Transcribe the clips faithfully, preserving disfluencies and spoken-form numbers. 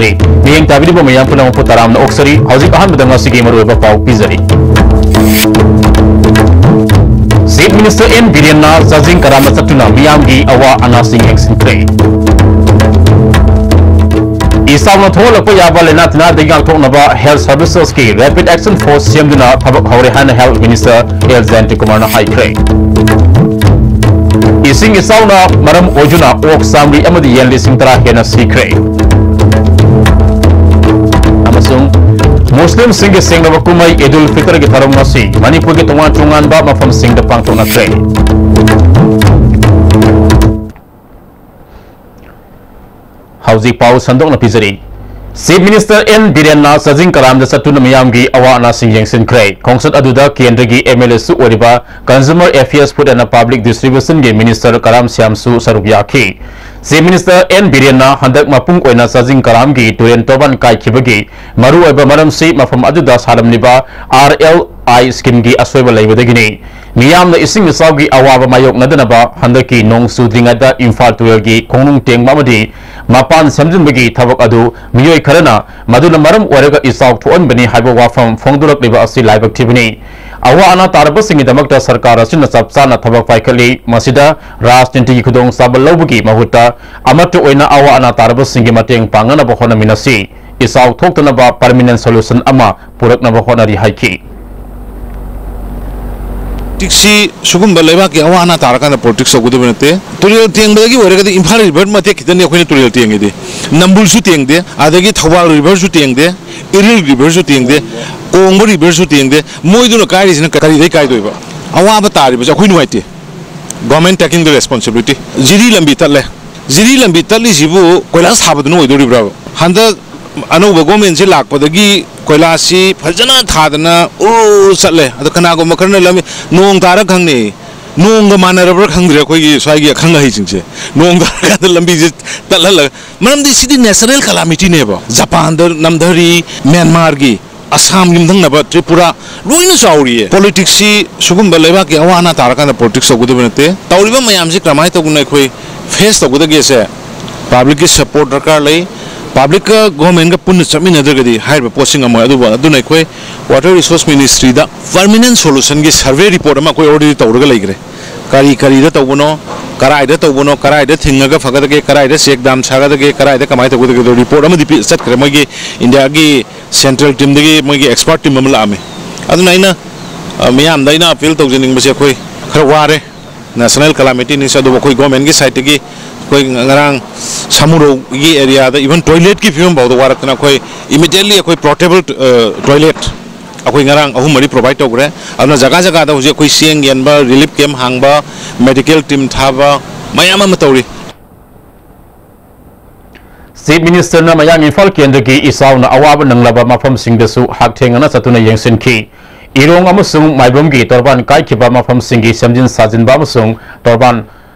ꯃꯤꯠꯌꯦꯡ ꯇꯥꯕꯤꯔꯤꯕ ꯃꯌꯥꯝ ꯄꯨꯝꯅꯃꯛꯄꯨ ꯇꯔꯥꯝꯅ ꯑꯣꯛꯆꯔꯤ꯫ ꯍꯧꯖꯤꯛ ꯑꯍꯥꯟꯕꯗ ꯉꯁꯤꯒꯤ ꯃꯔꯨꯑꯣꯏꯕ ꯄꯥꯎ ꯄꯤꯖꯔꯤ꯫ Chief Minister N ꯕꯤꯔꯦꯟꯅ ꯆꯥꯖꯤꯡ ꯀꯔꯥꯝꯗ ꯆꯠꯇꯨꯅ ꯃꯤꯌꯥꯝꯒꯤ ꯑꯋꯥ ꯑꯅꯥꯁꯤꯡ ꯌꯦꯡꯁꯤꯟꯈ꯭ꯔꯦ꯫ ꯏꯆꯥꯎꯅ ꯊꯣꯛꯍꯜꯂꯛꯄ ꯌꯥꯕ ꯂꯥꯏꯅꯥ ꯇꯤꯟꯅꯥꯗꯒꯤ ꯉꯥꯛꯊꯣꯛꯅꯕ Health Servicesꯀꯤ Rapid Action Force ꯁꯦꯝꯗꯨꯅ ꯊꯕꯛ ꯍꯧꯔꯦ ꯍꯥꯏꯅ Health Minister ꯑꯦꯜ ꯖꯌꯟꯇꯀꯨꯃꯥꯔꯅ ꯍꯥꯏꯈ꯭ꯔꯦ꯫ ꯏꯁꯤꯡ ꯏꯆꯥꯎꯅ ꯃꯔꯝ ꯑꯣꯏꯗꯨꯅ ꯑꯣꯛ ꯆꯥꯃꯔꯤ ꯑꯃꯗꯤ ꯌꯦꯟ ꯂꯤꯁꯤꯡ ꯇꯔꯥ ꯍꯦꯟꯅ ꯁꯤꯈ꯭ꯔꯦ꯫ ꯑꯃꯁꯨꯡ ꯃꯨꯁꯂꯤꯝꯁꯤꯡꯒꯤ ꯁꯦꯡꯂꯕ ꯀꯨꯝꯍꯩ ꯏꯗꯨꯜ ꯐꯤꯇꯔꯒꯤ ꯊꯧꯔꯝ ꯑꯁꯤ ꯃꯅꯤꯄꯨꯔꯒꯤ ꯇꯣꯉꯥꯟ ꯇꯣꯉꯥꯟꯕ ꯃꯐꯝꯁꯤꯡꯗ ꯄꯥꯡꯊꯣꯛꯅꯈ꯭ꯔꯦ꯫ ꯍꯧꯖꯤꯛ ꯄꯥꯎ ꯁꯟꯗꯣꯛꯅ ꯄꯤꯖꯔꯤ꯫ Chief Minister ꯑꯦꯟ ꯕꯤꯔꯦꯟꯅ ꯆꯥꯖꯤꯡ ꯀꯔꯥꯝꯗ ꯆꯠꯇꯨꯅ ꯃꯤꯌꯥꯝꯒꯤ ꯑꯋꯥ ꯑꯅꯥꯁꯤꯡ ꯌꯦꯡꯁꯤꯟꯈ꯭ꯔꯦ꯫ ꯈꯣꯡꯆꯠ ꯑꯗꯨꯗ ꯀꯦꯟꯗ꯭ꯔꯒꯤ ꯑꯦꯝ ꯑꯦꯜ ꯑꯦꯁꯨ ꯑꯣꯏꯔꯤꯕ Consumer Affairs, Food and Public Distributionꯒꯤ Minister ꯀꯔꯥꯝ ꯁ꯭ꯌꯥꯝꯁꯨ ꯁꯔꯨꯛ ꯌꯥꯈꯤ꯫ Chief Minister ꯑꯦꯟ ꯕꯤꯔꯦꯟꯅ ꯍꯟꯗꯛ ꯃꯄꯨꯡ ꯑꯣꯏꯅ ꯆꯥꯖꯤꯡ ꯀꯔꯥꯝꯒꯤ ꯇꯨꯔꯦꯟ ꯇꯣꯔꯕꯥꯟ ꯀꯥꯏꯈꯤꯕꯒꯤ ꯃꯔꯨꯑꯣꯏꯕ ꯃꯔꯝꯁꯤ ꯃꯐꯝ ꯑꯗꯨꯗ ꯁꯥꯔꯝꯂꯤꯕ ꯑꯥꯔ ꯑꯦꯜ ꯑꯥꯏ ꯁ꯭ꯀꯤꯝꯒꯤ ꯑꯁꯣꯏꯕ ꯂꯩꯕꯗꯒꯤꯅꯤ꯫ ꯃꯤꯌꯥꯝꯅ ꯏꯁꯤꯡ ꯏꯆꯥꯎꯒꯤ ꯑꯋꯥꯕ ꯃꯥꯌꯣꯛꯅꯗꯅꯕ ꯍꯟꯗꯛꯀꯤ ꯅꯣꯡ ꯆꯨꯗ꯭ꯔꯤꯉꯩꯗ ꯏꯝꯐꯥꯜ ꯇꯨꯔꯦꯜꯒꯤ ꯈꯣꯡꯅꯨꯡ ꯇꯦꯡꯕ ꯑꯃꯗꯤ ꯃꯄꯥꯟ ꯁꯦꯝꯖꯤꯟꯕꯒꯤ ꯊꯕꯛ ꯑꯗꯨ ꯃꯤꯑꯣꯏ ꯈꯔꯅ ꯃꯗꯨꯅ ꯃꯔꯝ ꯑꯣꯏꯔꯒ ꯏꯆꯥꯎ ꯊꯣꯛꯍꯟꯕꯅꯤ ꯍꯥꯏꯕ ꯋꯥꯐꯝ ꯐꯣꯡꯗꯣꯔꯛꯂꯤꯕ ꯑꯁꯤ ꯂꯥꯏꯕꯛ ꯊꯤꯕꯅꯤ꯫ ꯑꯋꯥ ꯑꯅꯥ ꯇꯥꯔꯕꯁꯤꯡꯒꯤꯗꯃꯛꯇ ꯁꯔꯀꯥꯔ ꯑꯁꯤꯅ ꯆꯞ ꯆꯥꯅ ꯊꯕꯛ ꯄꯥꯏꯈꯠꯂꯤ꯫ ꯃꯁꯤꯗ ꯔꯥꯖꯅꯤꯇꯤꯒꯤ ꯈꯨꯗꯣꯡꯆꯥꯕ ꯂꯧꯕꯒꯤ ꯃꯍꯨꯠꯇ ꯑꯃꯠꯇ ꯑꯣꯏꯅ ꯑꯋꯥ ꯑꯅꯥ ꯇꯥꯔꯕꯁꯤꯡꯒꯤ ꯃꯇꯦꯡ ꯄꯥꯡꯅꯅꯕ ꯍꯣꯠꯅꯃꯤꯟꯅꯁꯤ꯫ ꯏꯆꯥꯎ ꯊꯣꯛꯇꯅꯕ permanent solution ꯑꯃ ꯄꯨꯔꯛꯅꯕ ꯍꯣꯠꯅꯔꯤ ꯍꯥꯏꯈꯤ꯫ ꯄꯣꯂꯤꯇꯤꯛꯁꯁꯤ ꯁꯤꯒꯨꯝꯕ ꯂꯩꯕꯥꯛꯀꯤ ꯑꯋꯥ ꯑꯅꯥ ꯇꯥꯔꯀꯥꯟꯗ ꯄꯣꯂꯤꯇꯤꯛꯁ ꯇꯧꯒꯗꯕ ꯅꯠꯇꯦ꯫ ꯇꯨꯔꯦꯜ ꯇꯦꯡꯕꯗꯒꯤ ꯑꯣꯏꯔꯒꯗꯤ ꯏꯝꯐꯥꯜ ꯔꯤꯚꯔ ꯃꯇꯦꯛ ꯈꯤꯇꯅꯤ ꯑꯩꯈꯣꯏꯅ ꯇꯨꯔꯦꯜ ꯇꯦꯡꯉꯤꯗꯤ꯫ ꯅꯝꯕꯨꯜꯁꯨ ꯇꯦꯡꯗꯦ, ꯑꯗꯒꯤ ꯊꯧꯕꯥꯜ ꯔꯤꯚꯔꯁꯨ ꯇꯦꯡꯗꯦ, ꯏꯔꯤꯜ ꯔꯤꯚꯔꯁꯨ ꯇꯦꯡꯗꯦ, ꯀꯣꯡꯕ ꯔꯤꯚꯔꯁꯨ ꯇꯦꯡꯗꯦ꯫ ꯃꯣꯏꯗꯨꯅ ꯀꯥꯏꯔꯤꯁꯤꯅ ꯀꯔꯤꯗꯩ ꯀꯥꯏꯗꯣꯏꯕ? ꯑꯋꯥꯕ ꯇꯥꯔꯤꯕꯁꯦ ꯑꯩꯈꯣꯏ ꯅꯨꯡꯉꯥꯏꯇꯦ꯫ Government taking the responsibility꯫ ꯖꯤꯔꯤ ꯂꯝꯕꯤ ꯇꯠꯂꯦ꯫ ꯖꯤꯔꯤ ꯂꯝꯕꯤ ꯇꯠꯂꯤꯁꯤꯕꯨ ꯀꯣꯏꯂꯥꯁ ꯊꯥꯕꯗꯨꯅ ꯑꯣꯏꯗꯣꯔꯤꯕ꯭ꯔꯥꯕ? ꯍꯟꯗꯛ ꯑꯅꯧꯕ ꯒꯣꯔꯃꯦꯟꯁꯤ ꯂꯥꯛꯄꯗꯒꯤ ꯀꯣꯏꯂꯥꯁꯁꯤ ꯐꯖꯅ ꯊꯥꯗꯅ ꯎꯔꯨ ꯆꯠꯂꯦ꯫ ꯑꯗꯣ ꯀꯅꯥꯒꯨꯝꯕ ꯈꯔꯅ ꯂꯝꯕꯤ ꯅꯣꯡ ꯇꯥꯔ ꯈꯪꯅꯤ, ꯅꯣꯡꯒ ꯃꯥꯟꯅꯔꯕ꯭ꯔꯥ ꯈꯪꯗ꯭ꯔꯦ ꯑꯩꯈꯣꯏꯒꯤ ꯁ꯭ꯋꯥꯏꯒꯤ ꯑꯈꯪ ꯑꯍꯩꯁꯤꯡꯁꯦ꯫ ꯅꯣꯡ ꯇꯥꯔꯀꯥꯟꯗ ꯂꯝꯕꯤꯁꯦ ꯇꯠꯍꯜꯂꯒ, ꯃꯔꯝꯗꯤ ꯁꯤꯗꯤ natural calamityꯅꯦꯕ꯫ ꯖꯄꯥꯟꯗ ꯅꯝꯊꯔꯤ, ꯃ꯭ꯌꯥꯟꯃꯥꯔꯒꯤ, ꯑꯁꯥꯝ ꯌꯨꯝꯊꯪꯅꯕ ꯇ꯭ꯔꯤꯄꯨꯔꯥ ꯂꯣꯏꯅ ꯆꯥꯎꯔꯤꯌꯦ꯫ ꯄꯣꯂꯤꯇꯤꯛꯁꯁꯤ ꯁꯤꯒꯨꯝꯕ ꯂꯩꯕꯥꯛꯀꯤ ꯑꯋꯥ ꯑꯅꯥ ꯇꯥꯔꯀꯥꯟꯗ ꯄꯣꯂꯤꯇꯤꯛꯁ ꯇꯧꯒꯗꯕ ꯅꯠꯇꯦ꯫ ꯇꯧꯔꯤꯕ ꯃꯌꯥꯝꯁꯤ ꯀꯔꯝꯍꯥꯏꯅ ꯇꯧꯗꯅ ꯑꯩꯈꯣꯏ ꯐꯦꯁ ꯇꯧꯒꯗꯒꯦꯁꯦ ꯄꯕ꯭ꯂꯤꯛꯀꯤ ꯁꯄꯣꯔꯠ ꯗꯔꯀꯥꯔ ꯂꯩ꯫ ꯄꯕ꯭ꯂꯤꯛꯀ ꯒꯣꯔꯃꯦꯟꯒ ꯄꯨꯟꯅ ꯆꯠꯃꯤꯟꯅꯗ꯭ꯔꯒꯗꯤ ꯍꯥꯏꯔꯤꯕ ꯄꯣꯠꯁꯤ ꯉꯝꯃꯣꯏ꯫ ꯑꯗꯨꯕꯨ, ꯑꯗꯨꯅ ꯑꯩꯈꯣꯏ Water Resource Ministryꯗ permanent solutionꯒꯤ survey report ꯑꯃ ꯑꯩꯈꯣꯏ already ꯇꯧꯔꯒ ꯂꯩꯈ꯭ꯔꯦ꯫ ꯀꯔꯤ ꯀꯔꯤꯗ ꯇꯧꯕꯅꯣ, ꯀꯔꯥꯏꯗ ꯇꯧꯕꯅꯣ, ꯀꯔꯥꯏꯗ ꯊꯤꯡꯉꯒ ꯐꯒꯗꯒꯦ, ꯀꯔꯥꯏꯗ check dam ꯁꯥꯒꯗꯒꯦ, ꯀꯔꯥꯏꯗ ꯀꯃꯥꯏꯅ ꯇꯧꯒꯗꯒꯦ, report ꯑꯃꯗꯤ ꯄꯤ-, ꯆꯠꯈ꯭ꯔꯦ꯫ ꯃꯣꯏꯒꯤ ꯏꯟꯗꯤꯌꯥꯒꯤ central teamꯗꯒꯤ ꯃꯣꯏꯒꯤ expert team ꯑꯃ ꯂꯥꯛꯑꯝꯃꯤ꯫ ꯑꯗꯨꯅ ꯑꯩꯅ, ꯑ, ꯃꯤꯌꯥꯝꯗ ꯑꯩꯅ appeal ꯇꯧꯖꯅꯤꯡꯕꯁꯦ, ꯑꯩꯈꯣꯏ ꯈꯔ ꯋꯥꯔꯦ꯫ National calamityꯅꯤ, ꯑꯗꯨꯕꯨ ꯑꯩꯈꯣꯏ ꯒꯣꯔꯃꯦꯟꯒꯤ sideꯇꯒꯤ ꯑꯩꯈꯣꯏ ꯉꯔꯥꯡ ꯁꯥꯃꯨꯔꯧꯒꯤ areaꯗ even toiletꯀꯤ ꯐꯤꯕꯝ ꯐꯥꯎꯗ ꯋꯥꯔꯛꯇꯅ ꯑꯩꯈꯣꯏ immediately ꯑꯩꯈꯣꯏ portable, ꯑ, toilet ꯑꯩꯈꯣꯏ ꯉꯔꯥꯡ ꯑꯍꯨꯝ ꯃꯔꯤ provide ꯇꯧꯈ꯭ꯔꯦ꯫ ꯑꯗꯨꯅ ꯖꯒꯥ ꯖꯒꯥꯗ ꯍꯧꯖꯤꯛ ꯑꯩꯈꯣꯏ ꯆꯦꯡ ꯌꯦꯟꯕ, relief camp ꯍꯥꯡꯕ, medical team ꯊꯥꯕ ꯃꯌꯥꯝ ꯑꯃ ꯇꯧꯔꯤ꯫ Chief Ministerꯅ ꯃꯌꯥꯡ ꯏꯝꯐꯥꯜ ꯀꯦꯟꯗ꯭ꯔꯒꯤ ꯏꯆꯥꯎꯅ ꯑꯋꯥꯕ ꯅꯪꯂꯕ ꯃꯐꯝꯁꯤꯡꯗꯁꯨ ꯍꯛꯊꯦꯡꯅꯅ ꯆꯠꯇꯨꯅ ꯌꯦꯡꯁꯤꯟꯈꯤ꯫ ꯏꯔꯣꯡ ꯑꯃꯁꯨꯡ ꯃꯥꯏꯕꯝꯒꯤ ꯇꯣꯔꯕꯥꯟ ꯀꯥꯏꯈꯤꯕ ꯃꯐꯝꯁꯤꯡꯒꯤ ꯁꯦꯝꯖꯤꯟ ꯁꯥꯖꯤꯟꯕ ꯑꯃꯁꯨꯡ ꯇꯣꯔꯕꯥꯟ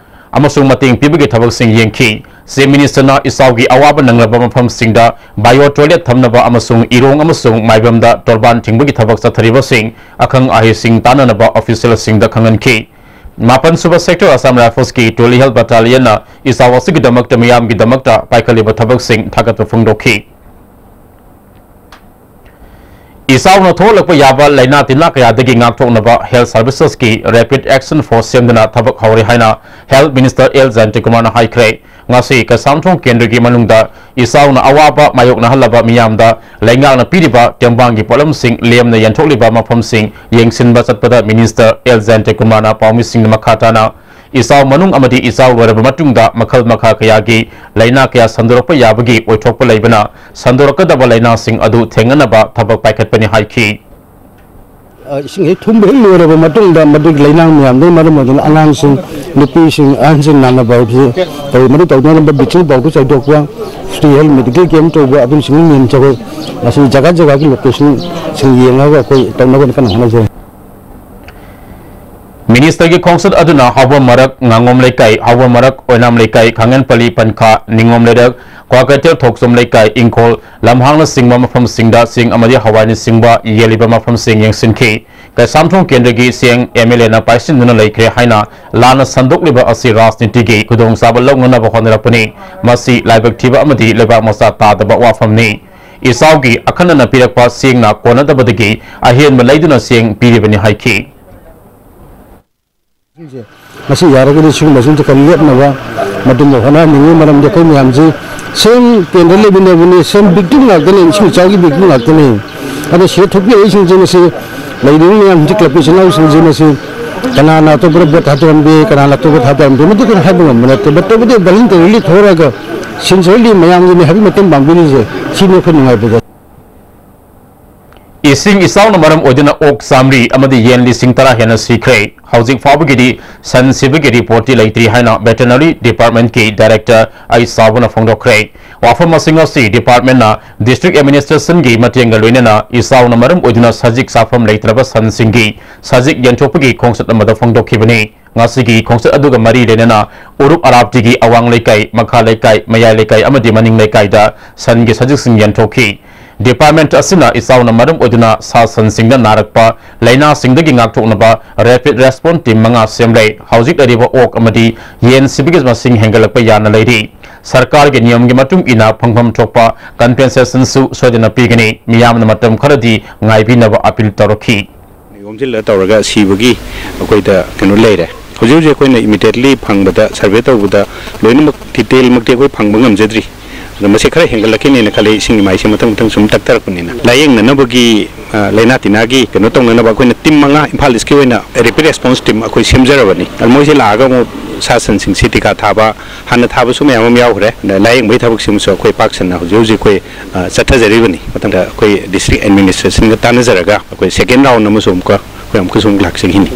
ꯑꯃꯁꯨꯡ ꯃꯇꯦꯡ ꯄꯤꯕꯒꯤ ꯊꯕꯛꯁꯤꯡ ꯌꯦꯡꯈꯤ꯫ Chief Ministerꯅ ꯏꯆꯥꯎꯒꯤ ꯑꯋꯥꯕ ꯅꯪꯂꯕ ꯃꯐꯝꯁꯤꯡꯗ bio toilet ꯊꯝꯅꯕ ꯑꯃꯁꯨꯡ ꯏꯔꯣꯡ ꯑꯃꯁꯨꯡ ꯃꯥꯏꯕꯝꯗ ꯇꯣꯔꯕꯥꯟ ꯊꯤꯡꯕꯒꯤ ꯊꯕꯛ ꯆꯠꯊꯔꯤꯕꯁꯤꯡ ꯑꯈꯪ ꯑꯍꯩꯁꯤꯡ ꯇꯥꯟꯅꯅꯕ officialꯁꯤꯡꯗ ꯈꯪꯍꯟꯈꯤ꯫ ꯃꯥꯄꯟ ꯁꯨꯕ Sector Assam Riflesꯀꯤ Telehealth Battalionꯅ ꯏꯆꯥꯎ ꯑꯁꯤꯒꯤꯗꯃꯛꯇ ꯃꯤꯌꯥꯝꯒꯤꯗꯃꯛꯇ ꯄꯥꯏꯈꯠꯂꯤꯕ ꯊꯕꯛꯁꯤꯡ ꯊꯥꯒꯠꯄ ꯐꯣꯡꯗꯣꯛꯈꯤ꯫ ꯏꯆꯥꯎꯅ ꯊꯣꯛꯍꯜꯂꯛꯄ ꯌꯥꯕ ꯂꯥꯏꯅꯥ ꯇꯤꯟꯅꯥ ꯀꯌꯥꯗꯒꯤ ꯉꯥꯛꯊꯣꯛꯅꯕ Health Servicesꯀꯤ Rapid Action Force ꯁꯦꯝꯗꯨꯅ ꯊꯕꯛ ꯍꯧꯔꯦ ꯍꯥꯏꯅ Health Minister ꯑꯦꯜ ꯖꯌꯟꯇꯀꯨꯃꯥꯔꯅ ꯍꯥꯏꯈ꯭ꯔꯦ꯫ ꯉꯁꯤ ꯀꯩꯁꯥꯝꯊꯣꯡ ꯀꯦꯟꯗ꯭ꯔꯒꯤ ꯃꯅꯨꯡꯗ ꯏꯆꯥꯎꯅ ꯑꯋꯥꯕ ꯃꯥꯌꯣꯛꯅꯍꯜꯂꯕ ꯃꯤꯌꯥꯝꯗ ꯂꯩꯉꯥꯛꯅ ꯄꯤꯔꯤꯕ ꯇꯦꯡꯕꯥꯡꯒꯤ ꯄꯣꯠꯂꯝꯁꯤꯡ ꯂꯦꯝꯅ ꯌꯦꯟꯊꯣꯛꯂꯤꯕ ꯃꯐꯝꯁꯤꯡ ꯌꯦꯡꯁꯤꯟꯕ ꯆꯠꯄꯗ Minister ꯑꯦꯜ ꯖꯌꯟꯇꯀꯨꯃꯥꯔꯅ ꯄꯥꯎꯃꯤꯁꯤꯡꯗ ꯃꯈꯥ ꯇꯥꯅ ꯏꯆꯥꯎ ꯃꯅꯨꯡ ꯑꯃꯗꯤ ꯏꯆꯥꯎ ꯂꯣꯏꯔꯕ ꯃꯇꯨꯡꯗ ꯃꯈꯜ ꯃꯈꯥ ꯀꯌꯥꯒꯤ ꯂꯥꯏꯅꯥ ꯀꯌꯥ ꯁꯟꯗꯣꯔꯛꯄ ꯌꯥꯕꯒꯤ ꯑꯣꯏꯊꯣꯛꯄ ꯂꯩꯕꯅ, ꯁꯟꯗꯣꯔꯛꯀꯗꯕ ꯂꯥꯏꯅꯥꯁꯤꯡ ꯑꯗꯨ ꯊꯦꯡꯅꯅꯕ ꯊꯕꯛ ꯄꯥꯏꯈꯠꯄꯅꯤ ꯍꯥꯏꯈꯤ꯫ ꯑ, ꯏꯁꯤꯡ ꯍꯦꯛ ꯊꯨꯝꯕ ꯍꯦꯛ ꯂꯣꯏꯔꯕ ꯃꯇꯨꯡꯗ, ꯃꯗꯨꯒꯤ ꯂꯩꯅꯥꯡ ꯃꯌꯥꯝꯗꯨꯅ ꯃꯔꯝ ꯑꯣꯏꯗꯨꯅ ꯑꯉꯥꯡꯁꯤꯡ, ꯅꯨꯄꯤꯁꯤꯡ, ꯑꯍꯟꯁꯤꯡ ꯅꯥꯅꯕ ꯍꯥꯏꯕꯁꯤ ꯇꯧꯏ꯫ ꯃꯗꯨ ꯇꯧꯗꯅꯕ bleaching powder ꯆꯥꯏꯊꯣꯛꯄ, free health medical camp ꯇꯧꯕ, ꯑꯗꯨꯅꯆꯤꯡꯕ ꯃꯌꯥꯝꯁꯦ ꯑꯩꯈꯣꯏ ꯉꯁꯤ ꯖꯒꯥ ꯖꯒꯥꯒꯤ locationꯁꯤꯡ ꯌꯦꯡꯉꯒ ꯑꯩꯈꯣꯏ ꯇꯧꯅꯕ ꯀꯟꯅ ꯍꯣꯠꯅꯖꯔꯤ꯫ Ministerꯒꯤ ꯈꯣꯡꯆꯠ ꯑꯗꯨꯅ ꯍꯥꯎꯕꯝ ꯃꯔꯛ, ꯉꯥꯉꯣꯝ ꯂꯩꯀꯥꯏ, ꯍꯥꯎꯕꯝ ꯃꯔꯛ, ꯑꯣꯏꯅꯥꯝ ꯂꯩꯀꯥꯏ, ꯈꯥꯡꯉꯦꯟꯄꯜꯂꯤ ꯄꯟꯈꯥ, ꯅꯤꯉꯣꯝ ꯂꯩꯔꯛ, ꯀ꯭ꯋꯥꯀꯩꯊꯦꯜ ꯊꯣꯛꯆꯣꯝ ꯂꯩꯀꯥꯏ, ꯏꯪꯈꯣꯜ, ꯂꯝꯍꯥꯡꯅꯆꯤꯡꯕ ꯃꯐꯝꯁꯤꯡꯗ ꯆꯦꯡ ꯑꯃꯗꯤ ꯍꯋꯥꯏꯅꯆꯤꯡꯕ ꯌꯦꯜꯂꯤꯕ ꯃꯐꯝꯁꯤꯡ ꯌꯦꯡꯁꯤꯟꯈꯤ꯫ ꯀꯩꯁꯥꯝꯊꯣꯡ ꯀꯦꯟꯗ꯭ꯔꯒꯤ ꯆꯦꯡ ꯑꯦꯝ ꯑꯦꯜ ꯑꯦꯅ ꯄꯥꯏꯁꯤꯟꯗꯨꯅ ꯂꯩꯈ꯭ꯔꯦ ꯍꯥꯏꯅ ꯂꯥꯟꯅ ꯁꯟꯗꯣꯛꯂꯤꯕ ꯑꯁꯤ ꯔꯥꯖꯅꯤꯇꯤꯒꯤ ꯈꯨꯗꯣꯡꯆꯥꯕ ꯂꯧꯅꯅꯕ ꯍꯣꯠꯅꯔꯛꯄꯅꯤ꯫ ꯃꯁꯤ ꯂꯥꯏꯕꯛ ꯊꯤꯕ ꯑꯃꯗꯤ ꯂꯩꯕꯥꯛ ꯃꯆꯥ ꯇꯥꯗꯕ ꯋꯥꯐꯝꯅꯤ꯫ ꯏꯆꯥꯎꯒꯤ ꯑꯈꯟꯅꯅ ꯄꯤꯔꯛꯄ ꯆꯦꯡꯅ ꯀꯣꯟꯅꯗꯕꯗꯒꯤ ꯑꯍꯦꯟꯕ ꯂꯩꯗꯨꯅ ꯆꯦꯡ ꯄꯤꯔꯤꯕꯅꯤ ꯍꯥꯏꯈꯤ꯫ ꯁꯤꯡꯁꯦ ꯉꯁꯤ ꯌꯥꯔꯒꯗꯤ ꯁꯤꯒꯨꯝꯕꯁꯤꯡꯁꯦ ꯈꯔ ꯂꯦꯞꯅꯕ ꯃꯇꯨꯡꯗ ꯍꯣꯠꯅꯍꯟꯅꯤꯡꯉꯤ꯫ ꯃꯔꯝꯗꯤ ꯑꯩꯈꯣꯏ ꯃꯌꯥꯝꯁꯤ ꯁꯦꯝ ꯀꯦꯟꯗ꯭ꯔ ꯂꯩꯃꯤꯟꯅꯕꯅꯤ, ꯁꯦꯝ ꯕꯤꯛꯇꯤꯝ ꯉꯥꯛꯇꯅꯤ, ꯏꯁꯤꯡ ꯏꯆꯥꯎꯒꯤ ꯕꯤꯛꯇꯤꯝ ꯉꯥꯛꯇꯅꯤ꯫ ꯑꯗꯣ ꯁꯤꯗ ꯊꯣꯛꯄꯤꯔꯛꯏꯁꯤꯡꯁꯦ ꯃꯁꯤ ꯂꯩꯔꯤꯕ ꯃꯌꯥꯝꯁꯤ, ꯀ꯭ꯂꯕꯀꯤ ꯏꯆꯤꯜ ꯏꯅꯥꯎꯁꯤꯡꯁꯦ ꯃꯁꯤ ꯀꯅꯥꯅ ꯑꯇꯣꯞꯄꯗ ꯚꯣꯠ ꯊꯥꯗꯣꯔꯝꯕꯤ, ꯀꯅꯥꯅ ꯑꯇꯣꯞꯄ ꯊꯥꯗꯣꯔꯝꯕꯤ, ꯃꯗꯨ ꯀꯔꯤ ꯍꯥꯏꯕ ꯉꯝꯕ ꯅꯠꯇꯦ꯫ ꯕꯠ ꯇꯧꯕꯗꯤ ꯚꯣꯂꯨꯟꯇꯔꯤꯂꯤ ꯊꯣꯛꯂꯛꯑꯒ ꯁꯤꯟꯁꯤꯌꯔꯂꯤ ꯃꯌꯥꯝꯒꯤꯅꯤ ꯍꯥꯏꯕꯒꯤ ꯃꯇꯦꯡ ꯄꯥꯡꯕꯤꯔꯤꯁꯦ ꯁꯤꯅꯤ ꯑꯩꯈꯣꯏ ꯅꯨꯡꯉꯥꯏꯕꯗ꯫ ꯏꯁꯤꯡ ꯏꯆꯥꯎꯅ ꯃꯔꯝ ꯑꯣꯏꯗꯨꯅ ꯑꯣꯛ ꯆꯥꯃꯔꯤ ꯑꯃꯗꯤ ꯌꯦꯟ ꯂꯤꯁꯤꯡ ꯇꯔꯥ ꯍꯦꯟꯅ ꯁꯤꯈ꯭ꯔꯦ꯫ ꯍꯧꯖꯤꯛ ꯐꯥꯎꯕꯒꯤꯗꯤ ꯁꯟ ꯁꯤꯕꯒꯤ ꯔꯤꯄꯣꯔꯠꯇꯤ ꯂꯩꯇ꯭ꯔꯤ ꯍꯥꯏꯅ ꯚꯦꯇꯔꯅꯔꯤ ꯗꯤꯄꯥꯔꯠꯃꯦꯟꯠꯀꯤ ꯗꯥꯏꯔꯦꯛꯇꯔ ꯑꯩ ꯆꯥꯎꯕꯅ ꯐꯣꯡꯗꯣꯛꯈ꯭ꯔꯦ꯫ ꯋꯥꯐꯝ ꯑꯁꯤꯡ ꯑꯁꯤ ꯗꯤꯄꯥꯔꯠꯃꯦꯟꯠꯅ ꯗꯤꯁꯇ꯭ꯔꯤꯛ ꯑꯦꯗꯃꯤꯅꯤꯁꯇ꯭ꯔꯦꯁꯟꯒꯤ ꯃꯇꯦꯡꯒ ꯂꯣꯏꯅꯅ ꯏꯆꯥꯎꯅ ꯃꯔꯝ ꯑꯣꯏꯗꯨꯅ ꯁꯖꯤꯛ ꯆꯥꯐꯝ ꯂꯩꯇ꯭ꯔꯕ ꯁꯟꯁꯤꯡꯒꯤ ꯁꯖꯤꯛ ꯌꯦꯟꯊꯣꯛꯄꯒꯤ ꯈꯣꯡꯆꯠ ꯑꯃꯗ ꯐꯣꯡꯗꯣꯛꯈꯤꯕꯅꯤ꯫ ꯉꯁꯤꯒꯤ ꯈꯣꯡꯆꯠ ꯑꯗꯨꯒ ꯃꯔꯤ ꯂꯩꯅꯅ ꯎꯔꯨꯞ ꯑꯔꯥꯞꯇꯤꯒꯤ ꯑꯋꯥꯡ ꯂꯩꯀꯥꯏ, ꯃꯈꯥ ꯂꯩꯀꯥꯏ, ꯃꯌꯥꯏ ꯂꯩꯀꯥꯏ ꯑꯃꯗꯤ ꯃꯅꯤꯡ ꯂꯩꯀꯥꯏꯗ ꯁꯟꯒꯤ ꯁꯖꯤꯛꯁꯤꯡ ꯌꯦꯟꯊꯣꯛꯈꯤ꯫ ꯗꯤꯄꯥꯔꯠꯃꯦꯟꯠ ꯑꯁꯤꯅ ꯏꯆꯥꯎꯅ ꯃꯔꯝ ꯑꯣꯏꯗꯨꯅ ꯁꯥ ꯁꯟꯁꯤꯡꯗ ꯅꯥꯔꯛꯄ ꯂꯥꯏꯅꯥꯁꯤꯡꯗꯒꯤ ꯉꯥꯛꯊꯣꯛꯅꯕ ꯔꯦꯄꯤꯗ ꯔꯦꯁꯄꯣꯟꯁ ꯇꯤꯝ ꯃꯉꯥ ꯁꯦꯝꯂꯦ꯫ ꯍꯧꯖꯤꯛ ꯂꯩꯔꯤꯕ ꯑꯣꯛ ꯑꯃꯗꯤ ꯌꯦꯟ ꯁꯤꯕꯒꯤ ꯃꯁꯤꯡ ꯍꯦꯟꯒꯠꯂꯛꯄ ꯌꯥꯅ ꯂꯩꯔꯤ꯫ ꯁꯔꯀꯥꯔꯒꯤ ꯅꯤꯌꯝꯒꯤ ꯃꯇꯨꯡ ꯏꯟꯅ ꯐꯪꯐꯝ ꯊꯣꯛꯄ ꯀꯝꯄꯦꯟꯁꯦꯁꯟꯁꯨ ꯁꯣꯏꯗꯅ ꯄꯤꯒꯅꯤ꯫ ꯃꯤꯌꯥꯝꯅ ꯃꯇꯝ ꯈꯔꯗꯤ ꯉꯥꯏꯕꯤꯅꯕ ꯑꯄꯤꯜ ꯇꯧꯔꯛꯈꯤ꯫ ꯌꯣꯝꯁꯤꯜꯂ ꯇꯧꯔꯒ ꯁꯤꯕꯒꯤ ꯑꯩꯈꯣꯏꯗ ꯀꯩꯅꯣ ꯂꯩꯔꯦ꯫ ꯍꯧꯖꯤꯛ ꯍꯧꯖꯤꯛ ꯑꯩꯈꯣꯏꯅ ꯏꯃꯤꯗꯤꯌꯦꯠꯂꯤ ꯐꯪꯕꯗ, ꯁꯔꯚꯦ ꯇꯧꯕꯗ ꯂꯣꯏꯅꯃꯛ ꯗꯤꯇꯦꯜꯃꯛꯇꯤ ꯑꯩꯈꯣꯏ ꯐꯪꯕ ꯉꯝꯖꯗ꯭ꯔꯤ꯫ ꯑꯗꯣ ꯃꯁꯤ ꯈꯔ ꯍꯦꯟꯒꯠꯂꯛꯈꯤꯅꯦꯅ ꯈꯜꯂꯤ, ꯏꯁꯤꯡ ꯏꯃꯥꯏꯁꯤ ꯃꯊꯪ ꯃꯊꯪ ꯁꯨꯝ ꯇꯛꯊꯔꯛꯄꯅꯤꯅ꯫ ꯂꯥꯏꯌꯦꯡꯅꯅꯕꯒꯤ, ꯑ, ꯂꯥꯏꯅꯥ ꯇꯤꯟꯅꯥꯒꯤ ꯀꯩꯅꯣ ꯇꯧꯅꯅꯕ ꯑꯩꯈꯣꯏꯅ ꯇꯤꯝ ꯃꯉꯥ ꯏꯝꯐꯥꯜ ꯏꯁꯀꯤ ꯑꯣꯏꯅ ꯔꯦꯄꯤꯗ ꯔꯦꯁꯄꯣꯟꯁ ꯇꯤꯝ ꯑꯩꯈꯣꯏ ꯁꯦꯝꯖꯔꯕꯅꯤ꯫ ꯑꯗꯣ ꯃꯣꯏꯁꯦ ꯂꯥꯛꯑꯒ ꯑꯃꯨꯛ ꯁꯥ ꯁꯟꯁꯤꯡꯁꯤ ꯇꯤꯀꯥ ꯊꯥꯕ, ꯍꯥꯟꯅ ꯊꯥꯕꯁꯨ ꯃꯌꯥꯝ ꯑꯃ ꯌꯥꯎꯈ꯭ꯔꯦ꯫ ꯑꯗ ꯂꯥꯏꯌꯦꯡꯕꯒꯤ ꯊꯕꯛꯁꯤꯃꯁꯨ ꯑꯩꯈꯣꯏ ꯄꯥꯛ ꯁꯟꯅ ꯍꯧꯖꯤꯛ ꯍꯧꯖꯤꯛ ꯑꯩꯈꯣꯏ, ꯑ, ꯆꯠꯊꯖꯔꯤꯕꯅꯤ꯫ ꯃꯊꯪꯗ ꯑꯩꯈꯣꯏ ꯗꯤꯁꯇ꯭ꯔꯤꯛ ꯑꯦꯗꯃꯤꯅꯤꯁꯇ꯭ꯔꯦꯁꯟꯒ ꯇꯥꯟꯅꯖꯔꯒ ꯑꯩꯈꯣꯏ ꯁꯦꯀꯦꯟ ꯔꯥꯎꯟ ꯑꯃꯁꯨ ꯑꯃꯨꯛꯀ ꯑꯩꯈꯣꯏ ꯑꯃꯨꯛꯀꯁꯨ ꯑꯃꯨꯛ ꯂꯥꯛꯆꯈꯤꯅꯤ꯫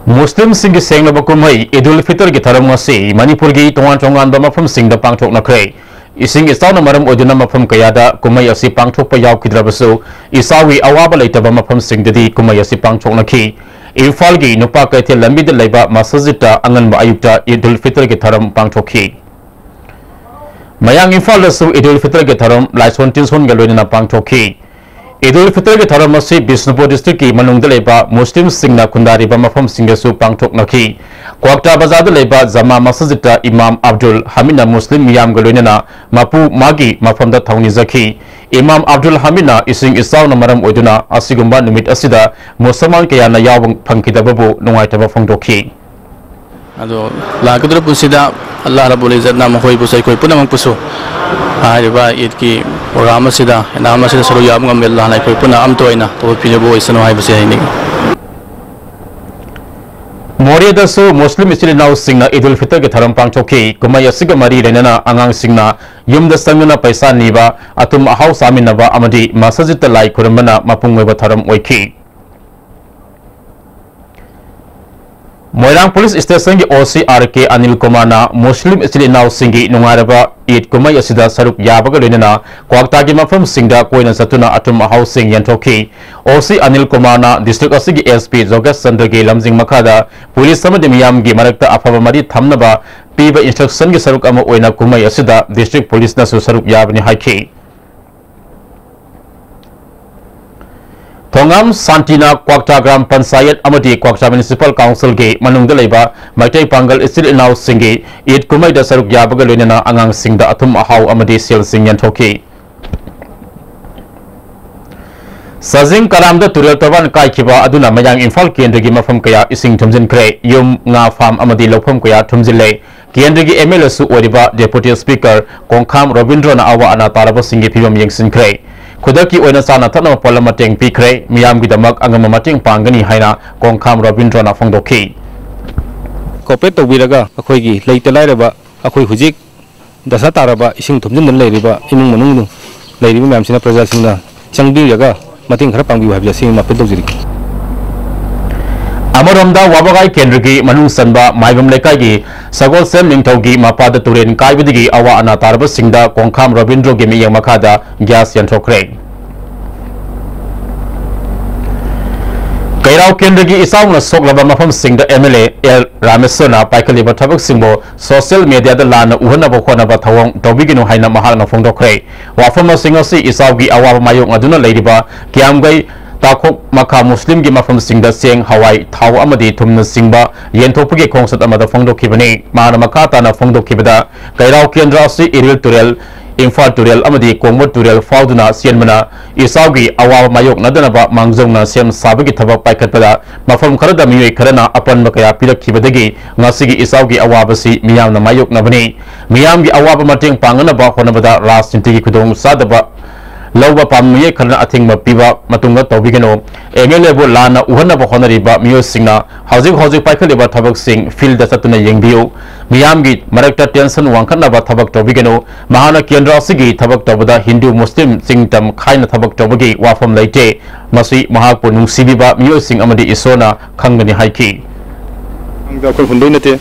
ꯃꯨꯁꯂꯤꯝꯁꯤꯡꯒꯤ ꯁꯦꯡꯂꯕ ꯀꯨꯝꯍꯩ ꯏꯗꯨꯜ ꯐꯤꯇꯔꯒꯤ ꯊꯧꯔꯝ ꯉꯁꯤ ꯃꯅꯤꯄꯨꯔꯒꯤ ꯇꯣꯉꯥꯟ ꯇꯣꯉꯥꯟꯕ ꯃꯐꯝꯁꯤꯡꯗ ꯄꯥꯡꯊꯣꯛꯅꯈ꯭ꯔꯦ꯫ ꯏꯁꯤꯡ ꯏꯆꯥꯎꯅ ꯃꯔꯝ ꯑꯣꯏꯗꯨꯅ ꯃꯐꯝ ꯀꯌꯥꯗ ꯀꯨꯝꯍꯩ ꯑꯁꯤ ꯄꯥꯡꯊꯣꯛꯄ ꯌꯥꯎꯈꯤꯗ꯭ꯔꯕꯁꯨ, ꯏꯆꯥꯎꯒꯤ ꯑꯋꯥꯕ ꯂꯩꯇꯕ ꯃꯐꯝꯁꯤꯡꯗꯗꯤ ꯀꯨꯝꯍꯩ ꯑꯁꯤ ꯄꯥꯡꯊꯣꯛꯅꯈꯤ꯫ ꯏꯝꯐꯥꯜꯒꯤ ꯅꯨꯄꯥ ꯀꯩꯊꯦꯜ ꯂꯝꯕꯤꯗ ꯂꯩꯕ ꯃꯁꯖꯤꯗꯇ ꯑꯉꯟꯕ ꯑꯌꯨꯛꯇ ꯏꯗꯨꯜ ꯐꯤꯇꯔꯒꯤ ꯊꯧꯔꯝ ꯄꯥꯡꯊꯣꯛꯈꯤ꯫ ꯃꯌꯥꯡ ꯏꯝꯐꯥꯜꯗꯁꯨ ꯏꯗꯨꯜ ꯐꯤꯇꯔꯒꯤ ꯊꯧꯔꯝ ꯂꯥꯏꯁꯣꯟ ꯇꯤꯟꯁꯣꯟꯒ ꯂꯣꯏꯅꯅ ꯄꯥꯡꯊꯣꯛꯈꯤ꯫ ꯏꯗ ꯎꯜ ꯐꯤꯇꯔꯒꯤ ꯊꯧꯔꯝ ꯑꯁꯤ ꯕꯤꯁꯅꯨꯄꯨꯔ ꯗꯤꯁꯇ꯭ꯔꯤꯛꯀꯤ ꯃꯅꯨꯡꯗ ꯂꯩꯕ ꯃꯨꯁꯂꯤꯝꯁꯤꯡꯅ ꯈꯨꯟꯗꯥꯔꯤꯕ ꯃꯐꯝꯁꯤꯡꯗꯁꯨ ꯄꯥꯡꯊꯣꯛꯅꯈꯤ꯫ ꯀ꯭ꯋꯥꯛꯇꯥ ꯕꯖꯥꯔꯗ ꯂꯩꯕ ꯖꯃꯥ ꯃꯁꯖꯤꯗꯇ ꯏꯃꯥꯝ ꯑꯕꯗꯨꯜ ꯍꯃꯤꯗꯅ ꯃꯨꯁꯂꯤꯝ ꯃꯤꯌꯥꯝꯒ ꯂꯣꯏꯅꯅ ꯃꯄꯨ ꯃꯥꯒꯤ ꯃꯐꯝꯗ ꯊꯧꯅꯤꯖꯈꯤ꯫ ꯏꯃꯥꯝ ꯑꯕꯗꯨꯜ ꯍꯃꯤꯗꯅ ꯏꯁꯤꯡ ꯏꯆꯥꯎꯅ ꯃꯔꯝ ꯑꯣꯏꯗꯨꯅ ꯑꯁꯤꯒꯨꯝꯕ ꯅꯨꯃꯤꯠ ꯑꯁꯤꯗ ꯃꯨꯁꯜꯃꯥꯟ ꯀꯌꯥꯅ ꯌꯥꯎꯕ ꯐꯪꯈꯤꯗꯕꯕꯨ ꯅꯨꯡꯉꯥꯏꯇꯕ ꯐꯣꯡꯗꯣꯛꯈꯤ꯫ ꯑꯗꯣ ꯂꯥꯛꯀꯗꯧꯔꯤꯕ ꯄꯨꯟꯁꯤꯗ ꯑꯜꯂꯥꯍ ꯔꯕꯨꯜ ꯏꯖꯠꯅ ꯃꯈꯣꯏꯕꯨꯁꯨ, ꯑꯩꯈꯣꯏ ꯄꯨꯝꯅꯃꯛꯄꯨꯁꯨ ꯍꯥꯏꯔꯤꯕ ꯏꯗꯀꯤ ꯄ꯭ꯔꯣꯒ꯭ꯔꯥꯝ ꯑꯁꯤꯗ, ꯏꯅꯥꯝ ꯑꯁꯤꯗ ꯁꯔꯨꯛ ꯌꯥꯕ ꯉꯝꯃꯦ꯫ ꯑꯜꯂꯥꯍꯅ ꯑꯩꯈꯣꯏ ꯄꯨꯟꯅ ꯑꯝꯇ ꯑꯣꯏꯅ ꯇꯧꯕ ꯄꯤꯖꯕ ꯑꯣꯏꯁꯅꯨ ꯍꯥꯏꯕꯁꯤ ꯍꯥꯏꯅꯤꯡꯏ꯫ ꯃꯣꯔꯦꯗꯁꯨ ꯃꯨꯁꯂꯤꯝ ꯏꯆꯤꯜ ꯏꯅꯥꯎꯁꯤꯡꯅ ꯏꯗ ꯎꯜ ꯐꯤꯇꯔꯒꯤ ꯊꯧꯔꯝ ꯄꯥꯡꯊꯣꯛꯈꯤ꯫ ꯀꯨꯝꯍꯩ ꯑꯁꯤꯒ ꯃꯔꯤ ꯂꯩꯅꯅ ꯑꯉꯥꯡꯁꯤꯡꯅ ꯌꯨꯝꯗ ꯆꯪꯗꯨꯅ ꯄꯩꯁꯥ ꯅꯤꯕ, ꯑꯊꯨꯝ ꯑꯍꯥꯎ ꯆꯥꯃꯤꯟꯅꯕ ꯑꯃꯗꯤ ꯃꯁꯖꯤꯗꯇ ꯂꯥꯏ ꯈꯨꯔꯨꯝꯕꯅ ꯃꯄꯨꯡ ꯑꯣꯏꯕ ꯊꯧꯔꯝ ꯑꯣꯏꯈꯤ꯫ ꯃꯣꯏꯔꯥꯡ ꯄꯨꯂꯤꯁ ꯁ꯭ꯇꯦꯁꯟꯒꯤ ꯑꯣ ꯁꯤ ꯑꯥꯔ ꯀꯦ ꯑꯅꯤꯜ ꯀꯨꯃꯥꯔꯅ ꯃꯨꯁꯂꯤꯝ ꯏꯆꯤꯜ ꯏꯅꯥꯎꯁꯤꯡꯒꯤ ꯅꯨꯡꯉꯥꯏꯔꯕ ꯏꯗ ꯀꯨꯝꯍꯩ ꯑꯁꯤꯗ ꯁꯔꯨꯛ ꯌꯥꯕꯒ ꯂꯣꯏꯅꯅ ꯀ꯭ꯋꯥꯛꯇꯥꯒꯤ ꯃꯐꯝꯁꯤꯡꯗ ꯀꯣꯏꯅ ꯆꯠꯇꯨꯅ ꯑꯊꯨꯝ ꯑꯍꯥꯎꯁꯤꯡ ꯌꯦꯟꯊꯣꯛꯈꯤ꯫ ꯑꯣ ꯁꯤ ꯑꯅꯤꯜ ꯀꯨꯃꯥꯔꯅ ꯗꯤꯁꯇ꯭ꯔꯤꯛ ꯑꯁꯤꯒꯤ ꯑꯦꯁ ꯄꯤ ꯖꯣꯒꯦꯁ ꯆꯟꯗ꯭ꯔꯒꯤ ꯂꯝꯖꯤꯡ ꯃꯈꯥꯗ ꯄꯨꯂꯤꯁ ꯑꯃꯗꯤ ꯃꯤꯌꯥꯝꯒꯤ ꯃꯔꯛꯇ ꯑꯐꯕ ꯃꯔꯤ ꯊꯝꯅꯕ ꯄꯤꯕ ꯏꯟꯁꯇ꯭ꯔꯛꯁꯟꯒꯤ ꯁꯔꯨꯛ ꯑꯃ ꯑꯣꯏꯅ ꯀꯨꯝꯍꯩ ꯑꯁꯤꯗ ꯗꯤꯁꯇ꯭ꯔꯤꯛ ꯄꯨꯂꯤꯁꯅꯁꯨ ꯁꯔꯨꯛ ꯌꯥꯕꯅꯤ ꯍꯥꯏꯈꯤ꯫ ꯊꯣꯉꯥꯝ ꯁꯥꯟꯇꯤꯅ ꯀ꯭ꯋꯥꯛꯇꯥ ꯒ꯭ꯔꯥꯝ ꯄꯟꯆꯥꯌꯠ ꯑꯃꯗꯤ ꯀ꯭ꯋꯥꯛꯇꯥ ꯃ꯭ꯌꯨꯅꯤꯁꯤꯄꯥꯜ ꯀꯥꯎꯟꯁꯤꯜꯒꯤ ꯃꯅꯨꯡꯗ ꯂꯩꯕ ꯃꯩꯇꯩ ꯄꯥꯡꯒꯜ ꯏꯆꯤꯜ ꯏꯅꯥꯎꯁꯤꯡꯒꯤ ꯏꯗ ꯀꯨꯝꯍꯩꯗ ꯁꯔꯨꯛ ꯌꯥꯕꯒ ꯂꯣꯏꯅꯅ ꯑꯉꯥꯡꯁꯤꯡꯗ ꯑꯊꯨꯝ ꯑꯍꯥꯎ ꯑꯃꯗꯤ ꯁꯦꯜꯁꯤꯡ ꯌꯦꯟꯊꯣꯛꯈꯤ꯫ ꯆꯥꯖꯤꯡ ꯀꯔꯥꯝꯗ ꯇꯨꯔꯦꯜ ꯇꯣꯔꯕꯥꯟ ꯀꯥꯏꯈꯤꯕ ꯑꯗꯨꯅ ꯃꯌꯥꯡ ꯏꯝꯐꯥꯜ ꯀꯦꯟꯗ꯭ꯔꯒꯤ ꯃꯐꯝ ꯀꯌꯥ ꯏꯁꯤꯡ ꯊꯨꯝꯖꯤꯟꯈ꯭ꯔꯦ꯫ ꯌꯨꯝ, ꯉꯥ ꯐꯥꯝ ꯑꯃꯗꯤ ꯂꯧꯐꯝ ꯀꯌꯥ ꯊꯨꯝꯖꯤꯜꯂꯦ꯫ ꯀꯦꯟꯗ꯭ꯔꯒꯤ ꯑꯦꯝ ꯑꯦꯜ ꯑꯦꯁꯨ ꯑꯣꯏꯔꯤꯕ ꯗꯦꯄꯨꯇꯤ ꯁ꯭ꯄꯤꯀꯔ ꯀꯣꯡꯈꯥꯝ ꯔꯣꯕꯤꯟꯗ꯭ꯔꯣꯅ ꯑꯋꯥ ꯑꯅꯥ ꯇꯥꯔꯕꯁꯤꯡꯒꯤ ꯐꯤꯚꯝ ꯌꯦꯡꯁꯤꯟꯈ꯭ꯔꯦ꯫ ꯈꯨꯗꯛꯀꯤ ꯑꯣꯏꯅ ꯆꯥꯅ ꯊꯛꯅꯕ ꯄꯣꯠꯂꯝ ꯃꯇꯦꯡ ꯄꯤꯈ꯭ꯔꯦ꯫ ꯃꯤꯌꯥꯝꯒꯤꯗꯃꯛ ꯑꯉꯝꯕ ꯃꯇꯦꯡ ꯄꯥꯡꯒꯅꯤ ꯍꯥꯏꯅ ꯀꯣꯡꯈꯥꯝ ꯔꯣꯕꯤꯟꯗ꯭ꯔꯣꯅ ꯐꯣꯡꯗꯣꯛꯈꯤ꯫ ꯀꯣꯑꯣꯄꯔꯦꯠ ꯇꯧꯕꯤꯔꯒ ꯑꯩꯈꯣꯏꯒꯤ ꯂꯩꯇ ꯂꯥꯏꯔꯕ, ꯑꯩꯈꯣꯏ ꯍꯧꯖꯤꯛ ꯗꯁꯥ ꯇꯥꯔꯕ, ꯏꯁꯤꯡ ꯊꯨꯝꯖꯤꯟꯗꯨꯅ ꯂꯩꯔꯤꯕ ꯏꯃꯨꯡ ꯃꯅꯨꯡ ꯂꯩꯔꯤꯕ ꯃꯌꯥꯝꯁꯤꯅ, ꯄ꯭ꯔꯖꯥꯁꯤꯡꯅ ꯆꯪꯕꯤꯔꯒ ꯃꯇꯦꯡ ꯈꯔ ꯄꯥꯡꯕꯤꯌꯨ ꯍꯥꯏꯕꯁꯦ ꯑꯁꯤꯒꯤ ꯑꯄꯤꯜ ꯇꯧꯖꯔꯤ꯫ ꯑꯃꯔꯣꯝꯗ, ꯋꯥꯕꯒꯥꯏ ꯀꯦꯟꯗ꯭ꯔꯒꯤ ꯃꯅꯨꯡ ꯆꯟꯕ ꯃꯥꯏꯕꯝ ꯂꯩꯀꯥꯏꯒꯤ ꯁꯒꯣꯜꯁꯦꯝ ꯅꯤꯡꯊꯧꯒꯤ ꯃꯄꯥꯗ ꯇꯨꯔꯦꯟ ꯀꯥꯏꯕꯗꯒꯤ ꯑꯋꯥ ꯑꯅꯥ ꯇꯥꯔꯕꯁꯤꯡꯗ ꯀꯣꯡꯈꯥꯝ ꯔꯣꯕꯤꯟꯗ꯭ꯔꯣꯒꯤ ꯃꯤꯠꯌꯦꯡ ꯃꯈꯥꯗ ꯒ꯭ꯌꯥꯁ ꯌꯦꯟꯊꯣꯛꯈ꯭ꯔꯦ꯫ ꯀꯩꯔꯥꯎ ꯀꯦꯟꯗ꯭ꯔꯒꯤ ꯏꯆꯥꯎꯅ ꯁꯣꯛꯂꯕ ꯃꯐꯝꯁꯤꯡꯗ ꯑꯦꯝ ꯑꯦꯜ ꯑꯦ ꯑꯦꯜ ꯔꯥꯃꯦꯁ꯭ꯋꯔꯅ ꯄꯥꯏꯈꯠꯂꯤꯕ ꯊꯕꯛꯁꯤꯡꯕꯨ ꯁꯣꯁꯤꯌꯦꯜ ꯃꯦꯗꯤꯌꯥꯗ ꯂꯥꯟꯅ ꯎꯍꯟꯅꯕ ꯍꯣꯠꯅꯕ ꯊꯧꯑꯣꯡ ꯇꯧꯕꯤꯒꯅꯨ ꯍꯥꯏꯅ ꯃꯍꯥꯛꯅ ꯐꯣꯡꯗꯣꯛꯈ꯭ꯔꯦ꯫ ꯋꯥꯐꯝ ꯑꯁꯤ ꯉꯁꯤ ꯏꯆꯥꯎꯒꯤ ꯑꯋꯥꯕ ꯃꯥꯌꯣꯛꯅꯗꯨꯅ ꯂꯩꯔꯤꯕ ꯀꯤꯌꯥꯝꯒꯩ, ꯇꯥꯈꯣꯛ ꯃꯈꯥ ꯃꯨꯁꯂꯤꯝꯒꯤ ꯃꯐꯝꯁꯤꯡꯗ ꯆꯦꯡ, ꯍꯋꯥꯏ, ꯊꯥꯎ ꯑꯃꯗꯤ ꯊꯨꯝꯅꯆꯤꯡꯕ ꯌꯦꯟꯊꯣꯛꯄꯒꯤ ꯈꯣꯡꯆꯠ ꯑꯃꯗ ꯐꯣꯡꯗꯣꯛꯈꯤꯕꯅꯤ꯫ ꯃꯍꯥꯛꯅ ꯃꯈꯥ ꯇꯥꯅ ꯐꯣꯡꯗꯣꯛꯈꯤꯕꯗ, ꯀꯩꯔꯥꯎ ꯀꯦꯟꯗ꯭ꯔ ꯑꯁꯤ ꯏꯔꯤꯜ ꯇꯨꯔꯦꯜ, ꯏꯝꯐꯥꯜ ꯇꯨꯔꯦꯜ ꯑꯃꯗꯤ ꯀꯣꯡꯕ ꯇꯨꯔꯦꯜ ꯐꯥꯎꯗꯨꯅ ꯆꯦꯟꯕꯅ ꯏꯆꯥꯎꯒꯤ ꯑꯋꯥꯕ ꯃꯥꯌꯣꯛꯅꯗꯅꯕ ꯃꯥꯡꯖꯧꯅ ꯁꯦꯝ ꯁꯥꯕꯒꯤ ꯊꯕꯛ ꯄꯥꯏꯈꯠꯄꯗ ꯃꯐꯝ ꯈꯔꯗ ꯃꯤꯑꯣꯏ ꯈꯔꯅ ꯑꯄꯟꯕ ꯀꯌꯥ ꯄꯤꯔꯛꯈꯤꯕꯗꯒꯤ ꯉꯁꯤꯒꯤ ꯏꯆꯥꯎꯒꯤ ꯑꯋꯥꯕꯁꯤ ꯃꯤꯌꯥꯝꯅ ꯃꯥꯌꯣꯛꯅꯕꯅꯤ꯫ ꯃꯤꯌꯥꯝꯒꯤ ꯑꯋꯥꯕ ꯃꯇꯦꯡ ꯄꯥꯡꯅꯅꯕ ꯍꯣꯠꯅꯕꯗ ꯔꯥꯖꯅꯤꯇꯤꯒꯤ ꯈꯨꯗꯣꯡꯆꯥꯗꯕ ꯂꯧꯕ ꯄꯥꯝꯕ ꯃꯤꯑꯣꯏ ꯈꯔꯅ ꯑꯊꯤꯡꯕ ꯄꯤꯕ ꯃꯇꯨꯡꯗ ꯇꯧꯕꯤꯒꯅꯨ꯫ ꯑꯦꯝ ꯑꯦꯜ ꯑꯦꯕꯨ ꯂꯥꯟꯅ ꯎꯍꯟꯅꯕ ꯍꯣꯠꯅꯔꯤꯕ ꯃꯤꯑꯣꯏꯁꯤꯡꯅ ꯍꯧꯖꯤꯛ ꯍꯧꯖꯤꯛ ꯄꯥꯏꯈꯠꯂꯤꯕ ꯊꯕꯛꯁꯤꯡ ꯐꯤꯜꯗ ꯆꯠꯇꯨꯅ ꯌꯦꯡꯕꯤꯌꯨ꯫ ꯃꯤꯌꯥꯝꯒꯤ ꯃꯔꯛꯇ ꯇꯦꯟꯁꯟ ꯋꯥꯡꯈꯠꯅꯕ ꯊꯕꯛ ꯇꯧꯕꯤꯒꯅꯨ꯫ ꯃꯍꯥꯛꯅ ꯀꯦꯟꯗ꯭ꯔ ꯑꯁꯤꯒꯤ ꯊꯕꯛ ꯇꯧꯕꯗ ꯍꯤꯟꯗꯨ ꯃꯨꯁꯂꯤꯝ ꯆꯤꯡꯇꯝ ꯈꯥꯏꯅ ꯊꯕꯛ ꯇꯧꯕꯒꯤ ꯋꯥꯐꯝ ꯂꯩꯇꯦ꯫ ꯃꯁꯤ ꯃꯍꯥꯛꯄꯨ ꯅꯨꯡꯁꯤꯕꯤꯕ ꯃꯤꯑꯣꯏꯁꯤꯡ ꯑꯃꯗꯤ ꯏꯁꯣꯔꯅ ꯈꯪꯒꯅꯤ ꯍꯥꯏꯈꯤ꯫ ꯑꯩꯈꯣꯏ ꯍꯨꯟꯗꯣꯏ ꯅꯠꯇꯦ꯫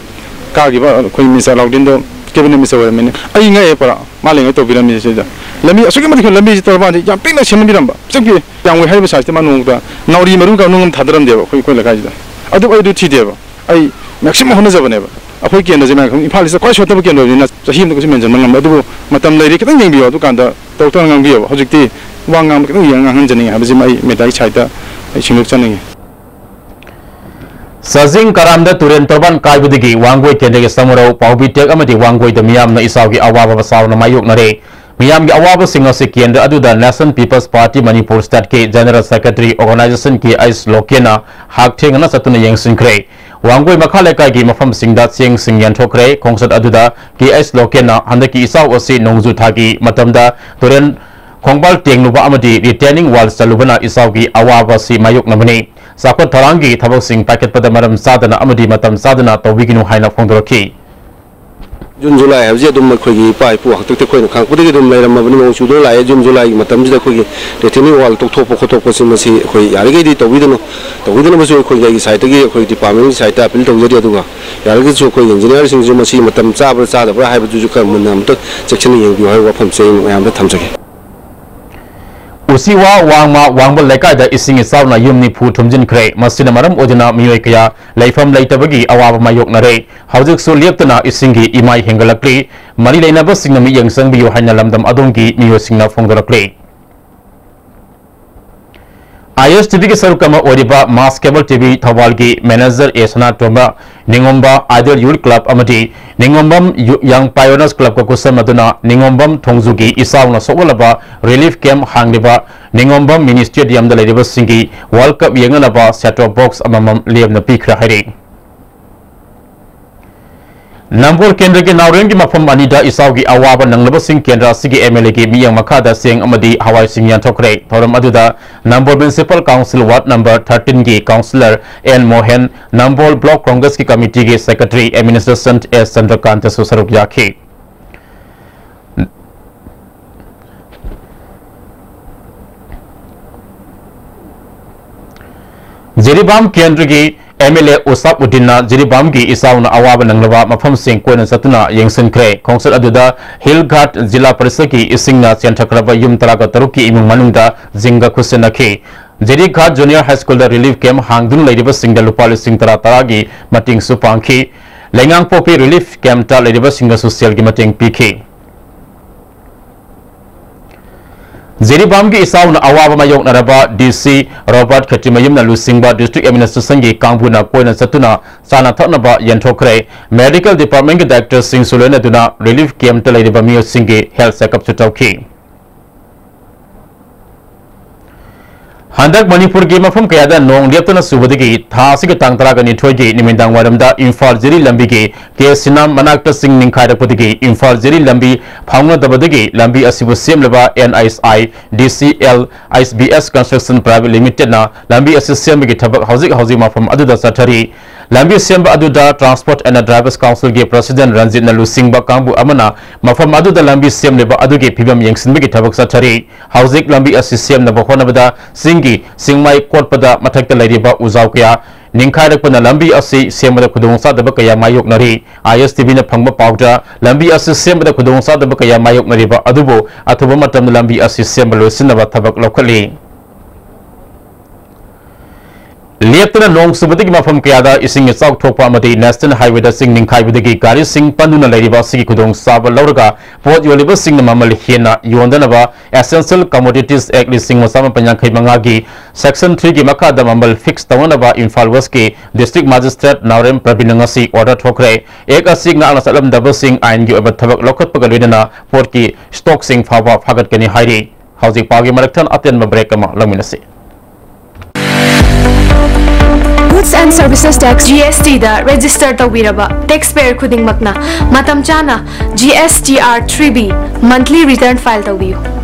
ꯀꯥꯈꯤꯕ ꯑꯩꯈꯣꯏ ꯃꯤꯅꯤꯁꯇꯔ ꯑꯂꯥꯎꯗꯤꯟꯗꯣ ꯀꯦꯕꯤꯅꯦꯠ ꯃꯤꯅꯤꯁꯇꯔ ꯑꯣꯏꯔꯝꯃꯤꯅꯤ꯫ ꯑꯩ ꯉꯛꯑꯦ ꯄꯨꯔꯥ꯫ ꯃꯥ ꯂꯩꯉꯩ ꯇꯧꯕꯤꯔꯝꯃꯤꯁꯦ ꯁꯤꯗ꯫ ꯂꯝꯕꯤ ꯑꯁꯨꯛꯀꯤ ꯃꯇꯤꯛ ꯂꯝꯕꯤꯁꯤ ꯇꯧꯔꯕꯥꯟꯗꯤ ꯌꯥꯝ ꯄꯤꯛꯅ ꯁꯦꯝꯍꯟꯕꯤꯔꯝꯕ꯫ ꯆꯪꯕꯤ ꯌꯥꯝ ꯋꯥꯏ ꯍꯥꯏꯔꯤꯕ ꯁꯥꯏꯖꯇ ꯃꯥ ꯅꯣꯡꯃꯇ ꯅꯥꯎꯔꯤ ꯃꯔꯨꯝ ꯀꯥ ꯅꯨꯡ ꯑꯃ ꯊꯥꯗꯔꯝꯗꯦꯕ ꯑꯩꯈꯣꯏ, ꯑꯩꯈꯣꯏ ꯂꯩꯀꯥꯏꯁꯤꯗ꯫ ꯑꯗꯨ ꯑꯩ ꯑꯗꯨ ꯊꯤꯗꯦꯕ꯫ ꯑꯩ ꯃꯦꯛꯁꯤꯃꯝ ꯍꯣꯠꯅꯖꯕꯅꯦꯕ꯫ ꯑꯩꯈꯣꯏ ꯀꯦꯟꯗ꯭ꯔꯁꯦ ꯃꯌꯥꯝ ꯈꯪ-, ꯏꯝꯐꯥꯜꯁꯤꯗ ꯈ꯭ꯋꯥꯏ ꯁꯣꯠꯇꯕ ꯀꯦꯟꯗ꯭ꯔ ꯑꯣꯏꯕꯅꯤꯅ ꯆꯍꯤ ꯑꯃꯗ ꯀꯩꯁꯨ ꯃꯦꯟꯁꯤꯟꯕ ꯉꯝꯃꯣꯏ꯫ ꯑꯗꯨꯕꯨ ꯃꯇꯝ ꯂꯩꯔꯤ, ꯈꯤꯇꯪ ꯌꯦꯡꯕꯤꯌꯣ꯫ ꯑꯗꯨꯀꯥꯟꯗ ꯇꯧꯔꯛꯇꯅ ꯉꯥꯡꯕꯤꯌꯣꯕ꯫ ꯍꯧꯖꯤꯛꯇꯤ ꯋꯥ ꯉꯥꯡꯕ ꯈꯤꯇꯪ ꯌꯦꯡꯉ ꯉꯥꯡꯍꯟꯖꯅꯤꯡꯉꯦ ꯍꯥꯏꯕꯁꯤꯃ ꯑꯩ ꯃꯦꯗꯤꯌꯥꯒꯤ ꯁꯥꯏꯠꯇ ꯑꯩ ꯁꯦꯡꯗꯣꯛꯆꯅꯤꯡꯉꯤ꯫ ꯆꯥꯖꯤꯡ ꯀꯔꯥꯝꯗ ꯇꯨꯔꯦꯟ ꯇꯣꯔꯕꯥꯟ ꯀꯥꯏꯕꯗꯒꯤ ꯋꯥꯡꯒꯣꯏ ꯀꯦꯟꯗ꯭ꯔꯒꯤ ꯁꯃꯨꯔꯧ, ꯄꯥꯎꯕꯤ ꯇꯦꯛ ꯑꯃꯗꯤ ꯋꯥꯡꯒꯣꯏꯗ ꯃꯤꯌꯥꯝꯅ ꯏꯆꯥꯎꯒꯤ ꯑꯋꯥꯕ ꯆꯥꯎꯅ ꯃꯥꯌꯣꯛꯅꯔꯦ꯫ ꯃꯤꯌꯥꯝꯒꯤ ꯑꯋꯥꯕꯁꯤꯡ ꯑꯁꯤ ꯀꯦꯟꯗ꯭ꯔ ꯑꯗꯨꯗ National People's Party Manipur State ꯀꯤ General Secretary Organization ꯀꯦ ꯑꯩꯆ ꯂꯣꯀꯦꯟꯅ ꯍꯥꯛ ꯊꯦꯡꯅꯅ ꯆꯠꯇꯨꯅ ꯌꯦꯡꯁꯤꯟꯈ꯭ꯔꯦ꯫ ꯋꯥꯡꯒꯣꯏ ꯃꯈꯥ ꯂꯩꯀꯥꯏꯒꯤ ꯃꯐꯝꯁꯤꯡꯗ ꯆꯦꯡꯁꯤꯡ ꯌꯦꯟꯊꯣꯛꯈ꯭ꯔꯦ꯫ ꯈꯣꯡꯆꯠ ꯑꯗꯨꯗ ꯀꯦ ꯑꯩꯆ ꯂꯣꯀꯦꯟꯅ ꯍꯟꯗꯛꯀꯤ ꯏꯆꯥꯎ ꯑꯁꯤ ꯅꯣꯡꯖꯨ ꯊꯥꯒꯤ ꯃꯇꯝꯗ ꯇꯨꯔꯦꯟ ꯈꯣꯡꯕꯥꯜ ꯇꯦꯡꯂꯨꯕ ꯑꯃꯗꯤ retaining wall ꯆꯜꯂꯨꯕꯅ ꯏꯆꯥꯎꯒꯤ ꯑꯋꯥꯕ ꯑꯁꯤ ꯃꯥꯌꯣꯛꯅꯕꯅꯤ꯫ ꯆꯥꯎꯈꯠ ꯊꯧꯔꯥꯡꯒꯤ ꯊꯕꯛꯁꯤꯡ ꯄꯥꯏꯈꯠꯄꯗ ꯃꯔꯝ ꯆꯥꯗꯅ ꯑꯃꯗꯤ ꯃꯇꯝ ꯆꯥꯗꯅ ꯇꯧꯕꯤꯒꯅꯨ ꯍꯥꯏꯅ ꯐꯣꯡꯗꯣꯔꯛꯈꯤ꯫ ꯖꯨꯟ, ꯖꯨꯂꯥꯏ ꯍꯥꯏꯕꯁꯤ ꯑꯗꯨꯝ ꯑꯩꯈꯣꯏꯒꯤ ꯏꯄꯥ ꯏꯄꯨ ꯍꯥꯛꯇꯛꯇ ꯑꯩꯈꯣꯏꯅ ꯈꯪꯉꯛꯄꯗꯒꯤ ꯑꯗꯨꯝ ꯂꯩꯔꯝꯃꯕꯅꯤ, ꯅꯣꯡ ꯆꯨꯗꯨꯅ ꯂꯥꯛꯑꯦ꯫ ꯖꯨꯟ, ꯖꯨꯂꯥꯏꯒꯤ ꯃꯇꯝꯁꯤꯗ ꯑꯩꯈꯣꯏꯒꯤ retaining wall ꯇꯧꯊꯣꯛꯄ ꯈꯣꯠꯇꯣꯛꯄꯁꯤ ꯃꯁꯤ ꯑꯩꯈꯣꯏ ꯌꯥꯔꯤꯈꯩꯗꯤ ꯇꯧꯕꯤꯗꯅꯨ꯫ ꯇꯧꯕꯤꯗꯅꯕꯁꯨ ꯑꯩꯈꯣꯏꯒꯤ ꯑꯩꯒꯤ ꯁꯥꯏꯠꯇꯒꯤ ꯑꯩꯈꯣꯏ ꯗꯤꯄꯥꯔꯠꯃꯦꯟꯒꯤ ꯁꯥꯏꯠꯇ ꯑꯄꯤꯜ ꯇꯧꯖꯔꯤ꯫ ꯑꯗꯨꯒ ꯌꯥꯔꯒꯁꯨ ꯑꯩꯈꯣꯏ ꯏꯟꯖꯤꯅꯤꯌꯥꯔꯁꯤꯡꯁꯨ ꯃꯁꯤ ꯃꯇꯝ ꯆꯥꯕ꯭ꯔꯥ ꯆꯥꯗꯕ꯭ꯔꯥ ꯍꯥꯏꯕꯗꯨꯁꯨ ꯈꯔ ꯃꯨꯟꯅ ꯑꯃꯨꯛꯇ ꯆꯦꯛꯁꯤꯟꯅ ꯌꯦꯡꯕꯤꯌꯨ ꯍꯥꯏꯕ ꯋꯥꯐꯝꯁꯦ ꯑꯩ ꯃꯌꯥꯝꯗ ꯊꯝꯖꯒꯦ꯫ ꯎꯆꯤꯋꯥ ꯋꯥꯡꯃ ꯋꯥꯡꯕ ꯂꯩꯀꯥꯏꯗ ꯏꯁꯤꯡ ꯏꯆꯥꯎꯅ ꯌꯨꯝ ꯅꯤꯐꯨ ꯊꯨꯝꯖꯤꯟꯈ꯭ꯔꯦ꯫ ꯃꯁꯤꯅ ꯃꯔꯝ ꯑꯣꯏꯗꯨꯅ ꯃꯤꯑꯣꯏ ꯀꯌꯥ ꯂꯩꯐꯝ ꯂꯩꯇꯕꯒꯤ ꯑꯋꯥꯕ ꯃꯥꯌꯣꯛꯅꯔꯦ꯫ ꯍꯧꯖꯤꯛꯁꯨ ꯂꯦꯞꯇꯅ ꯏꯁꯤꯡꯒꯤ ꯏꯃꯥꯏ ꯍꯦꯟꯒꯠꯂꯛꯂꯤ꯫ ꯃꯔꯤ ꯂꯩꯅꯕꯁꯤꯡꯅ ꯃꯤꯠꯌꯦꯡ ꯆꯪꯕꯤꯌꯨ ꯍꯥꯏꯅ ꯂꯝꯗꯝ ꯑꯗꯣꯝꯒꯤ ꯃꯤꯑꯣꯏꯁꯤꯡꯅ ꯐꯣꯡꯗꯣꯔꯛꯂꯤ꯫ ꯑꯥꯏ ꯑꯦꯁ ꯇꯤ ꯚꯤꯒꯤ ꯁꯔꯨꯛ ꯑꯃ ꯑꯣꯏꯔꯤꯕ ꯃꯥꯁ ꯀꯦꯕꯜ ꯇꯤ ꯚꯤ ꯊꯧꯕꯥꯜꯒꯤ ꯃꯦꯅꯦꯖꯔ ꯑꯦ ꯁꯅꯥꯇꯣꯝꯕ, ꯅꯤꯉꯣꯝꯕ ꯑꯥꯏꯗꯜ ꯌꯨꯠ ꯀ꯭ꯂꯕ ꯑꯃꯗꯤ ꯅꯤꯉꯣꯝꯕꯝ ꯌꯨ-, ꯌꯪ ꯄꯥꯏꯑꯣꯅꯔꯁ ꯀ꯭ꯂꯕꯀ ꯈꯨꯠꯁꯝꯅꯗꯨꯅ ꯅꯤꯉꯣꯝꯕꯝ ꯊꯣꯡꯖꯨꯒꯤ ꯏꯆꯥꯎꯅ ꯁꯣꯛꯍꯜꯂꯕ ꯔꯤꯂꯤꯐ ꯀꯦꯝꯞ ꯍꯥꯡꯂꯤꯕ ꯅꯤꯉꯣꯝꯕꯝ ꯃꯤꯅꯤ ꯁ꯭ꯇꯦꯗꯤꯌꯝꯗ ꯂꯩꯔꯤꯕꯁꯤꯡꯒꯤ world cup ꯌꯦꯡꯅꯅꯕ set top box ꯑꯃꯃꯝ ꯂꯦꯝꯅ ꯄꯤꯈ꯭ꯔꯦ ꯍꯥꯏꯔꯤ꯫ ꯅꯝꯕꯣꯜ ꯀꯦꯟꯗ꯭ꯔꯒꯤ ꯅꯥꯎꯔꯦꯝꯒꯤ ꯃꯐꯝ ꯑꯅꯤꯗ ꯏꯆꯥꯎꯒꯤ ꯑꯋꯥꯕ ꯅꯪꯂꯕꯁꯤꯡ ꯀꯦꯟꯗ꯭ꯔ ꯑꯁꯤꯒꯤ ꯑꯦꯝ ꯑꯦꯜ ꯑꯦꯒꯤ ꯃꯤꯠꯌꯦꯡ ꯃꯈꯥꯗ ꯆꯦꯡ ꯑꯃꯗꯤ ꯍꯋꯥꯏꯁꯤꯡ ꯌꯦꯟꯊꯣꯛꯈ꯭ꯔꯦ꯫ ꯊꯧꯔꯝ ꯑꯗꯨꯗ Nambol municipal council ward number ꯊꯥꯔꯇꯤꯟꯒꯤ councillor N Mohen, Nambol block ꯀꯣꯡꯒ꯭ꯔꯦꯁꯀꯤ ꯀꯃꯤꯇꯤꯒꯤ ꯁꯦꯀ꯭ꯔꯦꯇꯔꯤ ꯑꯦꯗꯃꯤꯅꯤꯁꯇ꯭ꯔꯦꯁꯟ ꯑꯦꯁ ꯆꯟꯗ꯭ꯔꯀꯥꯟꯇꯁꯨ ꯁꯔꯨꯛ ꯌꯥꯈꯤ꯫ ꯖꯤꯔꯤꯕꯥꯝ ꯀꯦꯟꯗ꯭ꯔꯒꯤ ꯑꯦꯝ ꯑꯦꯜ ꯑꯦ ꯎꯁꯥꯞ ꯎꯗꯤꯟꯅ ꯖꯤꯔꯤꯕꯥꯝꯒꯤ ꯏꯆꯥꯎꯅ ꯑꯋꯥꯕ ꯅꯪꯂꯕ ꯃꯐꯝꯁꯤꯡ ꯀꯣꯏꯅ ꯆꯠꯇꯨꯅ ꯌꯦꯡꯁꯤꯟꯈ꯭ꯔꯦ꯫ ꯈꯣꯡꯆꯠ ꯑꯗꯨꯗ ꯍꯤꯜ ꯘꯥꯠ ꯖꯤꯂꯥ ꯄꯔꯤꯁꯠꯀꯤ ꯏꯁꯤꯡꯅ ꯆꯦꯟꯊꯈ꯭ꯔꯕ ꯌꯨꯝ ꯇꯔꯥꯒ ꯇꯔꯨꯛꯀꯤ ꯏꯃꯨꯡ ꯃꯅꯨꯡꯗ ꯖꯤꯡꯒ ꯈꯨꯠꯁꯤꯟꯅꯈꯤ꯫ ꯖꯤꯔꯤ ꯘꯥꯠ ꯖꯨꯅꯤꯌꯔ ꯍꯥꯏ ꯁ꯭ꯀꯨꯜꯗ ꯔꯤꯂꯤꯐ ꯀꯦꯝꯞ ꯍꯥꯡꯗꯨꯅ ꯂꯩꯔꯤꯕꯁꯤꯡꯗ ꯂꯨꯄꯥ ꯂꯤꯁꯤꯡ ꯇꯔꯥ ꯇꯔꯥꯒꯤ ꯃꯇꯦꯡꯁꯨ ꯄꯥꯡꯈꯤ꯫ ꯂꯩꯉꯥꯡꯄꯣꯛꯄꯤ ꯔꯤꯂꯤꯐ ꯀꯦꯝꯞꯇ ꯂꯩꯔꯤꯕꯁꯤꯡꯗꯁꯨ ꯁꯦꯜꯒꯤ ꯃꯇꯦꯡ ꯄꯤꯈꯤ꯫ ꯖꯤꯔꯤꯕꯥꯝꯒꯤ ꯏꯆꯥꯎꯅ ꯑꯋꯥꯕ ꯃꯥꯌꯣꯛꯅꯔꯕ ꯗꯤ ꯁꯤ ꯔꯣꯕꯥꯔꯠ ꯈꯦꯇ꯭ꯔꯤꯃꯌꯨꯝꯅ ꯂꯨꯆꯤꯡꯕ ꯗꯤꯁꯇ꯭ꯔꯤꯛ ꯑꯦꯗꯃꯤꯅꯤꯁꯇ꯭ꯔꯦꯁꯟꯒꯤ ꯀꯥꯡꯕꯨꯅ ꯀꯣꯏꯅ ꯆꯠꯇꯨꯅ ꯆꯥꯅ ꯊꯛꯅꯕ ꯌꯦꯟꯊꯣꯛꯈ꯭ꯔꯦ꯫ ꯃꯦꯗꯤꯀꯦꯜ ꯗꯤꯄꯥꯔꯠꯃꯦꯟꯒꯤ ꯗꯥꯏꯔꯦꯛꯇꯔꯁꯤꯡꯁꯨ ꯂꯣꯏꯅꯗꯨꯅ ꯔꯤꯂꯤꯐ ꯀꯦꯝꯞꯇ ꯂꯩꯔꯤꯕ ꯃꯤꯑꯣꯏꯁꯤꯡꯒꯤ ꯍꯦꯜꯊ ꯆꯦꯛꯑꯞꯁꯨ ꯇꯧꯈꯤ꯫ ꯍꯟꯗꯛ ꯃꯅꯤꯄꯨꯔꯒꯤ ꯃꯐꯝ ꯀꯌꯥꯗ ꯅꯣꯡ ꯂꯦꯞꯇꯅ ꯆꯨꯕꯗꯒꯤ ꯊꯥ ꯑꯁꯤꯒꯤ ꯇꯥꯡ ꯇꯔꯥꯒ ꯅꯤꯊꯣꯏꯒꯤ ꯅꯨꯃꯤꯗꯥꯡ ꯋꯥꯏꯔꯝꯗ ꯏꯝꯐꯥꯜ ꯖꯤꯔꯤ ꯂꯝꯕꯤꯒꯤ ꯀꯦ ꯁꯤꯅꯥꯝ ꯃꯅꯥꯛꯇ ꯆꯤꯡ ꯅꯤꯡꯈꯥꯏꯔꯛꯄꯗꯒꯤ ꯏꯝꯐꯥꯜ ꯖꯤꯔꯤ ꯂꯝꯕꯤ ꯐꯥꯎꯅꯗꯕꯗꯒꯤ ꯂꯝꯕꯤ ꯑꯁꯤꯕꯨ ꯁꯦꯝꯂꯤꯕ and H I D C L H B S construction private ꯂꯤꯃꯤꯇꯦꯗꯅ ꯂꯝꯕꯤ ꯑꯁꯤ ꯁꯦꯝꯕꯒꯤ ꯊꯕꯛ ꯍꯧꯖꯤꯛ ꯍꯧꯖꯤꯛ ꯃꯐꯝ ꯑꯗꯨꯗ ꯆꯠꯊꯔꯤ꯫ ꯂꯝꯕꯤ ꯁꯦꯝꯕ ꯑꯗꯨꯗ ꯇ꯭ꯔꯥꯟꯁꯄꯣꯔꯠ ꯑꯦꯟ ꯗ꯭ꯔꯥꯏꯚꯔꯁ ꯀꯥꯎꯟꯁꯤꯜꯒꯤ ꯄ꯭ꯔꯁꯤꯗꯦꯟꯠ ꯔꯟꯖꯤꯠꯅ ꯂꯨꯆꯤꯡꯕ ꯀꯥꯡꯕꯨ ꯑꯃꯅ ꯃꯐꯝ ꯑꯗꯨꯗ ꯂꯝꯕꯤ ꯁꯦꯝꯂꯤꯕ ꯑꯗꯨꯒꯤ ꯐꯤꯕꯝ ꯌꯦꯡꯁꯤꯟꯕꯒꯤ ꯊꯕꯛ ꯆꯠꯊꯔꯤ꯫ ꯍꯧꯖꯤꯛ ꯂꯝꯕꯤ ꯑꯁꯤ ꯁꯦꯝꯅꯕ ꯍꯣꯠꯅꯕꯗ ꯆꯤꯡꯒꯤ ꯆꯤꯡꯃꯥꯏ ꯀꯣꯠꯄꯗ ꯃꯊꯛꯇ ꯂꯩꯔꯤꯕ ꯎꯖꯥꯎ ꯀꯌꯥ ꯅꯤꯡꯈꯥꯏꯔꯛꯄꯅ ꯂꯝꯕꯤ ꯑꯁꯤ ꯁꯦꯝꯕꯗ ꯈꯨꯗꯣꯡꯆꯥꯗꯕ ꯀꯌꯥ ꯃꯥꯌꯣꯛꯅꯔꯤ꯫ ISTVꯅ ꯐꯪꯕ ꯄꯥꯎꯗ, ꯂꯝꯕꯤ ꯑꯁꯤ ꯁꯦꯝꯕꯗ ꯈꯨꯗꯣꯡꯆꯥꯗꯕ ꯀꯌꯥ ꯃꯥꯌꯣꯛꯅꯔꯤꯕ ꯑꯗꯨꯕꯨ ꯑꯊꯨꯕ ꯃꯇꯝꯗ ꯂꯝꯕꯤ ꯑꯁꯤ ꯁꯦꯝꯕ ꯂꯣꯏꯁꯤꯟꯅꯕ ꯊꯕꯛ ꯂꯧꯈꯠꯂꯤ꯫ ꯂꯦꯞꯇꯅ ꯅꯣꯡ ꯆꯨꯕꯗꯒꯤ ꯃꯐꯝ ꯀꯌꯥꯗ ꯏꯁꯤꯡ ꯏꯆꯥꯎ ꯊꯣꯛꯄ ꯑꯃꯗꯤ National Highwayꯗ ꯆꯤꯡ ꯅꯤꯡꯈꯥꯏꯕꯗꯒꯤ ꯒꯥꯔꯤꯁꯤꯡ ꯄꯟꯗꯨꯅ ꯂꯩꯔꯤꯕ ꯑꯁꯤꯒꯤ ꯈꯨꯗꯣꯡꯆꯥꯕ ꯂꯧꯔꯒ ꯄꯣꯠ ꯌꯣꯜꯂꯤꯕꯁꯤꯡꯅ ꯃꯃꯜ ꯍꯦꯟꯅ ꯌꯣꯟꯗꯅꯕ Essential Commodities Act ꯂꯤꯁꯤꯡ ꯑꯃ ꯆꯥꯃꯥꯄꯟ ꯌꯥꯡꯈꯩ ꯃꯉꯥꯒꯤ Section threeꯒꯤ ꯃꯈꯥꯗ ꯃꯃꯜ fix ꯇꯧꯅꯅꯕ ꯏꯝꯐꯥꯜ Westꯀꯤ District Magistrate ꯅꯥꯎꯔꯦꯝ ꯄ꯭ꯔꯕꯤꯟꯅ ꯉꯁꯤ order ꯊꯣꯛꯈ꯭ꯔꯦ꯫ Act ꯑꯁꯤ ꯉꯥꯛꯅ ꯆꯠꯂꯝꯗꯕꯁꯤꯡ ꯑꯥꯏꯟꯒꯤ ꯑꯣꯏꯕ ꯊꯕꯛ ꯂꯧꯈꯠꯄꯒ ꯂꯣꯏꯅꯅ ꯄꯣꯠꯀꯤ stockꯁꯤꯡ ꯐꯥꯎꯕ ꯐꯥꯒꯠꯀꯅꯤ ꯍꯥꯏꯔꯤ꯫ ꯍꯧꯖꯤꯛ ꯄꯥꯎꯒꯤ ꯃꯔꯛꯊꯠ ꯑꯇꯦꯟꯕ break ꯑꯃ ꯂꯧꯃꯤꯟꯅꯁꯤ꯫ Goods and Services Tax, GSTꯗ register ꯇꯧꯕꯤꯔꯕ taxpayer ꯈꯨꯗꯤꯡꯃꯛꯅ ꯃꯇꯝ ꯆꯥꯅ GSTR three B monthly return file ꯇꯧꯕꯤꯌꯨ꯫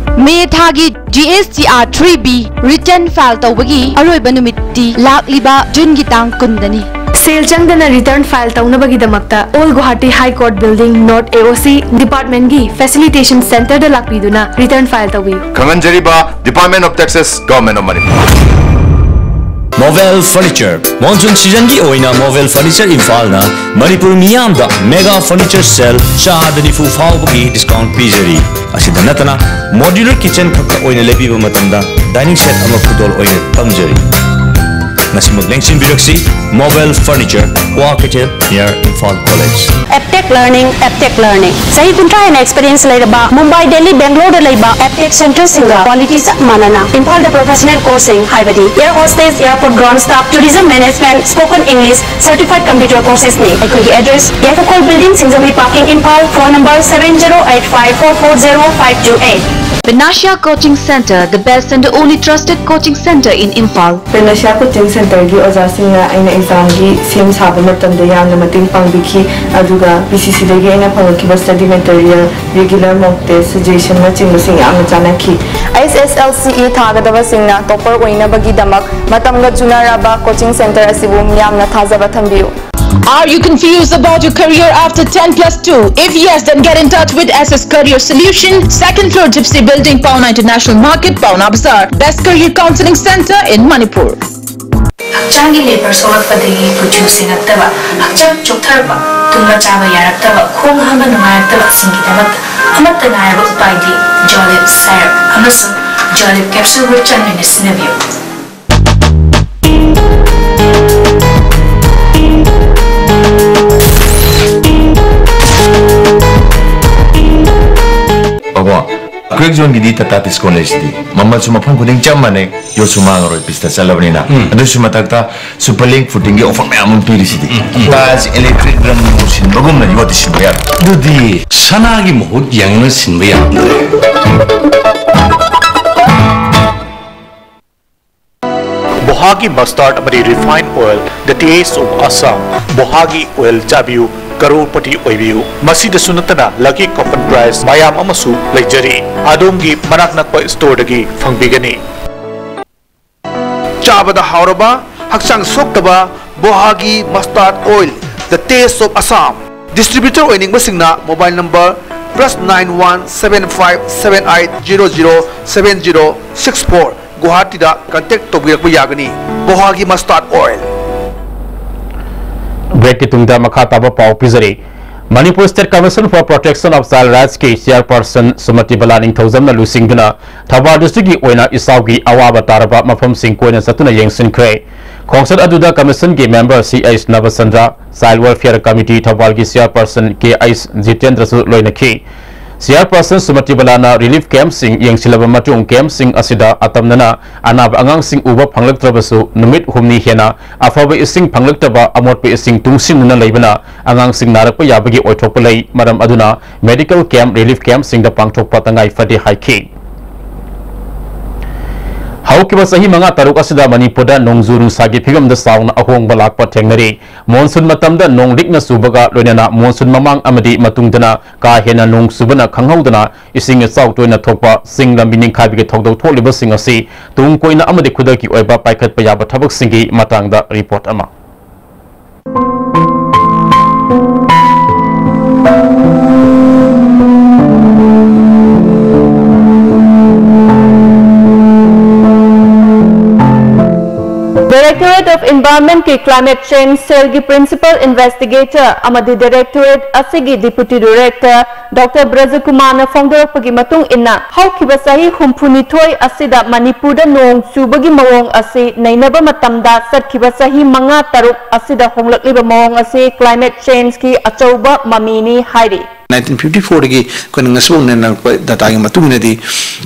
ꯃꯦ ꯊꯥꯒꯤ GSTR three B return file ꯇꯧꯕꯒꯤ ꯑꯔꯣꯏꯕ ꯅꯨꯃꯤꯠꯇꯤ ꯂꯥꯛꯂꯤꯕ ꯖꯨꯟꯒꯤ ꯇꯥꯡ ꯀꯨꯟꯗꯅꯤ꯫ ꯁꯦꯜ ꯆꯪꯗꯅ return file ꯇꯧꯅꯕꯒꯤꯗꯃꯛꯇ Old Guwahati High Court Building, North AOC departmentꯀꯤ facilitation centreꯗ ꯂꯥꯛꯄꯤꯗꯨꯅ return file ꯇꯧꯕꯤꯌꯨ꯫ ꯈꯪꯍꯟꯖꯔꯤꯕ Department of Taxes, Government of Manipur꯫ Movel Furniture꯫ Monsoon seasonꯒꯤ ꯑꯣꯏꯅ Movel Furniture ꯏꯝꯐꯥꯜꯅ ꯃꯅꯤꯄꯨꯔ ꯃꯤꯌꯥꯝꯗ mega furniture sale ꯆꯥꯗ ꯅꯤꯐꯨ ꯐꯥꯎꯕꯒꯤ discount ꯄꯤꯖꯔꯤ꯫ ꯑꯁꯤꯗ ꯅꯠꯇꯅ modular kitchen ꯈꯛꯇ ꯑꯣꯏꯅ ꯂꯩꯕꯤꯕ ꯃꯇꯝꯗ dining set ꯑꯃ ꯈꯨꯗꯣꯜ ꯑꯣꯏꯅ ꯇꯝꯖꯔꯤ꯫ ꯉꯁꯤꯃꯛ ꯂꯦꯡꯁꯤꯟꯕꯤꯔꯛꯁꯤ, Movel Furniture, ꯀ꯭ꯋꯥ ꯀꯩꯊꯦꯜ, near Imphal College꯫ Aptech Learning, Aptech Learning꯫ ꯆꯍꯤ ꯀꯨꯟꯊ꯭ꯔꯥ ꯍꯦꯟꯅ experience ꯂꯩꯔꯕ ꯃꯨꯝꯕꯥꯏ, ꯗꯦꯜꯂꯤ, ꯕꯦꯡꯒ꯭ꯂꯣꯔꯗ ꯂꯩꯕ Aptech centreꯁꯤꯡꯒ quality ꯆꯞ ꯃꯥꯟꯅꯅ ꯏꯝꯐꯥꯜꯗ professional courseꯁꯤꯡ ꯍꯥꯏꯕꯗꯤ air hostess, airport ground staff, tourism management, spoken English, certified computer coursesꯅꯤ꯫ ꯑꯩꯈꯣꯏꯒꯤ address, ꯌꯥꯏꯐꯈꯣꯜ building, Singjamei parking, Imphal. Phone number seven zero eight five four four zero five two eight꯫ Panacea Coaching Centre, the best and the only trusted coaching centre in Imphal. Panacea Coaching Centreꯒꯤ ꯑꯣꯖꯥꯁꯤꯡꯅ ꯑꯩꯅ examꯒꯤ ꯁꯦꯝ ꯁꯥꯕ ꯃꯇꯝꯗ ꯌꯥꯝꯅ ꯃꯇꯦꯡ ꯄꯥꯡꯕꯤꯈꯤ, ꯑꯗꯨꯒ PCCꯗꯒꯤ ꯑꯩꯅ ꯐꯪꯂꯛꯈꯤꯕ study material, regular mock test, suggestionꯅꯆꯤꯡꯕꯁꯤꯡ ꯌꯥꯝꯅ ꯆꯥꯟꯅꯈꯤ꯫ HSLCE ꯊꯥꯒꯗꯕꯁꯤꯡꯅ topper ꯑꯣꯏꯅꯕꯒꯤꯗꯃꯛ ꯃꯇꯝꯒ ꯆꯨꯅꯔꯕ coaching centre ꯑꯁꯤꯕꯨ ꯃꯤꯌꯥꯝꯅ ꯊꯥꯖꯕ ꯊꯝꯕꯤꯌꯨ꯫ Are you confused about your career after ten plus two? If yes, then get in touch with SS Career Solution, second floor Gypsy Building, Paona International Market, Paona Bazaar. Best career counseling centre in Manipur. ꯍꯛꯆꯥꯡꯒꯤ labour ꯁꯣꯛꯂꯛꯄꯗꯒꯤ ꯀꯨꯆꯨ ꯁꯦꯡꯉꯛꯇꯕ, ꯍꯛꯆꯥꯡ ꯆꯣꯛꯊꯔꯛꯄ, ꯇꯨꯝꯕ ꯆꯥꯕ ꯌꯥꯔꯛꯇꯕ, ꯈꯣꯡ ꯍꯥꯝꯕ ꯅꯨꯡꯉꯥꯏꯔꯛꯇꯕꯁꯤꯡꯒꯤꯗꯃꯛꯇ ꯑꯃꯠꯇ ꯉꯥꯏꯔꯕ ꯎꯄꯥꯏꯗꯤ ꯖꯣꯂꯤꯞ ꯁꯥꯏꯔꯞ ꯑꯃꯁꯨꯡ ꯖꯣꯂꯤꯞ ꯀꯦꯞꯁꯨꯜꯕꯨ ꯆꯥꯡ ꯅꯥꯏꯅ ꯁꯤꯖꯤꯟꯅꯕꯤꯌꯨ꯫ ꯑꯕꯣ, ꯀ꯭ꯔꯦꯛ ꯖꯣꯟꯒꯤꯗꯤ ꯇꯥꯇꯥ ꯇꯤꯁꯀꯣꯟ ꯂꯩꯁꯤꯗꯤ꯫ ꯃꯃꯜꯁꯨ ꯃꯐꯝ ꯈꯨꯗꯤꯡ ꯆꯞ ꯃꯥꯟꯅꯩ, ꯌꯣꯠꯁꯨ ꯃꯥꯡꯉꯔꯣꯏ, ꯄꯤꯁꯇ ꯆꯠꯂꯕꯅꯤꯅ꯫ ꯎꯝ꯫ ꯑꯗꯨꯁꯨ ꯃꯊꯛꯇ ꯁꯨꯄꯔ ꯂꯤꯡ ꯐꯨꯇꯤꯡꯒꯤ ꯑꯣꯐꯔ ꯃꯌꯥꯝ ꯑꯃ ꯄꯤꯔꯤꯁꯤꯗꯤ꯫ ꯎꯝ, ꯎꯝ꯫ ꯇꯥꯏꯜꯁ ꯏꯂꯦꯛꯇ꯭ꯔꯤꯛ ꯔꯪ ꯁꯤꯟꯕꯒꯨꯝꯅ ꯌꯣꯠꯇꯤ ꯁꯤꯟꯕ ꯌꯥꯔꯣꯏ꯫ ꯑꯗꯨꯗꯤ ꯁꯅꯥꯒꯤ ꯃꯍꯨꯠ ꯌꯦꯡꯂꯒ ꯁꯤꯟꯕ ꯌꯥꯗ꯭ꯔꯦ꯫ ꯕꯣꯍꯥꯒꯤ ꯃꯁꯇꯥꯔꯗ ꯑꯃꯗꯤ refine oil, the taste of Assam꯫ ꯕꯣꯍꯥꯒꯤ ꯑꯣꯏꯜ ꯆꯥꯕꯤꯌꯨ, ꯀꯔꯣꯔꯄꯇꯤ ꯑꯣꯏꯕꯤꯌꯨ꯫ ꯃꯁꯤꯗꯁꯨ ꯅꯠꯇꯅ ꯂꯛꯀꯤ ꯀꯣꯄꯟ ꯄ꯭ꯔꯥꯏꯖ ꯃꯌꯥꯝ ꯑꯃꯁꯨ ꯂꯩꯖꯔꯤ꯫ ꯑꯗꯣꯝꯒꯤ ꯃꯅꯥꯛ ꯅꯛꯄ ꯁ꯭ꯇꯣꯔꯗꯒꯤ ꯐꯪꯕꯤꯒꯅꯤ꯫ ꯆꯥꯕꯗ ꯍꯥꯎꯔꯕ, ꯍꯛꯆꯥꯡ ꯁꯣꯛꯇꯕ ꯕꯣꯍꯥꯒꯤ mustard oil, the taste of Assam꯫ Distributor ꯑꯣꯏꯅꯤꯡꯕꯁꯤꯡꯅ mobile number plus nine one seven five seven eight zero zero seven zero six four, ꯒꯨꯋꯥꯍꯥꯇꯤꯗ ꯀꯟꯇꯦꯛ ꯇꯧꯕꯤꯔꯛꯄ ꯌꯥꯒꯅꯤ꯫ ꯕꯣꯍꯥꯒꯤ ꯃꯁꯇꯥꯔꯗ ꯑꯣꯏꯜ꯫ ꯕ꯭ꯔꯦꯛꯀꯤ ꯇꯨꯡꯗ ꯃꯈꯥ ꯇꯥꯕ ꯄꯥꯎ ꯄꯤꯖꯔꯤ꯫ Manipur State Commission for Protection of Child Rightsꯀꯤ ꯆꯤꯌꯔꯄꯔꯁꯟ ꯁꯨꯃꯇꯤ ꯕꯂꯥ ꯅꯤꯡꯊꯧꯖꯝꯅ ꯂꯨꯆꯤꯡꯗꯨꯅ ꯊꯧꯕꯥꯜ ꯗꯤꯁꯇ꯭ꯔꯤꯛꯀꯤ ꯑꯣꯏꯅ ꯏꯆꯥꯎꯒꯤ ꯑꯋꯥꯕ ꯇꯥꯔꯕ ꯃꯐꯝꯁꯤꯡ ꯀꯣꯏꯅ ꯆꯠꯇꯨꯅ ꯌꯦꯡꯁꯤꯟꯈ꯭ꯔꯦ꯫ ꯈꯣꯡꯆꯠ ꯑꯗꯨꯗ ꯀꯃꯤꯁꯟꯒꯤ ꯃꯦꯝꯕꯔ ꯁꯤ ꯑꯩꯆ ꯅꯕꯆꯟꯗ꯭ꯔ, ꯆꯥꯏꯜ ꯋꯦꯜꯐꯤꯌꯔ ꯀꯃꯤꯇꯤ ꯊꯧꯕꯥꯜꯒꯤ ꯆꯤꯌꯔꯄꯔꯁꯟ ꯀꯦ ꯑꯩꯆ ꯖꯤꯇꯦꯟꯗ꯭ꯔꯁꯨ ꯂꯣꯏꯅꯈꯤ꯫ ꯆꯤꯌꯔꯄꯔꯁꯟ ꯁꯨꯃꯇꯤ ꯕꯂꯥꯅ ꯔꯤꯂꯤꯐ ꯀꯦꯝꯞꯁꯤꯡ ꯌꯦꯡꯁꯤꯜꯂꯕ ꯃꯇꯨꯡ, ꯀꯦꯝꯞꯁꯤꯡ ꯑꯁꯤꯗ ꯑꯇꯝꯅꯅ ꯑꯅꯥꯕ ꯑꯉꯥꯡꯁꯤꯡ ꯎꯕ ꯐꯪꯂꯛꯇ꯭ꯔꯕꯁꯨ, ꯅꯨꯃꯤꯠ ꯍꯨꯝꯅꯤ ꯍꯦꯟꯅ ꯑꯐꯕ ꯏꯁꯤꯡ ꯐꯪꯂꯛꯇꯕ, ꯑꯃꯣꯠꯄ ꯏꯁꯤꯡ ꯇꯨꯡꯁꯤꯟꯗꯨꯅ ꯂꯩꯕꯅ ꯑꯉꯥꯡꯁꯤꯡ ꯅꯥꯔꯛꯄ ꯌꯥꯕꯒꯤ ꯑꯣꯏꯊꯣꯛꯄ ꯂꯩ꯫ ꯃꯔꯝ ꯑꯗꯨꯅ ꯃꯦꯗꯤꯀꯦꯜ ꯀꯦꯝꯞ, ꯔꯤꯂꯤꯐ ꯀꯦꯝꯞꯁꯤꯡꯗ ꯄꯥꯡꯊꯣꯛꯄ ꯇꯉꯥꯏ ꯐꯗꯦ ꯍꯥꯏꯈꯤ꯫ ꯍꯧꯈꯤꯕ ꯆꯍꯤ ꯃꯉꯥ ꯇꯔꯨꯛ ꯑꯁꯤꯗ ꯃꯅꯤꯄꯨꯔꯗ ꯅꯣꯡꯖꯨ ꯅꯨꯡꯁꯥꯒꯤ ꯐꯤꯕꯝꯗ ꯆꯥꯎꯅ ꯑꯍꯣꯡꯕ ꯂꯥꯛꯄ ꯊꯦꯡꯅꯔꯤ꯫ ꯃꯣꯟꯁꯨꯟ ꯃꯇꯝꯗ ꯅꯣꯡ ꯂꯤꯛꯅ ꯆꯨꯕꯒ ꯂꯣꯏꯅꯅ ꯃꯣꯟꯁꯨꯟ ꯃꯃꯥꯡ ꯑꯃꯗꯤ ꯃꯇꯨꯡꯗꯅ ꯀꯥ ꯍꯦꯟꯅ ꯅꯣꯡ ꯆꯨꯕꯅ ꯈꯪꯍꯧꯗꯅ ꯏꯁꯤꯡ ꯏꯆꯥꯎ ꯇꯣꯏꯅ ꯊꯣꯛꯄ, ꯆꯤꯡ ꯂꯝꯕꯤ ꯅꯤꯡꯈꯥꯏꯕꯒꯤ ꯊꯧꯗꯣꯛ ꯊꯣꯛꯂꯤꯕꯁꯤꯡ ꯑꯁꯤ ꯇꯨꯡ ꯀꯣꯏꯅ ꯑꯃꯗꯤ ꯈꯨꯗꯛꯀꯤ ꯑꯣꯏꯕ ꯄꯥꯏꯈꯠꯄ ꯌꯥꯕ ꯊꯕꯛꯁꯤꯡꯒꯤ ꯃꯇꯥꯡꯗ ꯔꯤꯄꯣꯔꯠ ꯑꯃ꯫ Directorate Government ꯀꯤ Climate Change Cell ꯒꯤ Principal Investigator ꯑꯃꯗꯤ Directorate ꯑꯁꯤꯒꯤ Deputy Director Doctor ꯕ꯭ꯔꯖꯀꯨꯃꯥꯔꯅ ꯐꯣꯡꯗꯣꯔꯛꯄꯒꯤ ꯃꯇꯨꯡ ꯏꯟꯅ, ꯍꯧꯈꯤꯕ ꯆꯍꯤ ꯍꯨꯝꯐꯨꯅꯤꯊꯣꯏ ꯑꯁꯤꯗ ꯃꯅꯤꯄꯨꯔꯗ ꯅꯣꯡ ꯆꯨꯕꯒꯤ ꯃꯑꯣꯡ ꯑꯁꯤ ꯅꯩꯅꯕ ꯃꯇꯝꯗ, ꯆꯠꯈꯤꯕ ꯆꯍꯤ ꯃꯉꯥ ꯇꯔꯨꯛ ꯑꯁꯤꯗ ꯍꯣꯡꯂꯛꯂꯤꯕ ꯃꯑꯣꯡ ꯑꯁꯤ climate change ꯀꯤ ꯑꯆꯧꯕ ꯃꯃꯤꯅꯤ ꯍꯥꯏꯔꯤ꯫ ꯅꯥꯏꯟꯇꯤꯟ ꯐꯤꯐꯇꯤ ꯐꯣꯔꯗꯒꯤ ꯑꯩꯈꯣꯏꯅ ꯉꯁꯤꯐꯥꯎ ꯅꯩꯅꯔꯛꯄ data ꯒꯤ ꯃꯇꯨꯡ ꯏꯟꯅꯗꯤ,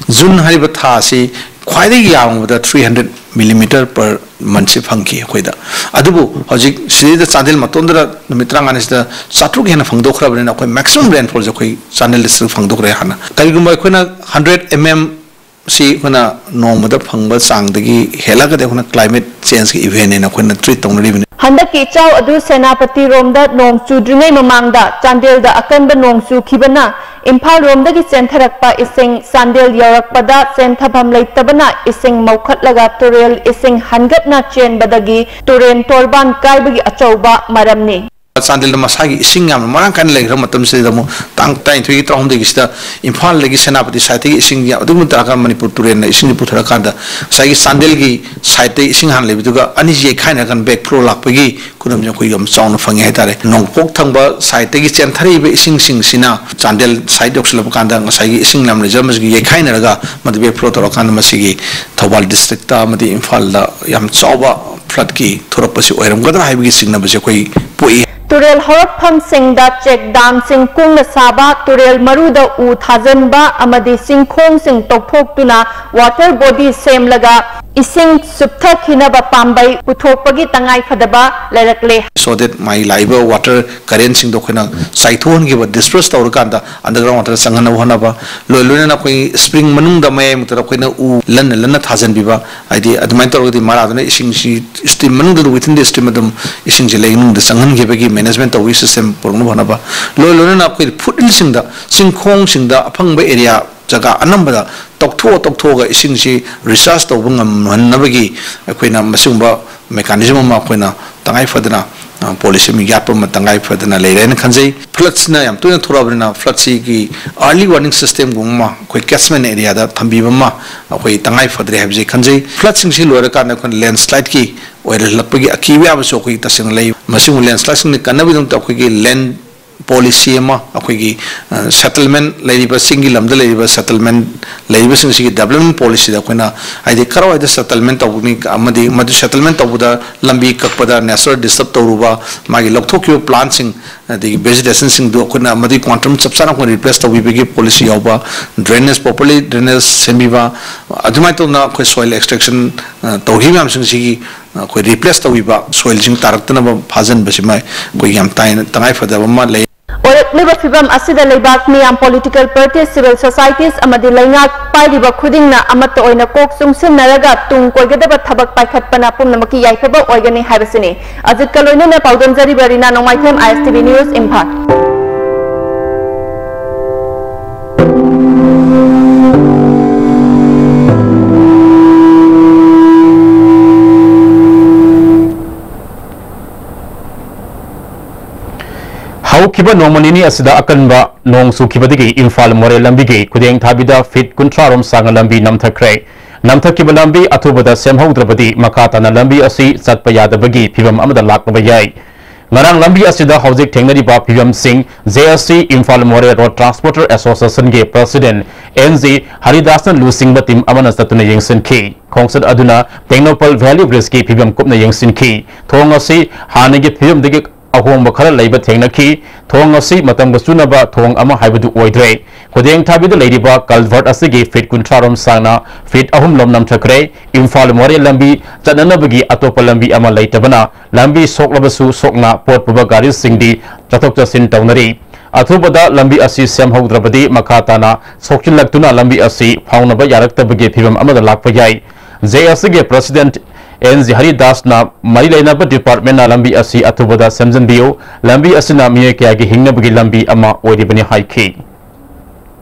ꯖꯨꯟ ꯍꯥꯏꯔꯤꯕ ꯊꯥ ꯑꯁꯤ ꯈ꯭ꯋꯥꯏꯗꯒꯤ ꯌꯥꯝꯕꯗ three hundred millimeter per month ꯁꯤ ꯐꯪꯈꯤ ꯑꯩꯈꯣꯏꯗ꯫ ꯑꯗꯨꯕꯨ ꯍꯧꯖꯤꯛ ꯁꯤꯗꯩꯗ ꯆꯥꯟꯗꯦꯜ ꯃꯇꯣꯟꯗꯨꯗ ꯅꯨꯃꯤꯠ ꯇꯔꯥꯃꯉꯥꯅꯤꯁꯤꯗ ꯆꯥꯇ꯭ꯔꯨꯛ ꯍꯦꯟꯅ ꯐꯪꯗꯣꯛꯈ꯭ꯔꯕꯅꯤꯅ, ꯑꯩꯈꯣꯏ maximum rainfall ꯁꯦ ꯑꯩꯈꯣꯏ ꯆꯥꯟꯗꯦꯜ district ꯐꯪꯗꯣꯛꯈ꯭ꯔꯦ ꯍꯥꯟꯅ꯫ ꯀꯔꯤꯒꯨꯝꯕ ꯑꯩꯈꯣꯏꯅ hundred mm ꯁꯤ ꯑꯩꯈꯣꯏꯅ ꯅꯣꯡꯃꯗ ꯐꯪꯕ ꯆꯥꯡꯗꯒꯤ ꯍꯦꯜꯂꯒꯗꯤ ꯑꯩꯈꯣꯏꯅ climate change ꯀꯤ event ꯍꯥꯏꯅ ꯑꯩꯈꯣꯏꯅ treat ꯇꯧꯅꯔꯤꯕꯅꯤ꯫ ꯍꯟꯗꯛꯀꯤ ꯏꯆꯥꯎ ꯑꯗꯨ ꯁꯦꯅꯥꯄꯇꯤꯔꯣꯝꯗ ꯅꯣꯡ ꯆꯨꯗ꯭ꯔꯤꯉꯩ ꯃꯃꯥꯡꯗ ꯆꯥꯟꯗꯦꯜꯗ ꯑꯀꯟꯕ ꯅꯣꯡ ꯆꯨꯈꯤꯕꯅ ꯏꯝꯐꯥꯜꯔꯣꯝꯗꯒꯤ ꯆꯦꯟꯊꯔꯛꯄ ꯏꯁꯤꯡ ꯆꯥꯟꯗꯦꯜ ꯌꯧꯔꯛꯄꯗ ꯆꯦꯟꯊꯐꯝ ꯂꯩꯇꯕꯅ ꯏꯁꯤꯡ ꯃꯧꯈꯠꯂꯒ ꯇꯨꯔꯦꯜ ꯏꯁꯤꯡ ꯍꯟꯒꯠꯅ ꯆꯦꯟꯕꯗꯒꯤ ꯇꯨꯔꯦꯟ ꯇꯣꯔꯕꯥꯟ ꯀꯥꯏꯕꯒꯤ ꯑꯆꯧꯕ ꯃꯔꯝꯅꯤ꯫ ꯆꯥꯟꯗꯦꯜꯗ ꯃꯁꯥꯒꯤ ꯏꯁꯤꯡ ꯌꯥꯝꯅ ꯃꯔꯥꯡ ꯀꯥꯏꯅ ꯂꯩꯈ꯭ꯔꯕ ꯃꯇꯝꯁꯤꯗ ꯑꯃꯨꯛ ꯇꯥꯡ ꯇꯔꯥꯅꯤꯊꯣꯏꯒꯤ ꯇꯔꯥꯍꯨꯝꯗꯣꯏꯒꯤꯁꯤꯗ ꯏꯝꯐꯥꯜꯗꯒꯤ ꯁꯦꯅꯥꯄꯇꯤ side ꯇꯒꯤ ꯏꯁꯤꯡ ꯌꯥꯝ ꯑꯗꯨꯛꯀꯤ ꯃꯇꯤꯛ ꯇꯥꯔꯀꯥꯟꯗ ꯃꯅꯤꯄꯨꯔ ꯇꯨꯔꯦꯜꯅ ꯏꯁꯤꯡꯁꯤ ꯄꯨꯊꯔꯀꯥꯟꯗ ꯉꯁꯥꯏꯒꯤ ꯆꯥꯟꯗꯦꯜꯒꯤ side ꯇꯒꯤ ꯏꯁꯤꯡ ꯍꯥꯟꯅ ꯂꯩꯕꯗꯨꯒ ꯑꯅꯤꯁꯤ ꯌꯩꯈꯥꯏꯅꯔꯀꯥꯟꯗ back flow ꯂꯥꯛꯄꯒꯤ ꯈꯨꯗꯝꯁꯦ ꯑꯩꯈꯣꯏ ꯌꯥꯝ ꯆꯥꯎꯅ ꯐꯪꯉꯦ ꯍꯥꯏꯇꯥꯔꯦ꯫ ꯅꯣꯡꯄꯣꯛ ꯊꯪꯕ side ꯇꯒꯤ ꯆꯦꯟꯊꯔꯛꯏꯕ ꯏꯁꯤꯡꯁꯤꯡꯁꯤꯅ ꯆꯥꯟꯗꯦꯜ side ꯌꯧꯁꯤꯜꯂꯛꯄ ꯀꯥꯟꯗ ꯉꯁꯥꯏꯒꯤ ꯏꯁꯤꯡ ꯌꯥꯝ ꯂꯩꯖꯔꯝꯕꯁꯤꯡ ꯌꯩꯈꯥꯏꯅꯔꯒ ꯃꯗꯨ back flow ꯇꯧꯔꯀꯥꯟꯗ ꯃꯁꯤꯒꯤ ꯊꯧꯕꯥꯜ district ꯇ ꯑꯃꯗꯤ ꯏꯝꯐꯥꯜꯗ ꯌꯥꯝ ꯆꯥꯎꯕ flood ꯀꯤ ꯊꯣꯔꯛꯄꯁꯤ ꯑꯣꯏꯔꯝꯒꯗ꯭ꯔꯥ ꯍꯥꯏꯕꯒꯤ ꯆꯤꯡꯅꯕꯁꯦ ꯑꯩꯈꯣꯏ ꯄꯣꯛꯏ꯫ ꯇꯨꯔꯦꯜ ꯍꯧꯔꯛꯐꯝꯁꯤꯡꯗ check dam ꯁꯤꯡ ꯀꯨꯡꯅ ꯁꯥꯕ, ꯇꯨꯔꯦꯜ ꯃꯔꯨꯗ ꯎ ꯊꯥꯖꯤꯟꯕ ꯑꯃꯗꯤ ꯆꯤꯡꯈꯣꯡꯁꯤꯡ ꯇꯧꯊꯣꯛꯇꯨꯅ water body ꯁꯦꯝꯂꯒ ꯏꯁꯤꯡ ꯆꯨꯞꯊꯈꯤꯅꯕ ꯄꯥꯝꯕꯩ ꯄꯨꯊꯣꯛꯄꯒꯤ ꯇꯉꯥꯏꯐꯗꯕ ꯂꯩꯔꯛꯂꯦ꯫ So that ꯃꯥꯒꯤ ꯂꯥꯛꯏꯕ water current ꯁꯤꯡꯗꯣ ꯑꯩꯈꯣꯏꯅ ꯆꯥꯏꯊꯣꯛꯍꯟꯈꯤꯕ, disperse ꯇꯧꯔꯀꯥꯟꯗ underground water ꯆꯪꯍꯟꯅꯕ ꯍꯣꯠꯅꯕ, ꯂꯣꯏ ꯂꯣꯏꯅꯅ ꯑꯩꯈꯣꯏ spring ꯃꯅꯨꯡꯗ ꯃꯌꯥꯏꯃꯛꯇꯗ ꯑꯩꯈꯣꯏꯅ ꯎ ꯂꯟꯅ ꯂꯟꯅ ꯊꯥꯖꯤꯟꯕꯤꯕ, ꯍꯥꯏꯗꯤ ꯑꯗꯨꯃꯥꯏꯅ ꯇꯧꯔꯒꯗꯤ ꯃꯔꯥꯗꯨꯅ ꯏꯁꯤꯡꯁꯤ stream ꯃꯅꯨꯡꯗ, within the stream ꯑꯗꯨꯝ ꯏꯁꯤꯡꯁꯦ ꯂꯩꯅꯨꯡꯗ ꯆꯪꯍꯟꯈꯤꯕꯒꯤ management ꯇꯧꯕꯒꯤ system ꯄꯨꯔꯛꯅꯕ ꯍꯣꯠꯅꯕ, ꯂꯣꯏ ꯂꯣꯏꯅꯅ ꯑꯩꯈꯣꯏ foot hill ꯁꯤꯡꯗ, ꯆꯤꯡꯈꯣꯡꯁꯤꯡꯗ ꯑꯐꯪꯕ area ꯖꯒꯥ ꯑꯅꯝꯕꯗ ꯇꯧꯊꯣꯛꯑ ꯇꯧꯊꯣꯛꯑꯒ ꯏꯁꯤꯡꯁꯤ recharge ꯇꯧꯕ ꯉꯝꯍꯟꯅꯕꯒꯤ ꯑꯩꯈꯣꯏꯅ ꯃꯁꯤꯒꯨꯝꯕ mechanism ꯑꯃ ꯑꯩꯈꯣꯏꯅ ꯇꯉꯥꯏ ꯐꯗꯅ ꯄꯣꯂꯤꯁꯤ ꯑꯃ ꯌꯥꯠꯄ ꯑꯃ ꯇꯉꯥꯏ ꯐꯗꯅ ꯂꯩꯔꯦꯅ ꯈꯟꯖꯩ꯫ ꯐ꯭ꯂꯠꯁꯤꯅ ꯌꯥꯝ ꯇꯣꯏꯅ ꯊꯣꯛꯂꯛꯑꯕꯅꯤꯅ ꯐ꯭ꯂꯠꯁꯤꯒꯤ ꯑꯥꯔꯂꯤ ꯋꯥꯔꯅꯤꯡ ꯁꯤꯁꯇꯦꯝꯒꯨꯝꯕ ꯑꯃ ꯑꯩꯈꯣꯏ ꯀꯦꯠꯆꯃꯦꯟ ꯑꯦꯔꯤꯌꯥꯗ ꯊꯝꯕꯤꯕ ꯑꯃ ꯑꯩꯈꯣꯏ ꯇꯉꯥꯏ ꯐꯗ꯭ꯔꯦ ꯍꯥꯏꯕꯁꯤ ꯈꯟꯖꯩ꯫ ꯐ꯭ꯂꯠꯁꯤꯡꯁꯤ ꯂꯣꯏꯔꯀꯥꯟꯗ ꯑꯩꯈꯣꯏꯅ ꯂꯦꯟꯁ꯭ꯂꯥꯏꯠꯀꯤ ꯑꯣꯏꯔꯛꯂꯛꯄꯒꯤ ꯑꯀꯤꯕ ꯌꯥꯕꯁꯨ ꯑꯩꯈꯣꯏ ꯇꯁꯦꯡꯅ ꯂꯩ꯫ ꯃꯁꯤꯒꯨꯝꯕ ꯂꯦꯟꯁ꯭ꯂꯥꯏꯠꯁꯤꯡꯅ ꯀꯟꯅꯕꯒꯤꯗꯃꯛꯇ ꯑꯩꯈꯣꯏꯒꯤ ꯂꯦꯟ ꯄꯣꯂꯤꯁꯤ ꯑꯃ, ꯑꯩꯈꯣꯏꯒꯤ ꯁꯦꯇꯜꯃꯦꯟ ꯂꯩꯔꯤꯕ, ꯆꯤꯡꯒꯤ ꯂꯝꯗ ꯂꯩꯔꯤꯕ ꯁꯦꯇꯜꯃꯦꯟ ꯂꯩꯔꯤꯕꯁꯤꯡꯁꯤꯒꯤ ꯗꯦꯕꯂꯞꯃꯦꯟ ꯄꯣꯂꯤꯁꯤꯗ ꯑꯩꯈꯣꯏꯅ, ꯍꯥꯏꯗꯤ, ꯀꯔꯥꯏꯋꯥꯏꯗ ꯁꯦꯇꯜꯃꯦꯟ ꯇꯧꯒꯅꯤ ꯑꯃꯗꯤ ꯃꯗꯨ ꯁꯦꯇꯜꯃꯦꯟ ꯇꯧꯕꯗ ꯂꯝꯕꯤ ꯀꯛꯄꯗ ꯅꯦꯆꯔ ꯗꯤꯁꯇꯔꯕ ꯇꯧꯔꯨꯕ, ꯃꯥꯒꯤ ꯂꯧꯊꯣꯛꯈꯤꯕ ꯄ꯭ꯂꯥꯟꯁꯤꯡ, ꯑꯗꯒꯤ ꯚꯦꯖꯤꯇꯦꯁꯟꯁꯤꯡꯗꯨ ꯑꯩꯈꯣꯏꯅ ꯃꯗꯨꯒꯤ ꯀ꯭ꯋꯥꯟꯇꯝ ꯆꯞ ꯆꯥꯅ ꯑꯩꯈꯣꯏꯅ ꯔꯤꯄ꯭ꯂꯦꯁ ꯇꯧꯕꯤꯕꯒꯤ ꯄꯣꯂꯤꯁꯤ ꯌꯥꯎꯕ, ꯗ꯭ꯔꯦꯅꯦꯖ, ꯄ꯭ꯔꯣꯄꯔꯂꯤ ꯗ꯭ꯔꯦꯅꯦꯖ ꯁꯦꯝꯕꯤꯕ, ꯑꯗꯨꯃꯥꯏꯅ ꯇꯧꯗꯅ ꯑꯩꯈꯣꯏ ꯁꯣꯏꯜ ꯑꯦꯛꯁꯇ꯭ꯔꯦꯛꯁꯟ ꯇꯧꯈꯤꯕ ꯃꯌꯥꯝꯁꯤꯡꯁꯤꯒꯤ ꯑꯩꯈꯣꯏ ꯔꯤꯄ꯭ꯂꯦꯁ ꯇꯧꯕꯤꯕ, ꯁꯣꯏꯜꯁꯤꯡ ꯇꯥꯔꯛꯇꯅꯕ ꯐꯥꯖꯤꯟꯕꯁꯤꯃ ꯑꯩꯈꯣꯏ ꯌꯥꯝ ꯇꯥꯏꯅ ꯇꯉꯥꯏ ꯐꯗꯕ ꯑꯃ ꯂꯩ꯫ ꯑꯣꯏꯔꯛꯂꯤꯕ ꯐꯤꯕꯝ ꯑꯁꯤꯗ ꯂꯩꯕꯥꯛ ꯃꯤꯌꯥꯝ, ꯄꯣꯂꯤꯇꯤꯀꯦꯜ ꯄꯥꯔꯇꯤ, ꯁꯤꯚꯤꯜ ꯁꯣꯁꯥꯏꯇꯤꯁ ꯑꯃꯗꯤ ꯂꯩꯉꯥꯛ ꯄꯥꯏꯔꯤꯕ ꯈꯨꯗꯤꯡꯅ ꯑꯃꯠꯇ ꯑꯣꯏꯅ ꯀꯣꯛ ꯆꯨꯡꯁꯤꯟꯅꯔꯒ ꯇꯨꯡ ꯀꯣꯏꯒꯗꯕ ꯊꯕꯛ ꯄꯥꯏꯈꯠꯄꯅ ꯄꯨꯝꯅꯃꯛꯀꯤ ꯌꯥꯏꯐꯕ ꯑꯣꯏꯒꯅꯤ ꯍꯥꯏꯕꯁꯤꯅꯤ꯫ ꯑꯖꯤꯠꯀ ꯂꯣꯏꯅꯅ ꯄꯥꯎꯗꯝꯖꯔꯤꯕ ꯔꯤꯅꯥ ꯅꯣꯡꯃꯥꯏꯊꯦꯝ, ISTV News, ꯏꯝꯐꯥꯜ꯫ ꯍꯧꯈꯤꯕ ꯅꯣꯡꯃ ꯅꯤꯅꯤ ꯑꯁꯤꯗ ꯑꯀꯟꯕ ꯅꯣꯡ ꯆꯨꯈꯤꯕꯗꯒꯤ ꯏꯝꯐꯥꯜ ꯃꯣꯔꯦ ꯂꯝꯕꯤꯒꯤ ꯈꯨꯗꯦꯡ ꯊꯥꯕꯤꯗ ꯐꯤꯠ ꯀꯨꯟꯊ꯭ꯔꯥ ꯔꯣꯝ ꯁꯥꯡꯅ ꯂꯝꯕꯤ ꯅꯝꯊꯈ꯭ꯔꯦ꯫ ꯅꯝꯊꯈꯤꯕ ꯂꯝꯕꯤ ꯑꯊꯨꯕꯗ ꯁꯦꯝꯍꯧꯗ꯭ꯔꯕꯗꯤ ꯃꯈꯥ ꯇꯥꯅ ꯂꯝꯕꯤ ꯑꯁꯤ ꯆꯠꯄ ꯌꯥꯗꯕꯒꯤ ꯐꯤꯕꯝ ꯑꯃꯗ ꯂꯥꯛꯂꯕ ꯌꯥꯏ꯫ ꯉꯔꯥꯡ ꯂꯝꯕꯤ ꯑꯁꯤꯗ ꯍꯧꯖꯤꯛ ꯊꯦꯡꯅꯔꯤꯕ ꯐꯤꯕꯝꯁꯤꯡ JAC ꯏꯝꯐꯥꯜ ꯃꯣꯔꯦ road transporter ꯑꯦꯁꯣꯁꯤꯌꯦꯁꯟꯒꯤ president N G ꯍꯔꯤꯗꯥꯁꯅ ꯂꯨꯆꯤꯡꯕ ꯇꯤꯝ ꯑꯃꯅ ꯆꯠꯇꯨꯅ ꯌꯦꯡꯁꯤꯟꯈꯤ꯫ ꯈꯣꯡꯆꯠ ꯑꯗꯨꯅ ꯇꯦꯡꯅꯧꯄꯜ ꯚꯦꯂꯤ ꯕ꯭ꯔꯤꯖꯀꯤ ꯐꯤꯕꯝ ꯀꯨꯞꯅ ꯌꯦꯡꯁꯤꯟꯈꯤ꯫ ꯊꯣꯡ ꯑꯁꯤ ꯍꯥꯟꯅꯒꯤ ꯐꯤꯕꯝꯗꯒꯤ ꯑꯍꯣꯡꯕ ꯈꯔ ꯂꯩꯕ ꯊꯦꯡꯅꯈꯤ꯫ ꯊꯣꯡ ꯑꯁꯤ ꯃꯇꯝꯒ ꯆꯨꯅꯕ ꯊꯣꯡ ꯑꯃ ꯍꯥꯏꯕꯗꯨ ꯑꯣꯏꯗ꯭ꯔꯦ꯫ ꯈꯨꯗꯦꯡ ꯊꯥꯕꯤꯗ ꯂꯩꯔꯤꯕ ꯀꯜꯚꯔꯠ ꯑꯁꯤꯒꯤ ꯐꯤꯠ ꯀꯨꯟꯊ꯭ꯔꯥ ꯔꯣꯝ ꯁꯥꯡꯅ ꯐꯤꯠ ꯑꯍꯨꯝ ꯂꯣꯝ ꯅꯝꯊꯈ꯭ꯔꯦ꯫ ꯏꯝꯐꯥꯜ ꯃꯣꯔꯦ ꯂꯝꯕꯤ ꯆꯠꯅꯅꯕꯒꯤ ꯑꯇꯣꯞꯄ ꯂꯝꯕꯤ ꯑꯃ ꯂꯩꯇꯕꯅ ꯂꯝꯕꯤ ꯁꯣꯛꯂꯕꯁꯨ ꯁꯣꯛꯅ ꯄꯣꯠ ꯄꯨꯕ ꯒꯥꯔꯤꯁꯤꯡꯗꯤ ꯆꯠꯊꯣꯛ ꯆꯠꯁꯤꯟ ꯇꯧꯅꯔꯤ꯫ ꯑꯊꯨꯕꯗ ꯂꯝꯕꯤ ꯑꯁꯤ ꯁꯦꯝꯍꯧꯗ꯭ꯔꯕꯗꯤ ꯃꯈꯥ ꯇꯥꯅ ꯁꯣꯛꯆꯤꯜꯂꯛꯇꯨꯅ ꯂꯝꯕꯤ ꯑꯁꯤ ꯐꯥꯎꯅꯕ ꯌꯥꯔꯛꯇꯕꯒꯤ ꯐꯤꯕꯝ ꯑꯃꯗ ꯂꯥꯛꯄ ꯌꯥꯏ꯫ JACꯒꯤ ꯄ꯭ꯔꯁꯤꯗꯦꯟꯠ N G ꯍꯔꯤꯗꯥꯁꯅ ꯃꯔꯤ ꯂꯩꯅꯕ ꯗꯤꯄꯥꯔꯠꯃꯦꯟꯠꯅ ꯂꯝꯕꯤ ꯑꯁꯤ ꯑꯊꯨꯕꯗ ꯁꯦꯝꯖꯤꯟꯕꯤꯌꯨ, ꯂꯝꯕꯤ ꯑꯁꯤꯅ ꯃꯤꯑꯣꯏ ꯀꯌꯥꯒꯤ ꯍꯤꯡꯅꯕꯒꯤ ꯂꯝꯕꯤ ꯑꯃ ꯑꯣꯏꯔꯤꯕꯅꯤ ꯍꯥꯏꯈꯤ꯫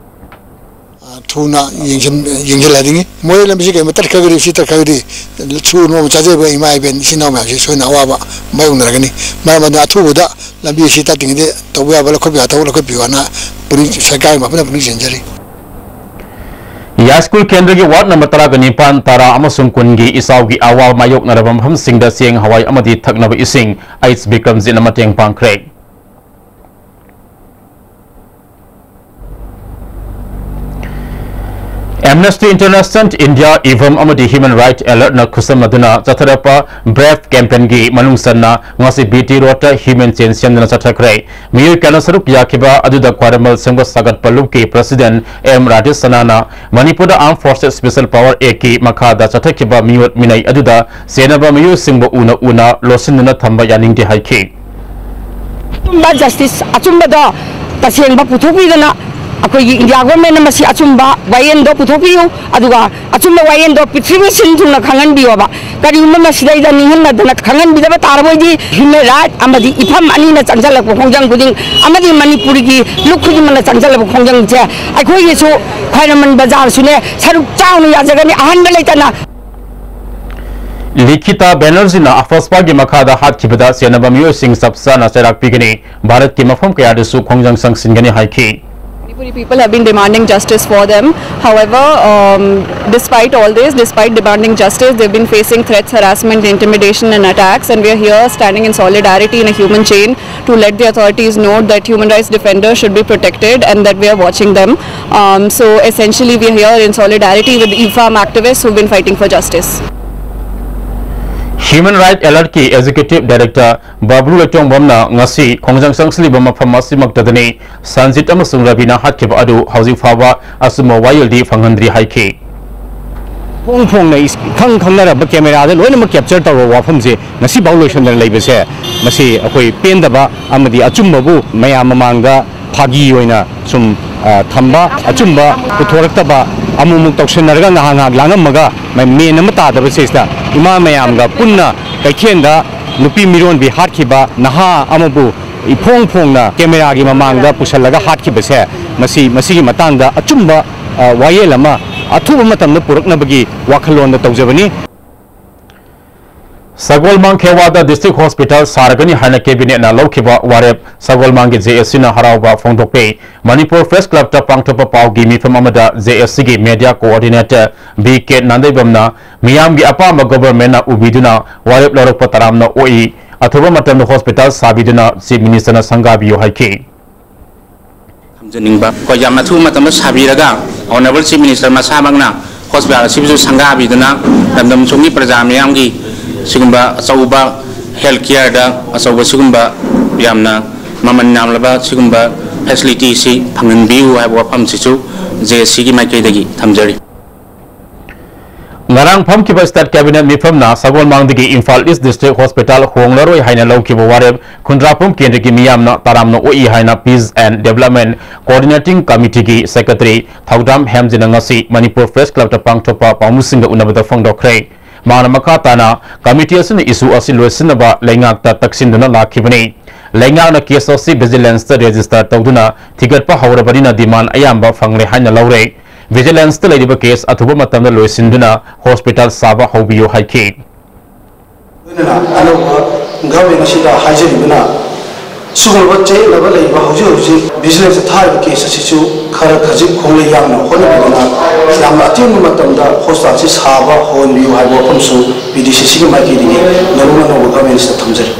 Uh, ꯊꯨꯅ ꯌꯦꯡꯁꯤꯟ-, ꯌꯦꯡꯁꯤꯜꯍꯟꯅꯤꯡꯉꯤ꯫ ꯃꯣꯔꯦ ꯂꯝꯕꯤꯁꯤ ꯀꯩꯒꯨꯝꯕ ꯇꯠꯈ꯭ꯔꯒꯗꯤ, ꯁꯤ ꯇꯠꯈ꯭ꯔꯒꯗꯤ ꯁꯨꯔ ꯅꯣꯝꯕ ꯆꯥꯖꯕ ꯏꯃꯥ ꯏꯕꯦꯟ ꯏꯆꯤꯟ ꯏꯅꯥꯎ ꯃꯌꯥꯝꯁꯤ ꯁꯣꯏꯅ ꯑꯋꯥꯕ ꯃꯥꯌꯣꯛꯅꯔꯒꯅꯤ꯫ ꯃꯔꯝ ꯑꯗꯨꯅ ꯑꯊꯨꯕꯗ ꯂꯝꯕꯤ ꯑꯁꯤ ꯇꯠꯇ꯭ꯔꯤꯉꯩꯗ ꯇꯧꯕ ꯌꯥꯕ ꯂꯧꯈꯠꯄ ꯌꯥꯕ ꯊꯕꯛ ꯂꯧꯈꯠꯄꯤꯌꯨ ꯍꯥꯏꯅ ꯄꯨꯛꯅꯤꯡ, ꯁꯔꯀꯥꯔꯒꯤ ꯃꯐꯝꯗ ꯄꯨꯛꯅꯤꯡ ꯆꯦꯟꯖꯔꯤ꯫ ꯌꯥꯏꯁ꯭ꯀꯨꯜ ꯀꯦꯟꯗ꯭ꯔꯒꯤ ꯋꯥꯔꯗ ꯅꯝꯕꯔ ꯇꯔꯥꯒ ꯅꯤꯄꯥꯟ, ꯇꯔꯥ ꯑꯃꯁꯨꯡ ꯀꯨꯟꯒꯤ ꯏꯆꯥꯎꯒꯤ ꯑꯋꯥꯕ ꯃꯥꯌꯣꯛꯅꯔꯕ ꯃꯐꯝꯁꯤꯡꯗ ꯆꯦꯡ, ꯍꯋꯥꯏ ꯑꯃꯗꯤ ꯊꯛꯅꯕ ꯏꯁꯤꯡ ꯑꯩꯆ ꯕꯤꯀ꯭ꯔꯝꯖꯤꯠꯅ ꯃꯇꯦꯡ ꯄꯥꯡꯈ꯭ꯔꯦ꯫ Amnesty International India, ꯏꯚꯝ ꯑꯃꯗꯤ Human Rights Alertꯅ ꯈꯨꯠꯁꯝꯅꯗꯨꯅ ꯆꯠꯊꯔꯛꯄ ꯕ꯭ꯔꯦꯐ ꯀꯦꯝꯄꯦꯟꯒꯤ ꯃꯅꯨꯡ ꯆꯟꯅ ꯉꯁꯤ ꯕꯤ ꯇꯤ ꯔꯣꯗꯇ ꯍ꯭ꯌꯨꯃꯦꯟ ꯆꯦꯟ ꯁꯦꯝꯗꯨꯅ ꯆꯠꯊꯈ꯭ꯔꯦ꯫ ꯃꯤꯑꯣꯏ ꯀꯌꯥꯅ ꯁꯔꯨꯛ ꯌꯥꯈꯤꯕ ꯑꯗꯨꯗ ꯈ꯭ꯋꯥꯏꯔꯝꯕꯟ ꯁꯦꯝꯒꯠ ꯁꯥꯒꯠꯄ ꯂꯨꯞꯀꯤ ꯄ꯭ꯔꯁꯤꯗꯦꯟ ꯑꯦꯝ ꯔꯥꯙꯦꯁꯅꯥꯅ ꯃꯅꯤꯄꯨꯔꯗ Armed Forces Special Power Actꯀꯤ ꯃꯈꯥꯗ ꯆꯠꯊꯈꯤꯕ ꯃꯤꯑꯣꯠ ꯃꯤꯅꯩ ꯑꯗꯨꯗ ꯁꯦꯟꯅꯕ ꯃꯤꯑꯣꯏꯁꯤꯡꯕꯨ ꯎꯅ ꯎꯅ ꯂꯣꯠꯁꯤꯟꯗꯨꯅ ꯊꯝꯕ ꯌꯥꯅꯤꯡꯗꯦ ꯍꯥꯏꯈꯤ꯫ ꯑꯆꯨꯝꯕ ꯖꯁꯇꯤꯁ, ꯑꯆꯨꯝꯕꯗꯣ ꯇꯁꯦꯡꯕ ꯄꯨꯊꯣꯛꯄꯤꯗꯅ ꯑꯩꯈꯣꯏꯒꯤ ꯏꯟꯗꯤꯌꯥ ꯒꯣꯔꯃꯦꯟꯅ ꯃꯁꯤ ꯑꯆꯨꯝꯕ ꯋꯥꯌꯦꯜꯗꯣ ꯄꯨꯊꯣꯛꯄꯤꯌꯨ, ꯑꯗꯨꯒ ꯑꯆꯨꯝꯕ ꯋꯥꯌꯦꯜꯗꯣ ꯄ꯭ꯔꯤꯊꯤꯕꯤ ꯁꯤꯟ ꯊꯨꯡꯅ ꯈꯪꯍꯟꯕꯤꯌꯣꯕ꯫ ꯀꯔꯤꯒꯨꯝꯕ ꯃꯁꯤꯗꯩꯗ ꯅꯤꯡꯍꯟꯅꯗꯅ ꯈꯪꯍꯟꯕꯤꯗꯕ ꯇꯥꯔꯕꯣꯏꯗꯤ human right ꯑꯃꯗꯤ ꯏꯐꯝ ꯑꯅꯤꯅ ꯆꯪꯁꯤꯜꯂꯛꯄ ꯈꯣꯡꯖꯪ ꯈꯨꯗꯤꯡ ꯑꯃꯗꯤ ꯃꯅꯤꯄꯨꯔꯒꯤ ꯂꯨꯞ ꯈꯨꯗꯤꯡꯃꯛꯅ ꯆꯪꯁꯤꯜꯂꯛꯄ ꯈꯣꯡꯖꯪꯁꯦ ꯑꯩꯈꯣꯏꯒꯤꯁꯨ ꯈ꯭ꯋꯥꯏꯔꯝꯕꯟ ꯕꯖꯥꯔꯁꯨꯅꯦ ꯁꯔꯨꯛ ꯆꯥꯎꯅ ꯌꯥꯖꯒꯅꯤ ꯑꯍꯟꯕ ꯂꯩꯇꯅ꯫ ꯂꯤꯈꯤꯇꯥ ꯕꯦꯅꯔꯖꯤꯅ ꯑꯐꯁꯄꯥꯒꯤ ꯃꯈꯥꯗ ꯍꯥꯠꯈꯤꯕꯗ ꯆꯦꯟꯅꯕ ꯃꯤꯑꯣꯏꯁꯤꯡ ꯆꯞ ꯆꯥꯅ ꯆꯩꯔꯥꯛ ꯄꯤꯒꯅꯤ, ꯚꯥꯔꯠꯀꯤ ꯃꯐꯝ ꯀꯌꯥꯗꯁꯨ ꯈꯣꯡꯖꯪ ꯆꯪꯁꯤꯟꯒꯅꯤ ꯍꯥꯏꯈꯤ꯫ Manipuri people have been demanding justice for them. However, um, despite all this, despite demanding justice, they've been facing threats, harassment, intimidation, and attacks. And we are here standing in solidarity in a human chain to let the authorities know that human rights defenders should be protected and that we are watching them. Um, so essentially, we are here in solidarity with the E farm activists who've been fighting for justice. Human Rights Alertꯀꯤ Executive Director ꯕꯕ꯭ꯂꯨ ꯂꯩꯇꯣꯡꯕꯝꯅ ꯉꯁꯤ ꯈꯣꯡꯖꯪ ꯆꯪꯁꯤꯜꯂꯤꯕ ꯃꯐꯝ ꯑꯁꯤꯃꯛꯇꯗꯅꯤ ꯁꯟꯖꯤꯠ ꯑꯃꯁꯨꯡ ꯔꯕꯤꯅ ꯍꯥꯠꯈꯤꯕ ꯑꯗꯨ ꯍꯧꯖꯤꯛ ꯐꯥꯎꯕ ꯑꯆꯨꯝꯕ ꯋꯥꯌꯦꯜꯗꯤ ꯐꯪꯍꯟꯗ꯭ꯔꯤ ꯍꯥꯏꯈꯤ꯫ ꯐꯣꯡ ꯐꯣꯡꯅ ꯏꯈꯪ ꯈꯪꯅꯔꯕ ꯀꯦꯃꯦꯔꯥꯗ ꯂꯣꯏꯅꯃꯛ ꯀꯦꯞꯆꯔ ꯇꯧꯔꯕ ꯋꯥꯐꯝꯁꯦ ꯉꯁꯤꯐꯥꯎ ꯂꯣꯏꯁꯤꯟꯗꯅ ꯂꯩꯕꯁꯦ, ꯃꯁꯤ ꯑꯩꯈꯣꯏ ꯄꯦꯟꯗꯕ ꯑꯃꯗꯤ ꯑꯆꯨꯝꯕꯕꯨ ꯃꯌꯥꯝ ꯃꯃꯥꯡꯗ ꯐꯥꯒꯤ ꯑꯣꯏꯅ ꯁꯨꯝ, ꯑ, ꯊꯝꯕ, ꯑꯆꯨꯝꯕ ꯄꯨꯊꯣꯔꯛꯇꯕ, ꯑꯃꯨꯛꯃꯨꯛ ꯇꯧꯁꯤꯟꯅꯔꯒ ꯉꯥꯏꯍꯥꯛ ꯉꯥꯏꯍꯥꯛ ꯂꯥꯡꯉꯝꯃꯒ ꯃ-, ꯃꯦꯟ ꯑꯃ ꯇꯥꯗꯕ ꯁꯤꯁꯤꯗ ꯏꯃꯥ ꯃꯌꯥꯝꯒ ꯄꯨꯟꯅ ꯀꯩꯊꯦꯜꯗ ꯅꯨꯄꯤ ꯃꯤꯔꯣꯟꯕꯤ ꯍꯥꯠꯈꯤꯕ ꯅꯍꯥ ꯑꯃꯕꯨ ꯏꯐꯣꯡ ꯐꯣꯡꯅ ꯀꯦꯃꯦꯔꯥꯒꯤ ꯃꯃꯥꯡꯗ ꯄꯨꯁꯜꯂꯒ ꯍꯥꯠꯈꯤꯕꯁꯦ, ꯃꯁꯤ, ꯃꯁꯤꯒꯤ ꯃꯇꯥꯡꯗ ꯑꯆꯨꯝꯕ, ꯑ, ꯋꯥꯌꯦꯜ ꯑꯃ ꯑꯊꯨꯕ ꯃꯇꯝꯗ ꯄꯨꯔꯛꯅꯕꯒꯤ ꯋꯥꯈꯜꯂꯣꯟꯗ ꯇꯧꯖꯕꯅꯤ꯫ ꯁꯒꯣꯜꯃꯥꯡ ꯈꯦꯋꯥꯗ district hospital ꯁꯥꯔꯒꯅꯤ ꯍꯥꯏꯅ cabinetꯅ ꯂꯧꯈꯤꯕ ꯋꯥꯔꯦꯞ ꯁꯒꯣꯜꯃꯥꯡꯒꯤ J S Cꯅ ꯍꯔꯥꯎꯕ ꯐꯣꯡꯗꯣꯛꯂꯦ꯫ ꯃꯅꯤꯄꯨꯔ Press Clubꯇ ꯄꯥꯡꯊꯣꯛꯄ ꯄꯥꯎꯒꯤ ꯃꯤꯐꯝ ꯑꯃꯗ J S Cꯒꯤ media coordinator B K ꯅꯥꯟꯗꯩꯕꯝꯅ ꯃꯤꯌꯥꯝꯒꯤ ꯑꯄꯥꯝꯕ governmentꯅ ꯎꯕꯤꯗꯨꯅ ꯋꯥꯔꯦꯞ ꯂꯧꯔꯛꯄ ꯇꯔꯥꯝꯅ ꯑꯣꯛꯏ꯫ ꯑꯊꯨꯕ ꯃꯇꯝꯗ hospital ꯁꯥꯕꯤꯗꯨꯅ Chief Ministerꯅ ꯁꯪꯒꯥꯕꯤꯌꯨ ꯍꯥꯏꯈꯤ꯫ ꯊꯝꯖꯅꯤꯡꯕ, ꯑꯩꯈꯣꯏ ꯌꯥꯝ ꯑꯊꯨꯕ ꯃꯇꯝꯗ ꯁꯥꯕꯤꯔꯒ Honourable Chief Minister ꯃꯁꯥꯃꯛꯅ hospital ꯑꯁꯤꯕꯨꯁꯨ ꯁꯪꯒꯥꯕꯤꯗꯨꯅ ꯂꯝꯗꯝ ꯁꯣꯝꯒꯤ ꯄ꯭ꯔꯖꯥ ꯃꯤꯌꯥꯝꯒꯤ ꯁꯤꯒꯨꯝꯕ ꯑꯆꯧꯕ health careꯗ ꯑꯆꯧꯕ ꯁꯤꯒꯨꯝꯕ ꯌꯥꯝꯅ ꯃꯃꯜ ꯌꯥꯝꯂꯕ ꯁꯤꯒꯨꯝꯕ facilityꯁꯤ ꯐꯪꯍꯟꯕꯤꯌꯨ ꯍꯥꯏꯕ ꯋꯥꯐꯝꯁꯤꯁꯨ J S Cꯒꯤ ꯃꯥꯏꯀꯩꯗꯒꯤ ꯊꯝꯖꯔꯤ꯫ ꯉꯔꯥꯡ ꯐꯝꯈꯤꯕ state cabinet ꯃꯤꯐꯝꯅ ꯁꯒꯣꯜꯃꯥꯡꯗꯒꯤ Imphal East District Hospital ꯍꯣꯡꯂꯔꯣꯏ ꯍꯥꯏꯅ ꯂꯧꯈꯤꯕ ꯋꯥꯔꯦꯞ ꯈꯨꯟꯗ꯭ꯔꯥꯛꯄꯝ ꯀꯦꯟꯗ꯭ꯔꯒꯤ ꯃꯤꯌꯥꯝꯅ ꯇꯔꯥꯝꯅ ꯑꯣꯛꯏ ꯍꯥꯏꯅ Peace and Development Coordinating Committeeꯒꯤ Secretary ꯊꯧꯗꯥꯝ ꯍꯦꯝꯖꯤꯅ ꯉꯁꯤ ꯃꯅꯤꯄꯨꯔ Press Clubꯇ ꯄꯥꯡꯊꯣꯛꯄ ꯄꯥꯎꯃꯤꯁꯤꯡꯒ ꯎꯅꯕꯗ ꯐꯣꯡꯗꯣꯛꯈ꯭ꯔꯦ꯫ ꯃꯥꯅ ꯃꯈꯥ ꯇꯥꯅ committee ꯑꯁꯤꯅ issue ꯑꯁꯤ ꯂꯣꯏꯁꯤꯟꯅꯕ ꯂꯩꯉꯥꯛꯇ ꯇꯛꯁꯤꯟꯗꯨꯅ ꯂꯥꯛꯈꯤꯕꯅꯤ꯫ ꯂꯩꯉꯥꯛꯅ case ꯑꯁꯤ Vigilanceꯇ register ꯇꯧꯗꯨꯅ ꯊꯤꯒꯠꯄ ꯍꯧꯔꯕꯅꯤꯅ demand ꯑꯌꯥꯝꯕ ꯐꯪꯂꯦ ꯍꯥꯏꯅ ꯂꯧꯔꯦ꯫ Vigilanceꯇ ꯂꯩꯔꯤꯕ case ꯑꯊꯨꯕ ꯃꯇꯝꯗ ꯂꯣꯏꯁꯤꯟꯗꯨꯅ hospital ꯁꯥꯕ ꯍꯧꯕꯤꯌꯨ ꯍꯥꯏꯈꯤ꯫ ꯂꯣꯏꯅꯅ ꯑꯅꯧꯕ government ꯑꯁꯤꯗ ꯍꯥꯏꯖꯔꯤꯕꯅ ꯁꯤꯒꯨꯝꯂꯕ ꯆꯌꯦꯠꯅꯕ ꯂꯩꯔꯤꯕ ꯍꯧꯖꯤꯛ ꯍꯧꯖꯤꯛ Vigilanceꯇ ꯊꯥꯔꯤꯕ case ꯑꯁꯤꯁꯨ ꯈꯔ ꯈꯖꯤꯛ ꯈꯣꯡꯂꯩ ꯌꯥꯡꯅ ꯍꯣꯠꯅꯕꯤꯗꯨꯅ ꯌꯥꯝꯅ ꯑꯇꯦꯟꯕ ꯃꯇꯝꯗ hospitalꯁꯤ ꯁꯥꯕ ꯍꯧꯍꯟꯕꯤꯌꯨ ꯍꯥꯏꯕ ꯋꯥꯐꯝꯁꯨ PDCCꯒꯤ ꯃꯥꯏꯀꯩꯗꯒꯤ ꯅꯧꯅ ꯑꯅꯧꯕ governmentꯁꯤꯗ ꯊꯝꯖꯔꯤ꯫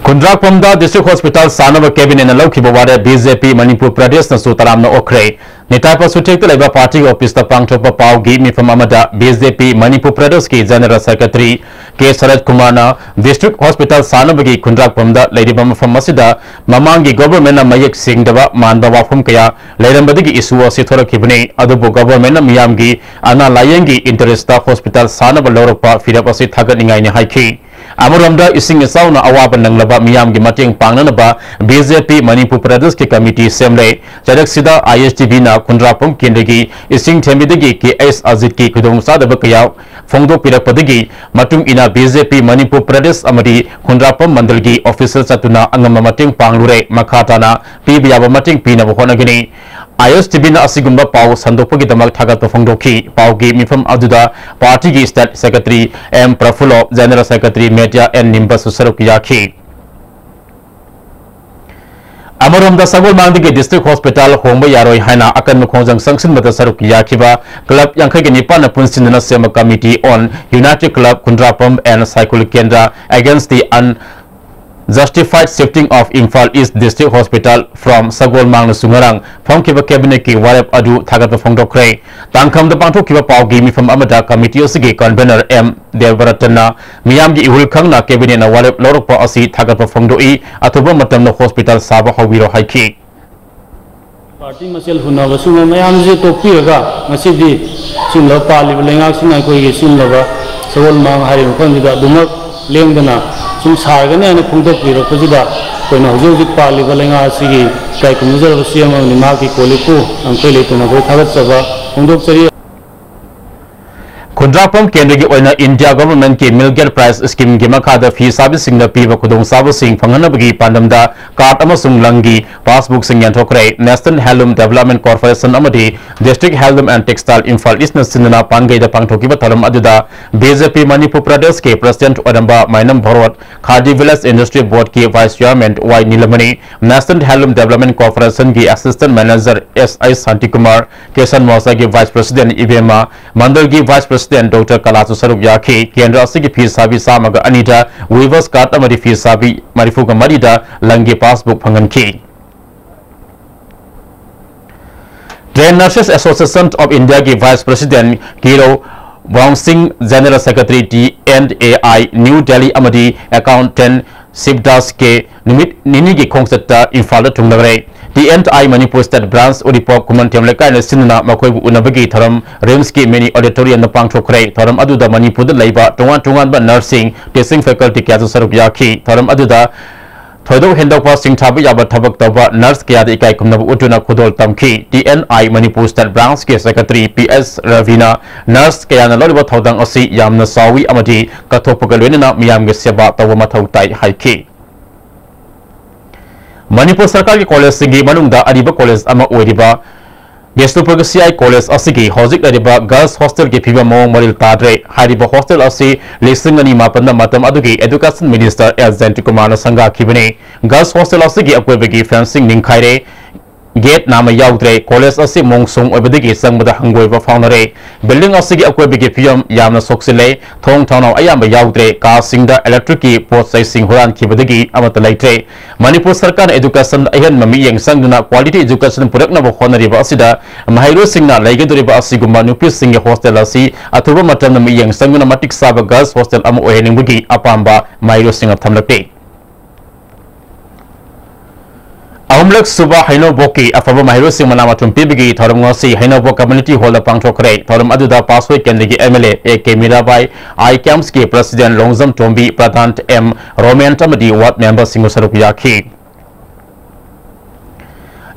ꯈꯨꯟꯗ꯭ꯔꯥꯛꯄꯝꯗ district hospital ꯁꯥꯅꯕ cabinetꯅ ꯂꯧꯈꯤꯕ ꯋꯥꯔꯦꯞ BJP ꯃꯅꯤꯄꯨꯔ ꯄ꯭ꯔꯗꯦꯁꯅꯁꯨ ꯇꯔꯥꯝꯅ ꯑꯣꯛꯈ꯭ꯔꯦ꯫ ꯅꯤꯇꯥꯏ ꯄꯁꯨꯊꯦꯛꯇ ꯂꯩꯕ partyꯒꯤ officeꯇ ꯄꯥꯡꯊꯣꯛꯄ ꯄꯥꯎꯒꯤ ꯃꯤꯐꯝ ꯑꯃꯗ BJP ꯃꯅꯤꯄꯨꯔ ꯄ꯭ꯔꯗꯦꯁꯀꯤ general secretary K ꯁꯔꯠ ꯀꯨꯃꯥꯔꯅ district hospital ꯁꯥꯅꯕꯒꯤ ꯈꯨꯟꯗ꯭ꯔꯥꯛꯄꯝꯗ ꯂꯩꯔꯤꯕ ꯃꯐꯝ ꯑꯁꯤꯗ ꯃꯃꯥꯡꯒꯤ governmentꯅ ꯃꯌꯦꯛ ꯁꯦꯡꯗꯕ ꯃꯥꯟꯕ ꯋꯥꯐꯝ ꯀꯌꯥ ꯂꯩꯔꯝꯕꯗꯒꯤ issue ꯑꯁꯤ ꯊꯣꯔꯛꯈꯤꯕꯅꯤ꯫ ꯑꯗꯨꯕꯨ governmentꯅ ꯃꯤꯌꯥꯝꯒꯤ ꯑꯅꯥ ꯂꯥꯌꯦꯡꯒꯤ interestꯇ hospital ꯁꯥꯅꯕ ꯂꯧꯔꯛꯄ ꯐꯤꯔꯦꯞ ꯑꯁꯤ ꯊꯥꯒꯠꯅꯤꯡꯉꯥꯏꯅꯤ ꯍꯥꯏꯈꯤ꯫ ꯑꯃꯔꯣꯝꯗ, ꯏꯁꯤꯡ ꯏꯆꯥꯎꯅ ꯑꯋꯥꯕ ꯅꯪꯂꯕ ꯃꯤꯌꯥꯝꯒꯤ ꯃꯇꯦꯡ ꯄꯥꯡꯅꯅꯕ ꯕꯤ ꯖꯦ ꯄꯤ ꯃꯅꯤꯄꯨꯔ ꯄ꯭ꯔꯗꯦꯁꯀꯤ ꯀꯃꯤꯇꯤ ꯁꯦꯝꯂꯦ꯫ ꯆꯔꯛꯁꯤꯗ ꯑꯥꯏ ꯑꯦꯁ ꯇꯤ ꯚꯤꯅ ꯈꯨꯟꯗ꯭ꯔꯥꯄꯝ ꯀꯦꯟꯗ꯭ꯔꯒꯤ ꯏꯁꯤꯡ ꯊꯦꯝꯕꯤꯗꯒꯤ ꯀꯦ ꯑꯩꯆ ꯑꯖꯤꯠꯀꯤ ꯈꯨꯗꯣꯡꯆꯥꯗꯕ ꯀꯌꯥ ꯐꯣꯡꯗꯣꯛꯄꯤꯔꯛꯄꯗꯒꯤ ꯃꯇꯨꯡ ꯏꯟꯅ ꯕꯤ ꯖꯦ ꯄꯤ ꯃꯅꯤꯄꯨꯔ ꯄ꯭ꯔꯗꯦꯁ ꯑꯃꯗꯤ ꯈꯨꯟꯗ꯭ꯔꯥꯄꯝ ꯃꯟꯗꯜꯒꯤ ꯑꯣꯐꯤꯁꯤꯌꯦꯜ ꯆꯠꯇꯨꯅ ꯑꯉꯝꯕ ꯃꯇꯦꯡ ꯄꯥꯡꯂꯨꯔꯦ꯫ ꯃꯈꯥ ꯇꯥꯅ ꯄꯤꯕ ꯌꯥꯕ ꯃꯇꯦꯡ ꯄꯤꯅꯕ ꯍꯣꯠꯅꯒꯅꯤ꯫ ꯑꯥꯏ ꯑꯦꯁ ꯇꯤ ꯚꯤꯅ ꯑꯁꯤꯒꯨꯝꯕ ꯄꯥꯎ ꯁꯟꯗꯣꯛꯄꯒꯤꯗꯃꯛ ꯊꯥꯒꯠꯄ ꯐꯣꯡꯗꯣꯛꯈꯤ꯫ ꯄꯥꯎꯒꯤ ꯃꯤꯐꯝ ꯑꯗꯨꯗ ꯄꯥꯔꯇꯤꯒꯤ state secretary M Prafullo, general secretary media N ꯅꯤꯝꯕꯁꯁꯨ ꯁꯔꯨꯛ ꯌꯥꯈꯤ꯫ ꯑꯃꯔꯣꯝꯗ, ꯁꯒꯣꯜꯃꯥꯡꯗꯒꯤ ꯗꯤꯁꯇ꯭ꯔꯤꯛ ꯍꯣꯁꯄꯤꯇꯥꯜ ꯍꯣꯡꯕ ꯌꯥꯔꯣꯏ ꯍꯥꯏꯅ ꯑꯀꯟꯕ ꯈꯣꯡꯖꯪ ꯆꯪꯁꯤꯟꯕꯗ ꯁꯔꯨꯛ ꯌꯥꯈꯤꯕ ꯀ꯭ꯂꯕ ꯌꯥꯡꯈꯩꯒ ꯅꯤꯄꯥꯟꯅ ꯄꯨꯟꯁꯤꯟꯗꯨꯅ ꯁꯦꯝꯕ Committee on United Club Khundrapam and Saikul Kendra Against the Un-, Justified Shifting of Imphal East District Hospital from ꯁꯒꯣꯜꯃꯥꯡꯅꯁꯨ ꯉꯔꯥꯡ ꯐꯝꯈꯤꯕ ꯀꯦꯕꯤꯅꯦꯠꯀꯤ ꯋꯥꯔꯦꯞ ꯑꯗꯨ ꯊꯥꯒꯠꯄ ꯐꯣꯡꯗꯣꯛꯈ꯭ꯔꯦ꯫ ꯇꯥꯡꯈꯝꯗ ꯄꯥꯡꯊꯣꯛꯈꯤꯕ ꯄꯥꯎꯒꯤ ꯃꯤꯐꯝ ꯑꯃꯗ ꯀꯃꯤꯇꯤ ꯑꯁꯤꯒꯤ ꯀꯟꯚꯦꯅꯔ ꯑꯦꯝ ꯗꯦꯕꯔꯇꯟꯅ ꯃꯤꯌꯥꯝꯒꯤ ꯏꯍꯨꯜ ꯈꯪꯅ ꯀꯦꯕꯤꯅꯦꯠꯅ ꯋꯥꯔꯦꯞ ꯂꯧꯔꯛꯄ ꯑꯁꯤ ꯊꯥꯒꯠꯄ ꯐꯣꯡꯗꯣꯛꯏ, ꯑꯊꯨꯕ ꯃꯇꯝꯗ ꯍꯣꯁꯄꯤꯇꯥꯜ ꯁꯥꯕ ꯍꯧꯕꯤꯔꯣ ꯍꯥꯏꯈꯤ꯫ ꯄꯥꯔꯇꯤ ꯃꯁꯦꯜ ꯍꯨꯟꯅꯕ ꯁꯨꯝꯕ ꯃꯌꯥꯝꯁꯦ ꯇꯣꯛꯄꯤꯔꯒ ꯉꯁꯤꯗꯤ ꯁꯤꯒꯨꯝꯂꯕ ꯄꯥꯜꯂꯤꯕ ꯂꯩꯉꯥꯛꯁꯤꯅ ꯑꯩꯈꯣꯏꯒꯤ ꯁꯤꯒꯨꯝꯂꯕ ꯁꯒꯣꯜꯃꯥꯡ ꯍꯥꯏꯔꯤꯕ ꯃꯐꯝꯁꯤꯗ ꯑꯗꯨꯃꯛ ꯂꯦꯡꯗꯅ ꯁꯨꯝ ꯁꯥꯒꯅꯤ ꯍꯥꯏꯅ ꯐꯣꯡꯗꯣꯛꯄꯤꯔꯛꯄꯁꯤꯗ ꯑꯩꯈꯣꯏꯅ ꯍꯧꯖꯤꯛ ꯍꯧꯖꯤꯛ ꯄꯥꯜꯂꯤꯕ ꯂꯩꯉꯥꯛ ꯑꯁꯤꯒꯤ ꯏꯀꯥꯏ ꯈꯨꯝꯅꯖꯔꯕ ꯁꯤ ꯑꯦꯝ ꯑꯃꯗꯤ ꯃꯍꯥꯛꯀꯤ ꯀꯣꯂꯤꯛꯄꯨ ꯉꯝꯈꯩ ꯂꯩꯇꯅ ꯑꯩꯈꯣꯏ ꯊꯥꯒꯠꯆꯕ ꯐꯣꯡꯗꯣꯛꯆꯔꯤ꯫ ꯈꯨꯟꯗ꯭ꯔꯥꯛꯄꯝ ꯀꯦꯟꯗ꯭ꯔꯒꯤ ꯑꯣꯏꯅ ꯏꯟꯗꯤꯌꯥ ꯒꯚꯔꯟꯃꯦꯟꯠꯀꯤ ꯃꯤꯜ ꯒꯦꯠ ꯄ꯭ꯔꯥꯏꯖ ꯁ꯭ꯀꯤꯝꯒꯤ ꯃꯈꯥꯗ ꯐꯤ ꯁꯥꯕꯤꯁꯤꯡꯗ ꯄꯤꯕ ꯈꯨꯗꯣꯡꯆꯥꯕꯁꯤꯡ ꯐꯪꯍꯟꯅꯕꯒꯤ ꯄꯥꯟꯗꯝꯗ ꯀꯥꯔꯗ ꯑꯃꯁꯨꯡ ꯂꯪꯒꯤ ꯄꯥꯁꯕꯨꯛꯁꯤꯡ ꯌꯦꯟꯊꯣꯛꯈ꯭ꯔꯦ꯫ National Handloom Development Corporation ꯑꯃꯗꯤ District Handloom and Textile Imphal ꯏꯁꯅ ꯁꯤꯟꯗꯨꯅ ꯄꯥꯡꯒꯩꯗ ꯄꯥꯡꯊꯣꯛꯈꯤꯕ ꯊꯧꯔꯝ ꯑꯗꯨꯗ ꯕꯤ ꯖꯦ ꯄꯤ ꯃꯅꯤꯄꯨꯔ ꯄ꯭ꯔꯗꯦꯁꯀꯤ ꯄ꯭ꯔꯁꯤꯗꯦꯟꯠ ꯑꯣꯏꯔꯝꯕ ꯃꯥꯏꯅꯝ ꯚꯣꯔꯣꯠ, ꯈꯥꯗꯤ ꯚꯤꯂꯦꯖ ꯏꯟꯗꯁꯇ꯭ꯔꯤ ꯕꯣꯔꯗꯀꯤ vice chairman Y Nilamani, National Handloom Development Corporationꯒꯤ assistant manager S I Shantikumar, Kisan ꯃꯣꯔꯆꯥꯒꯤ ꯚꯥꯏꯁ ꯄ꯭ꯔꯁꯤꯗꯦꯟꯠ ꯏꯕꯦꯝꯃ, ꯃꯟꯗꯜꯒꯤ ꯚꯥꯏꯁ ꯄ꯭ꯔꯁꯤꯗꯦꯟꯠ ꯗꯣꯛꯇꯔ ꯀꯂꯥꯁꯨ ꯁꯔꯨꯛ ꯌꯥꯈꯤ꯫ ꯀꯦꯟꯗ꯭ꯔ ꯑꯁꯤꯒꯤ ꯐꯤ ꯁꯥꯕꯤ ꯆꯥꯝꯃꯒ ꯑꯅꯤꯗ ꯋꯤꯚꯔꯁ ꯀꯥꯔꯗ ꯑꯃꯗꯤ ꯐꯤ ꯁꯥꯕꯤ ꯃꯔꯤꯐꯨꯒ ꯃꯔꯤꯗ ꯂꯪꯒꯤ ꯄꯥꯁꯕꯨꯛ ꯐꯪꯍꯟꯈꯤ꯫ Trained Nurses Association of Indiaꯒꯤ vice president Kiro Brown Singh, general secretary T N A I New Delhi ꯑꯃꯗꯤ ꯑꯦꯀꯥꯎꯟꯇꯦꯟꯠ ꯁꯤꯕꯗꯥꯁ ꯀꯦ ꯅꯨꯃꯤꯠ ꯅꯤꯅꯤꯒꯤ ꯈꯣꯡꯆꯠꯇ ꯏꯝꯐꯥꯜꯗ ꯊꯨꯡꯂꯈ꯭ꯔꯦ꯫ T N I Manipur state branch Uripok Khumanthem ꯂꯩꯀꯥꯏꯅ ꯁꯤꯟꯗꯨꯅ ꯃꯈꯣꯏꯕꯨ ꯎꯅꯕꯒꯤ ꯊꯧꯔꯝ ꯔꯤꯝꯁꯀꯤ ꯃꯤꯅꯤ ꯑꯣꯗꯤꯇꯣꯔꯤꯌꯝꯗ ꯄꯥꯡꯊꯣꯛꯈ꯭ꯔꯦ꯫ ꯊꯧꯔꯝ ꯑꯗꯨꯗ ꯃꯅꯤꯄꯨꯔꯗ ꯂꯩꯕ ꯇꯣꯉꯥꯟ ꯇꯣꯉꯥꯟꯕ ꯅꯔꯁꯁꯤꯡ, ꯇꯤꯆꯤꯡ ꯐꯦꯀꯜꯇꯤ ꯀꯌꯥꯁꯨ ꯁꯔꯨꯛ ꯌꯥꯈꯤ꯫ ꯊꯧꯔꯝ ꯑꯗꯨꯗ ꯊꯣꯏꯗꯣꯛ ꯍꯦꯟꯗꯣꯛꯄ ꯁꯤꯡꯊꯥꯕ ꯌꯥꯕ ꯊꯕꯛ ꯇꯧꯕ ꯅꯔꯁ ꯀꯌꯥꯗ ꯏꯀꯥꯏ ꯈꯨꯝꯅꯕ ꯎꯠꯇꯨꯅ ꯈꯨꯗꯣꯜ ꯇꯝꯈꯤ꯫ T N I Manipur state ꯕ꯭ꯔꯥꯟꯆꯀꯤ ꯁꯦꯀ꯭ꯔꯦꯇꯔꯤ ꯄꯤ ꯑꯦꯁ ꯔꯕꯤꯅ ꯅꯔꯁ ꯀꯌꯥꯅ ꯂꯧꯔꯤꯕ ꯊꯧꯗꯥꯡ ꯑꯁꯤ ꯌꯥꯝꯅ ꯆꯥꯎꯏ ꯑꯃꯗꯤ ꯀꯠꯊꯣꯛꯄꯒ ꯂꯣꯏꯅꯅ ꯃꯤꯌꯥꯝꯒꯤ ꯁꯦꯕꯥ ꯇꯧꯕ ꯃꯊꯧ ꯇꯥꯏ ꯍꯥꯏꯈꯤ꯫ ꯃꯅꯤꯄꯨꯔ ꯁꯔꯀꯥꯔꯒꯤ ꯀꯣꯂꯦꯖꯁꯤꯡꯒꯤ ꯃꯅꯨꯡꯗ ꯑꯔꯤꯕ ꯀꯣꯂꯦꯖ ꯑꯃ ꯑꯣꯏꯔꯤꯕ ꯕꯤꯁꯅꯨꯄꯨꯔꯒꯤ ꯁꯤ ꯑꯥꯏ ꯀꯣꯂꯦꯖ ꯑꯁꯤꯒꯤ ꯍꯧꯖꯤꯛ ꯂꯩꯔꯤꯕ ꯒꯔꯜꯁ ꯍꯣꯁꯇꯦꯜꯒꯤ ꯐꯤꯕꯝ ꯃꯑꯣꯡ ꯃꯔꯤꯜ ꯇꯥꯗ꯭ꯔꯦ꯫ ꯍꯥꯏꯔꯤꯕ ꯍꯣꯁꯇꯦꯜ ꯑꯁꯤ ꯂꯤꯁꯤꯡ ꯑꯅꯤ ꯃꯥꯄꯟꯗ ꯃꯇꯝ ꯑꯗꯨꯒꯤ ꯑꯦꯗꯨꯀꯦꯁꯟ ꯃꯤꯅꯤꯁꯇꯔ ꯑꯦꯁ ꯖꯌꯟꯇꯀꯨꯃꯥꯔꯅ ꯁꯪꯒꯥꯈꯤꯕꯅꯤ꯫ ꯒꯔꯜꯁ ꯍꯣꯁꯇꯦꯜ ꯑꯁꯤꯒꯤ ꯑꯀꯣꯏꯕꯒꯤ ꯐꯦꯟꯁꯤꯡ ꯅꯤꯡꯈꯥꯏꯔꯦ, ꯒꯦꯠ ꯅꯥꯝꯃ ꯌꯥꯎꯗ꯭ꯔꯦ꯫ ꯀꯣꯂꯦꯖ ꯑꯁꯤ ꯃꯣꯡꯁꯣꯡ ꯑꯣꯏꯕꯗꯒꯤ ꯆꯪꯕꯗ ꯍꯪꯒꯣꯏꯕ ꯐꯥꯎꯅꯔꯦ꯫ ꯕꯤꯜꯗꯤꯡ ꯑꯁꯤꯒꯤ ꯑꯀꯣꯏꯕꯒꯤ ꯐꯤꯕꯝ ꯌꯥꯝꯅ ꯁꯣꯛꯆꯤꯜꯂꯦ꯫ ꯊꯣꯡ ꯊꯣꯡꯅꯥꯎ ꯑꯌꯥꯝꯕ ꯌꯥꯎꯗ꯭ꯔꯦ꯫ ꯀꯥꯁꯤꯡꯗ ꯏꯂꯦꯛꯇ꯭ꯔꯤꯛꯀꯤ ꯄꯣꯠ ꯆꯩꯁꯤꯡ ꯍꯨꯔꯥꯟꯈꯤꯕꯗꯒꯤ ꯑꯃꯠꯇ ꯂꯩꯇ꯭ꯔꯦ꯫ ꯃꯅꯤꯄꯨꯔ ꯁꯔꯀꯥꯔꯅ ꯑꯦꯗꯨꯀꯦꯁꯟꯗ ꯑꯍꯦꯟꯕ ꯃꯤꯠꯌꯦꯡ ꯆꯪꯗꯨꯅ ꯀ꯭ꯋꯥꯂꯤꯇꯤ ꯑꯦꯗꯨꯀꯦꯁꯟ ꯄꯨꯔꯛꯅꯕ ꯍꯣꯠꯅꯔꯤꯕ ꯑꯁꯤꯗ ꯃꯍꯩꯔꯣꯏꯁꯤꯡꯅ ꯂꯩꯒꯗꯧꯔꯤꯕ ꯑꯁꯤꯒꯨꯝꯕ ꯅꯨꯄꯤꯁꯤꯡꯒꯤ ꯍꯣꯁꯇꯦꯜ ꯑꯁꯤ ꯑꯊꯨꯕ ꯃꯇꯝꯗ ꯃꯤꯠꯌꯦꯡ ꯆꯪꯗꯨꯅ ꯃꯇꯤꯛ ꯆꯥꯕ ꯒꯔꯜꯁ ꯍꯣꯁꯇꯦꯜ ꯑꯃ ꯑꯣꯏꯍꯟꯅꯤꯡꯕꯒꯤ ꯑꯄꯥꯝꯕ ꯃꯍꯩꯔꯣꯏꯁꯤꯡꯅ ꯊꯝꯂꯛꯂꯤ꯫ ꯑꯍꯨꯝꯂꯛ ꯁꯨꯕ ꯍꯩꯅꯧꯕꯣꯛꯀꯤ ꯑꯐꯕ ꯃꯍꯩꯔꯣꯏꯁꯤꯡ ꯃꯅꯥ ꯃꯊꯨꯝ ꯄꯤꯕꯒꯤ ꯊꯧꯔꯝ ꯉꯁꯤ ꯍꯩꯅꯧꯕꯣꯛ ꯀꯝꯃ꯭ꯌꯨꯅꯤꯇꯤ ꯍꯣꯜꯗ ꯄꯥꯡꯊꯣꯛꯈ꯭ꯔꯦ꯫ ꯊꯧꯔꯝ ꯑꯗꯨꯗ ꯄꯥꯠꯁꯣꯏ ꯀꯦꯟꯗ꯭ꯔꯒꯤ M L A A K Mirabai, I ꯀꯦꯝꯁꯀꯤ ꯄ꯭ꯔꯁꯤꯗꯦꯟꯠ ꯂꯣꯡꯖꯝ ꯇꯣꯝꯕꯤ, ꯄ꯭ꯔꯙꯥꯟ ꯑꯦꯝ ꯔꯣꯃꯦꯟ ꯑꯃꯗꯤ ꯋꯥꯔꯗ ꯃꯦꯝꯕꯔꯁꯤꯡꯕꯨ ꯁꯔꯨꯛ ꯌꯥꯈꯤ꯫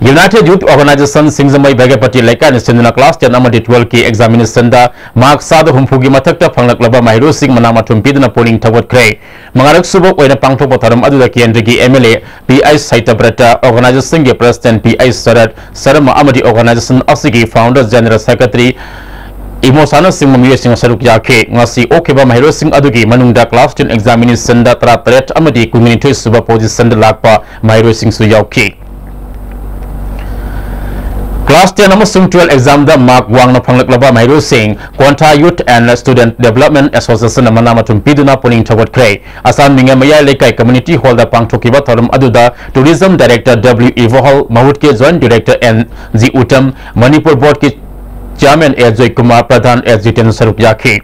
United Youth Organisation Singjamei Begepati ꯂꯩꯀꯥꯏꯅ ꯁꯤꯟꯗꯨꯅ ꯀ꯭ꯂꯥꯁ ꯇꯦꯟ ꯑꯃꯗꯤ ꯇꯨꯋꯦꯜꯐꯀꯤ ꯑꯦꯛꯖꯥꯃꯤꯅꯦꯁꯟꯗ ꯃꯥꯔꯛ ꯆꯥꯗ ꯍꯨꯝꯐꯨꯒꯤ ꯃꯊꯛꯇ ꯐꯪꯂꯛꯂꯕ ꯃꯍꯩꯔꯣꯏꯁꯤꯡ ꯃꯅꯥ ꯃꯊꯨꯝ ꯄꯤꯗꯨꯅ ꯄꯨꯛꯅꯤꯡ ꯊꯧꯒꯠꯈ꯭ꯔꯦ꯫ ꯃꯉꯥꯔꯛ ꯁꯨꯕ ꯑꯣꯏꯅ ꯄꯥꯡꯊꯣꯛꯄ ꯊꯧꯔꯝ ꯑꯗꯨꯗ ꯀꯦꯟꯗ꯭ꯔꯒꯤ M L A P H Satyabrata, ꯑꯣꯔꯒꯅꯥꯏꯖꯦꯁꯟꯒꯤ president P H Sarat Sharma ꯑꯃꯗꯤ ꯑꯣꯔꯒꯅꯥꯏꯖꯦꯁꯟ ꯑꯁꯤꯒꯤ ꯐꯥꯎꯟꯗꯔ ꯖꯦꯅꯔꯦꯜ ꯁꯦꯀ꯭ꯔꯦꯇꯔꯤ ꯏꯃꯣꯁꯥꯅꯆꯤꯡꯕ ꯃꯤꯑꯣꯏꯁꯤꯡ ꯁꯔꯨꯛ ꯌꯥꯈꯤ꯫ ꯉꯁꯤ ꯑꯣꯛꯈꯤꯕ ꯃꯍꯩꯔꯣꯏꯁꯤꯡ ꯑꯗꯨꯒꯤ ꯃꯅꯨꯡꯗ ꯀ꯭ꯂꯥꯁ ꯇꯦꯟ ꯑꯦꯛꯖꯥꯃꯤꯅꯦꯁꯟꯗ ꯇꯔꯥꯇꯔꯦꯠ ꯑꯃꯗꯤ ꯀꯨꯟꯅꯤꯊꯣꯏ ꯁꯨꯕ ꯄꯣꯖꯤꯁꯟꯗ ꯂꯥꯛꯄ ꯃꯍꯩꯔꯣꯏꯁꯤꯡꯁꯨ ꯌꯥꯎꯈꯤ꯫ ꯀ꯭ꯂꯥꯁ ꯇꯦꯟ ꯑꯃꯁꯨꯡ ꯇꯨꯋꯦꯜꯐ ꯑꯦꯛꯖꯥꯝꯗ ꯃꯥꯔꯛ ꯋꯥꯡꯅ ꯐꯪꯂꯛꯂꯕ ꯃꯍꯩꯔꯣꯏꯁꯤꯡ ꯀꯣꯟꯊꯥ ꯌꯨꯊ ꯑꯦꯟꯗ ꯁ꯭ꯇꯨꯗꯦꯟꯠ ꯗꯦꯕꯂꯞꯃꯦꯟꯠ ꯑꯦꯁꯣꯁꯤꯌꯦꯁꯟꯅ ꯃꯅꯥ ꯃꯊꯨꯝ ꯄꯤꯗꯨꯅ ꯄꯨꯛꯅꯤꯡ ꯊꯧꯒꯠꯈ꯭ꯔꯦ꯫ ꯑꯁꯥꯝ ꯅꯤꯡꯉꯦꯝ ꯃꯌꯥꯏ ꯂꯩꯀꯥꯏ ꯀꯝꯃ꯭ꯌꯨꯅꯤꯇꯤ ꯍꯣꯜꯗ ꯄꯥꯡꯊꯣꯛꯈꯤꯕ ꯊꯧꯔꯝ ꯑꯗꯨꯗ ꯇꯨꯔꯤꯖꯝ ꯗꯥꯏꯔꯦꯛꯇꯔ ꯗꯕ꯭ꯂꯤꯎ ꯏꯕꯣꯍꯜ, ꯃꯍꯨꯠꯀꯤ joint director N G Uttam, Manipur ꯕꯣꯔꯗꯀꯤ ꯆꯤꯌꯥꯔꯃꯦꯟ ꯑꯦ ꯖꯣꯏꯀꯨꯃꯥꯔ, ꯄ꯭ꯔꯙꯥꯟ ꯑꯦ ꯖꯤꯇꯦꯟ ꯁꯔꯨꯛ ꯌꯥꯈꯤ꯫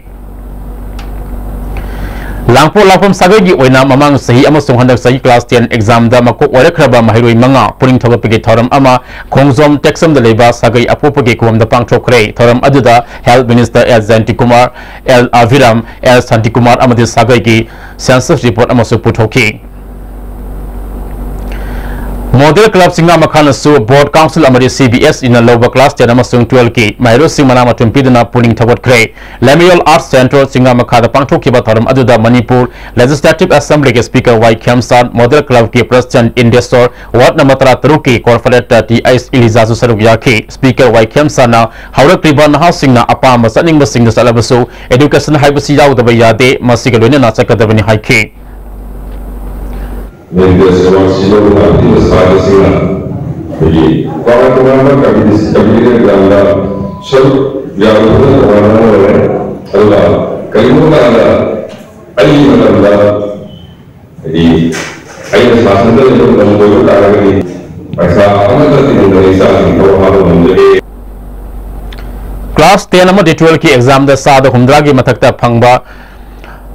ꯂꯥꯡꯄꯣꯛ ꯂꯥꯛꯐꯝ ꯁꯥꯒꯩꯒꯤ ꯑꯣꯏꯅ ꯃꯃꯥꯡ ꯆꯍꯤ ꯑꯃꯁꯨꯡ ꯍꯟꯗꯛ ꯆꯍꯤ class ten examꯗ ꯃꯀꯣꯛ ꯑꯣꯏꯔꯛꯈ꯭ꯔꯕ ꯃꯍꯩꯔꯣꯏ ꯃꯉꯥ ꯄꯨꯛꯅꯤꯡ ꯊꯧꯒꯠꯄꯒꯤ ꯊꯧꯔꯝ ꯑꯃ ꯈꯣꯡꯖꯣꯝ ꯇꯦꯛꯆꯝꯗ ꯂꯩꯕ ꯁꯥꯒꯩ ꯑꯄꯣꯛꯄꯒꯤ ꯈꯨꯕꯝꯗ ꯄꯥꯡꯊꯣꯛꯈ꯭ꯔꯦ꯫ ꯊꯧꯔꯝ ꯑꯗꯨꯗ Health Minister S ꯖꯌꯟꯇꯤꯀꯨꯃꯥꯔ, L ꯑꯚꯤꯔꯥꯝ, L Shantikumar ꯑꯃꯗꯤ ꯁꯥꯒꯩꯒꯤ census report ꯑꯃꯁꯨ ꯄꯨꯊꯣꯛꯈꯤ꯫ Model Club ꯆꯤꯡꯉꯥ ꯃꯈꯥꯅꯁꯨ Board, Council ꯑꯃꯗꯤ C B S Eꯅ ꯂꯧꯕ class ten ꯑꯃꯁꯨꯡ twelveꯀꯤ ꯃꯍꯩꯔꯣꯏꯁꯤꯡ ꯃꯅꯥ ꯃꯊꯨꯝ ꯄꯤꯗꯨꯅ ꯄꯨꯛꯅꯤꯡ ꯊꯧꯒꯠꯈ꯭ꯔꯦ꯫ Lemuel Arts Centre ꯆꯤꯡꯉꯥ ꯃꯈꯥꯗ ꯄꯥꯡꯊꯣꯛꯈꯤꯕ ꯊꯧꯔꯝ ꯑꯗꯨꯗ ꯃꯅꯤꯄꯨꯔ Legislative Assemblyꯒꯤ Speaker ꯋꯥꯏ ꯈꯦꯝꯆꯥꯟ, Model Clubꯀꯤ President ꯏꯟꯗꯦꯁꯣꯔ, Ward number ꯇꯔꯥꯇꯔꯨꯛꯀꯤ Corporator ꯇꯤ ꯑꯩꯆ ꯏꯂꯤꯖꯥꯁꯨ ꯁꯔꯨꯛ ꯌꯥꯈꯤ꯫ Speaker ꯋꯥꯏ ꯈꯦꯝꯆꯥꯟꯅ ꯍꯧꯔꯛꯂꯤꯕ ꯅꯍꯥꯁꯤꯡꯅ ꯑꯄꯥꯝꯕ ꯆꯠꯅꯤꯡꯕꯁꯤꯡꯗ ꯆꯠꯂꯕꯁꯨ education ꯍꯥꯏꯕꯁꯤ ꯌꯥꯎꯗꯕ ꯌꯥꯗꯦ, ꯃꯁꯤꯒ ꯂꯣꯏꯅꯅ ꯆꯠꯀꯗꯕꯅꯤ ꯍꯥꯏꯈꯤ꯫ ꯃꯦꯗꯤꯀꯦꯜ ꯁꯦꯕꯥ ꯁꯤꯖꯤꯟꯅꯕ ꯉꯥꯛꯄꯤꯕ ꯁꯥꯇ꯭ꯔꯁꯤꯡꯅ ꯑꯩꯈꯣꯏꯒꯤ ꯇꯣꯉꯥꯟ ꯇꯣꯉꯥꯟꯕ ꯀꯝꯄꯤꯇꯤꯁ-, ꯀꯝꯄꯤꯇꯤꯇꯤꯚ ꯑꯦꯛꯖꯥꯝꯗ ꯁꯔꯨꯛ ꯌꯥꯔꯨꯕꯅ ꯇꯣꯉꯥꯟꯕ ꯑꯃ ꯑꯣꯏꯔꯦ꯫ ꯑꯗꯨꯒ ꯀꯔꯤꯒꯨꯝꯕ ꯀꯥꯟꯗ ꯑꯩꯒꯤ ꯃꯇꯝꯗ, ꯍꯥꯏꯗꯤ, ꯑꯩꯅ ꯁꯥꯁꯟꯗ ꯂꯩꯕ ꯃꯇꯝ ꯑꯣꯏꯕ ꯇꯥꯔꯒꯗꯤ ꯄꯩꯁꯥ ꯑꯃꯠꯇ ꯇꯤꯡꯗꯅ ꯏꯆꯥꯁꯤꯡ ꯊꯕꯛ ꯍꯥꯞꯄ ꯉꯝꯖꯒꯦ꯫ Class ten ꯑꯃꯗꯤ twelveꯀꯤ examꯗ ꯆꯥꯗ ꯍꯨꯝꯗ꯭ꯔꯥꯒꯤ ꯃꯊꯛꯇ ꯐꯪꯕ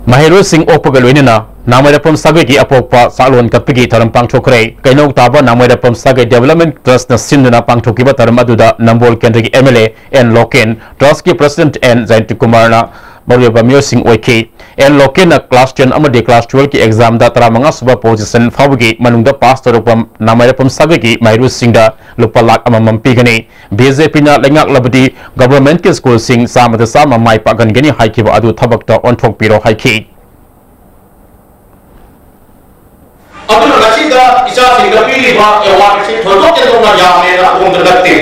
ꯃꯍꯩꯔꯣꯏꯁꯤꯡ ꯑꯣꯛꯄꯒ ꯂꯣꯏꯅꯅ ꯅꯥꯃꯩꯔꯥꯛꯄꯝ ꯁꯥꯒꯩꯒꯤ ꯑꯄꯣꯛꯄ ꯆꯥꯛꯂꯣꯟ ꯀꯠꯄꯒꯤ ꯊꯧꯔꯝ ꯄꯥꯡꯊꯣꯛꯈ꯭ꯔꯦ꯫ ꯀꯩꯅꯧ ꯇꯥꯕ ꯅꯥꯃꯩꯔꯥꯛꯄꯝ ꯁꯥꯒꯩ Development Trustꯅ ꯁꯤꯟꯗꯨꯅ ꯄꯥꯡꯊꯣꯛꯈꯤꯕ ꯊꯧꯔꯝ ꯑꯗꯨꯗ ꯅꯝꯕꯣꯜ ꯀꯦꯟꯗ꯭ꯔꯒꯤ M L A N Loken, Trustꯀꯤ President N ꯖꯌꯟꯇꯤꯀꯨꯃꯥꯔꯅ ꯃꯔꯨꯑꯣꯏꯕ ꯃꯤꯑꯣꯏꯁꯤꯡ ꯑꯣꯏꯈꯤ꯫ N ꯂꯣꯀꯦꯟꯅ class ten ꯑꯃꯗꯤ class twelveꯀꯤ examꯗ ꯇꯔꯥꯃꯉꯥ ꯁꯨꯕ position ꯐꯥꯎꯕꯒꯤ ꯃꯅꯨꯡꯗ pass ꯇꯧꯔꯛꯄ ꯅꯥꯃꯩꯔꯥꯛꯄꯝ ꯁꯥꯒꯩꯒꯤ ꯃꯍꯩꯔꯣꯏꯁꯤꯡꯗ ꯂꯨꯄꯥ ꯂꯥꯈ ꯑꯃꯃꯝ ꯄꯤꯒꯅꯤ꯫ BJPꯅ ꯂꯩꯉꯥꯛꯂꯕꯗꯤ governmentꯀꯤ schoolꯁꯤꯡ ꯆꯥꯝꯃꯗ ꯆꯥꯝꯃ ꯃꯥꯏ ꯄꯥꯛꯍꯟꯒꯅꯤ ꯍꯥꯏꯈꯤꯕ ꯑꯗꯨ ꯊꯕꯛꯇ ꯑꯣꯟꯊꯣꯛꯄꯤꯔꯣ ꯍꯥꯏꯈꯤ꯫ ꯑꯗꯨꯅ ꯉꯁꯤꯗ ꯏꯆꯥꯁꯤꯡꯗ ꯄꯤꯔꯤꯕ awardꯁꯤ ꯊꯣꯏꯗꯣꯛ ꯍꯦꯟꯗꯣꯛꯅ ꯌꯥꯝꯃꯦꯅ ꯑꯗꯣꯝꯗ ꯅꯠꯇꯦ꯫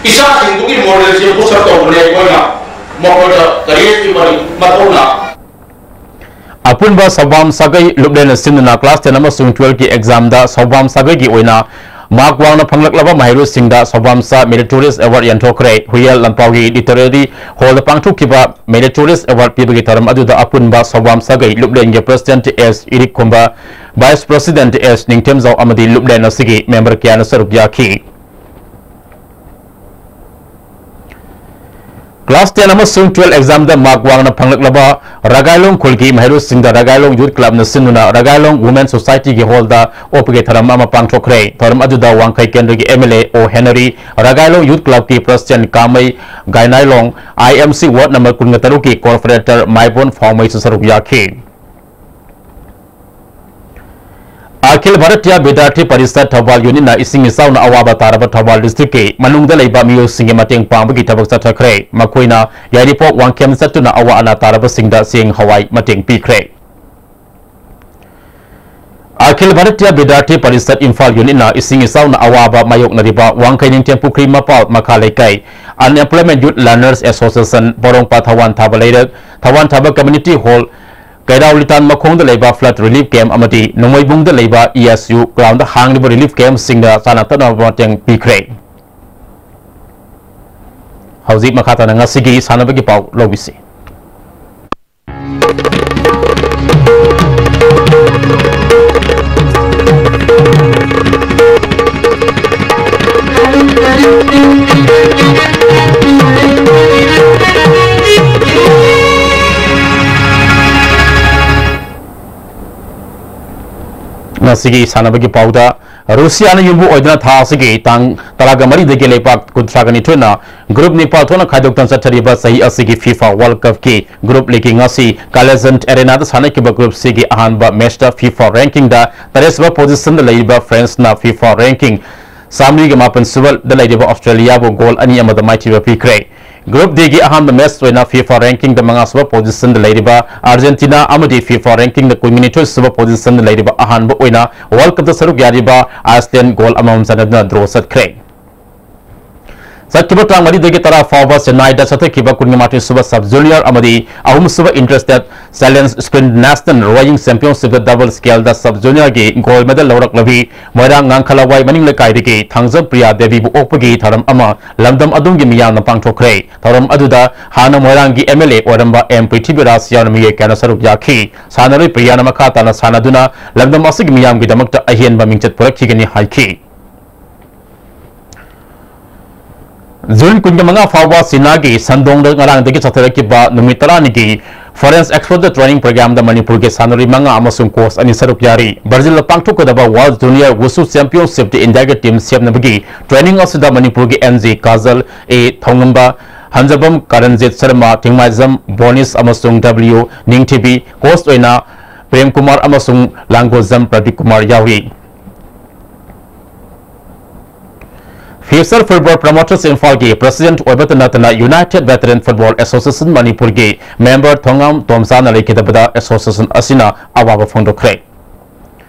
ꯏꯆꯥꯁꯤꯡꯗꯨꯒꯤ moralꯁꯤ boost up ꯇꯧꯕꯅꯦ ꯑꯩꯈꯣꯏꯅ ꯃꯈꯣꯏꯗ ꯀꯔꯤ ꯄꯤꯕꯅꯤ ꯃꯊꯧꯅ꯫ ꯑꯄꯨꯟꯕ ꯁꯧꯕꯥꯝ ꯁꯥꯒꯩ ꯂꯨꯞꯂꯦꯟꯅ ꯁꯤꯟꯗꯨꯅ class ten ꯑꯃꯁꯨꯡ twelveꯀꯤ examꯗ ꯁꯧꯕꯥꯝ ꯁꯥꯒꯩꯒꯤ ꯑꯣꯏꯅ mark ꯋꯥꯡꯅ ꯐꯪꯂꯛꯂꯕ ꯃꯍꯩꯔꯣꯏꯁꯤꯡꯗ ꯁꯧꯕꯥꯝ ꯁꯥ Meritorious Award ꯌꯦꯟꯊꯣꯛꯈ꯭ꯔꯦ꯫ ꯍꯨꯌꯦꯜ ꯂꯝꯄꯥꯎꯒꯤ Literary Hallꯗ ꯄꯥꯡꯊꯣꯛꯈꯤꯕ Meritorious Award ꯄꯤꯕꯒꯤ ꯊꯧꯔꯝ ꯑꯗꯨꯗ ꯑꯄꯨꯟꯕ ꯁꯧꯕꯥꯝ ꯁꯥꯒꯩ ꯂꯨꯞꯂꯦꯟꯒꯤ President S ꯏꯔꯤꯛꯈꯣꯝꯕ, Vice President S ꯅꯤꯡꯊꯦꯝꯖꯥꯎ ꯑꯃꯗꯤ ꯂꯨꯞꯂꯦꯟ ꯑꯁꯤꯒꯤ member ꯀꯌꯥꯅ ꯁꯔꯨꯛ ꯌꯥꯈꯤ꯫ Class ten ꯑꯃꯁꯨꯡ twelve examꯗ mark ꯋꯥꯡꯅ ꯐꯪꯂꯛꯂꯕ ꯔꯒꯥꯏꯂꯣꯡ ꯈꯨꯜꯒꯤ ꯃꯍꯩꯔꯣꯏꯁꯤꯡꯗ ꯔꯒꯥꯏꯂꯣꯡ Youth Clubꯅ ꯁꯤꯟꯗꯨꯅ ꯔꯒꯥꯏꯂꯣꯡ Women Societyꯒꯤ hallꯗ ꯑꯣꯛꯄꯒꯤ ꯊꯧꯔꯝ ꯑꯃ ꯄꯥꯡꯊꯣꯛꯈ꯭ꯔꯦ꯫ ꯊꯧꯔꯝ ꯑꯗꯨꯗ ꯋꯥꯡꯈꯩ ꯀꯦꯟꯗ꯭ꯔꯒꯤ M L A O Henry, Ragailong Youth Clubꯀꯤ President Kamei Gainailong, I M C ward number ꯀꯨꯟꯒ ꯇꯔꯨꯛꯀꯤ corporator ꯃꯥꯏꯕꯣꯟ ꯐꯥꯎꯃꯩꯁꯨ ꯁꯔꯨꯛ ꯌꯥꯈꯤ꯫ ꯑꯈꯤꯜ ꯚꯥꯔꯇꯤꯌꯥ ꯕꯤꯗ꯭ꯌꯥꯔꯊꯤ ꯄꯔꯤꯁꯠ ꯊꯧꯕꯥꯜ unitꯅ ꯏꯁꯤꯡ ꯏꯆꯥꯎꯅ ꯑꯋꯥꯕ ꯇꯥꯔꯕ ꯊꯧꯕꯥꯜ districtꯀꯤ ꯃꯅꯨꯡꯗ ꯂꯩꯕ ꯃꯤꯑꯣꯏꯁꯤꯡꯒꯤ ꯃꯇꯦꯡ ꯄꯥꯡꯕꯒꯤ ꯊꯕꯛ ꯆꯠꯊꯈ꯭ꯔꯦ꯫ ꯃꯈꯣꯏꯅ ꯌꯥꯏꯔꯤꯄꯣꯛ ꯋꯥꯡꯈꯦꯝ ꯆꯠꯇꯨꯅ ꯑꯋꯥ ꯑꯅꯥ ꯇꯥꯔꯕꯁꯤꯡꯗ ꯆꯦꯡ ꯍꯋꯥꯏ ꯃꯇꯦꯡ ꯄꯤꯈ꯭ꯔꯦ꯫ ꯑꯈꯤꯜ ꯚꯥꯔꯇꯤꯌꯥ ꯕꯤꯗ꯭ꯌꯥꯔꯊꯤ ꯄꯔꯤꯁꯠ ꯏꯝꯐꯥꯜ unitꯅ ꯏꯁꯤꯡ ꯏꯆꯥꯎꯅ ꯑꯋꯥꯕ ꯃꯥꯌꯣꯛꯅꯔꯤꯕ ꯋꯥꯡꯈꯩ ꯅꯤꯡꯊꯦꯝ ꯄꯨꯈ꯭ꯔꯤ ꯃꯄꯥꯜ ꯃꯈꯥ ꯂꯩꯀꯥꯏ Unemployment Youth Learners Association, ꯄꯣꯔꯣꯝꯄꯥꯠ ꯊꯋꯥꯟ ꯊꯥꯕ ꯂꯩꯔꯛ, ꯊꯋꯥꯟ ꯊꯥꯕ community hall, ꯀꯩꯔꯥꯎ ꯂꯤꯇꯥꯟ ꯃꯈꯣꯡꯗ ꯂꯩꯕ flood relief camp ꯑꯃꯗꯤ ꯅꯣꯡꯃꯩꯕꯨꯡꯗ ꯂꯩꯕ E S U groundꯗ ꯍꯥꯡꯂꯤꯕ relief campꯁꯤꯡꯗ ꯆꯥꯅ ꯊꯛꯅꯕ ꯃꯇꯦꯡ ꯄꯤꯈ꯭ꯔꯦ꯫ ꯍꯧꯖꯤꯛ ꯃꯈꯥ ꯇꯥꯅ ꯉꯁꯤꯒꯤ ꯁꯥꯟꯅꯕꯒꯤ ꯄꯥꯎ ꯂꯧꯕꯤꯁꯤ꯫ ꯉꯁꯤꯒꯤ ꯁꯥꯟꯅꯕꯒꯤ ꯄꯥꯎꯗ, ꯔꯨꯁꯤꯌꯥꯅ ꯌꯨꯝꯕꯨ ꯑꯣꯏꯗꯨꯅ ꯊꯥ ꯑꯁꯤꯒꯤ ꯇꯥꯡ ꯇꯔꯥꯒ ꯃꯔꯤꯗꯒꯤ ꯂꯩꯕꯥꯛ ꯀꯨꯟꯊ꯭ꯔꯥꯒ ꯅꯤꯊꯣꯏꯅ group ꯅꯤꯄꯥꯜ ꯊꯣꯛꯅ ꯈꯥꯏꯗꯣꯛꯇꯨꯅ ꯆꯠꯊꯔꯤꯕ ꯆꯍꯤ ꯑꯁꯤꯒꯤ FIFA World Cupꯀꯤ group league ꯉꯁꯤ Allegiant Arenaꯗ ꯁꯥꯟꯅꯈꯤꯕ group Cꯒꯤ ꯑꯍꯥꯟꯕ matchꯇ FIFA rankingꯗ ꯇꯔꯦꯠꯁꯨꯕ positionꯗ ꯂꯩꯔꯤꯕ Franceꯅ FIFA ranking ꯆꯥꯃꯔꯤꯒ ꯃꯥꯄꯟ ꯁꯨꯕꯗ ꯂꯩꯔꯤꯕ Australiaꯕꯨ goal ꯑꯅꯤ ꯑꯃꯗ ꯃꯥꯏꯊꯤꯕ ꯄꯤꯈ꯭ꯔꯦ꯫ Group Dꯒꯤ ꯑꯍꯥꯟꯕ match ꯑꯣꯏꯅ FIFA rankingꯗ ꯃꯉꯥꯁꯨꯕ positionꯗ ꯂꯩꯔꯤꯕ Argentina ꯑꯃꯗꯤ FIFA rankingꯗ ꯀꯨꯟꯅꯤꯊꯣꯏ ꯁꯨꯕ positionꯗ ꯂꯩꯔꯤꯕ ꯑꯍꯥꯟꯕ ꯑꯣꯏꯅ World Cupꯇ ꯁꯔꯨꯛ ꯌꯥꯔꯤꯕ Iceland goal ꯑꯃꯃꯝ ꯆꯟꯅꯗꯨꯅ draw ꯆꯠꯈ꯭ꯔꯦ꯫ ꯆꯠꯈꯤꯕ ꯇꯥꯡ ꯃꯔꯤꯗꯒꯤ ꯇꯔꯥ ꯐꯥꯎꯕ ꯆꯦꯟꯅꯥꯏꯗ ꯆꯠꯊꯈꯤꯕ ꯀꯨꯟꯃꯥꯊꯣꯏ ꯁꯨꯕ sub junior ꯑꯃꯗꯤ ꯑꯍꯨꯝ ꯁꯨꯕ inter state challenge sprint national rowing championshipꯇ double scaleꯗ sub juniorꯒꯤ gold medal ꯂꯧꯔꯛꯂꯕꯤ ꯃꯣꯏꯔꯥꯡ ꯉꯥꯡꯈꯂꯋꯥꯏ ꯃꯅꯤꯡ ꯂꯩꯀꯥꯏꯗꯒꯤ ꯊꯥꯡꯖꯝ ꯄ꯭ꯔꯤꯌꯥ ꯗꯦꯕꯤꯕꯨ ꯑꯣꯛꯄꯒꯤ ꯊꯧꯔꯝ ꯑꯃ ꯂꯝꯗꯝ ꯑꯗꯨꯝꯒꯤ ꯃꯤꯌꯥꯝꯅ ꯄꯥꯡꯊꯣꯛꯈ꯭ꯔꯦ꯫ ꯊꯧꯔꯝ ꯑꯗꯨꯗ ꯍꯥꯟꯅ ꯃꯣꯏꯔꯥꯡꯒꯤ M L A ꯑꯣꯏꯔꯝꯕ ꯑꯦꯝ ꯄ꯭ꯔꯤꯊꯤꯕꯤꯔꯥꯖ ꯌꯥꯎꯅ ꯃꯤꯑꯣꯏ ꯀꯌꯥꯅ ꯁꯔꯨꯛ ꯌꯥꯈꯤ꯫ ꯁꯥꯟꯅꯔꯣꯏ ꯄ꯭ꯔꯤꯌꯥꯅ ꯃꯈꯥ ꯇꯥꯅ ꯁꯥꯟꯅꯗꯨꯅ ꯂꯝꯗꯝ ꯑꯁꯤꯒꯤ ꯃꯤꯌꯥꯝꯒꯤꯗꯃꯛꯇ ꯑꯍꯦꯟꯕ ꯃꯤꯡꯆꯠ ꯄꯨꯔꯛꯈꯤꯒꯅꯤ ꯍꯥꯏꯈꯤ꯫ ꯖꯨꯟ ꯀꯨꯟꯃꯉꯥ ꯐꯥꯎꯕ ꯆꯤꯅꯥꯒꯤ ꯁꯟꯗꯣꯡꯗ ꯉꯔꯥꯡꯗꯒꯤ ꯆꯠꯊꯔꯛꯈꯤꯕ ꯅꯨꯃꯤꯠ ꯇꯔꯥꯅꯤꯒꯤ Foreign Exposure Training Programꯗ ꯃꯅꯤꯄꯨꯔꯒꯤ ꯁꯥꯟꯅꯔꯣꯏ ꯃꯉꯥ ꯑꯃꯁꯨꯡ coach ꯑꯅꯤ ꯁꯔꯨꯛ ꯌꯥꯔꯤ꯫ ꯕ꯭ꯔꯥꯖꯤꯜꯗ ꯄꯥꯡꯊꯣꯛꯀꯗꯕ World Junior Wushu Championshipꯇ ꯏꯟꯗꯤꯌꯥꯒꯤ team ꯁꯦꯝꯅꯕꯒꯤ training ꯑꯁꯤꯗ ꯃꯅꯤꯄꯨꯔꯒꯤ N J Kajal, A ꯊꯣꯡꯉꯝꯕ, ꯍꯟꯖꯕꯝ ꯀꯔꯟꯖꯤꯠ Sharma, ꯊꯤꯡꯃꯥꯏꯖꯝ ꯕꯣꯅꯤꯁ ꯑꯃꯁꯨꯡ W ꯅꯤꯡꯊꯤꯕꯤ, coach ꯑꯣꯏꯅ ꯄ꯭ꯔꯦꯝ ꯀꯨꯃꯥꯔ ꯑꯃꯁꯨꯡ ꯂꯥꯡꯒꯣꯜꯖꯝ ꯄ꯭ꯔꯗꯤꯞ ꯀꯨꯃꯥꯔ ꯌꯥꯎꯔꯤ꯫ Future Football Promoters ꯏꯝꯐꯥꯜꯒꯤ president ꯑꯣꯏꯕꯇ ꯅꯠꯇꯅ United Veteran Football Association ꯃꯅꯤꯄꯨꯔꯒꯤ member ꯊꯣꯉꯥꯝ ꯇꯣꯝꯆꯥꯅ ꯂꯩꯈꯤꯗꯕꯗ association ꯑꯁꯤꯅ ꯑꯋꯥꯕ ꯐꯣꯡꯗꯣꯛꯈ꯭ꯔꯦ꯫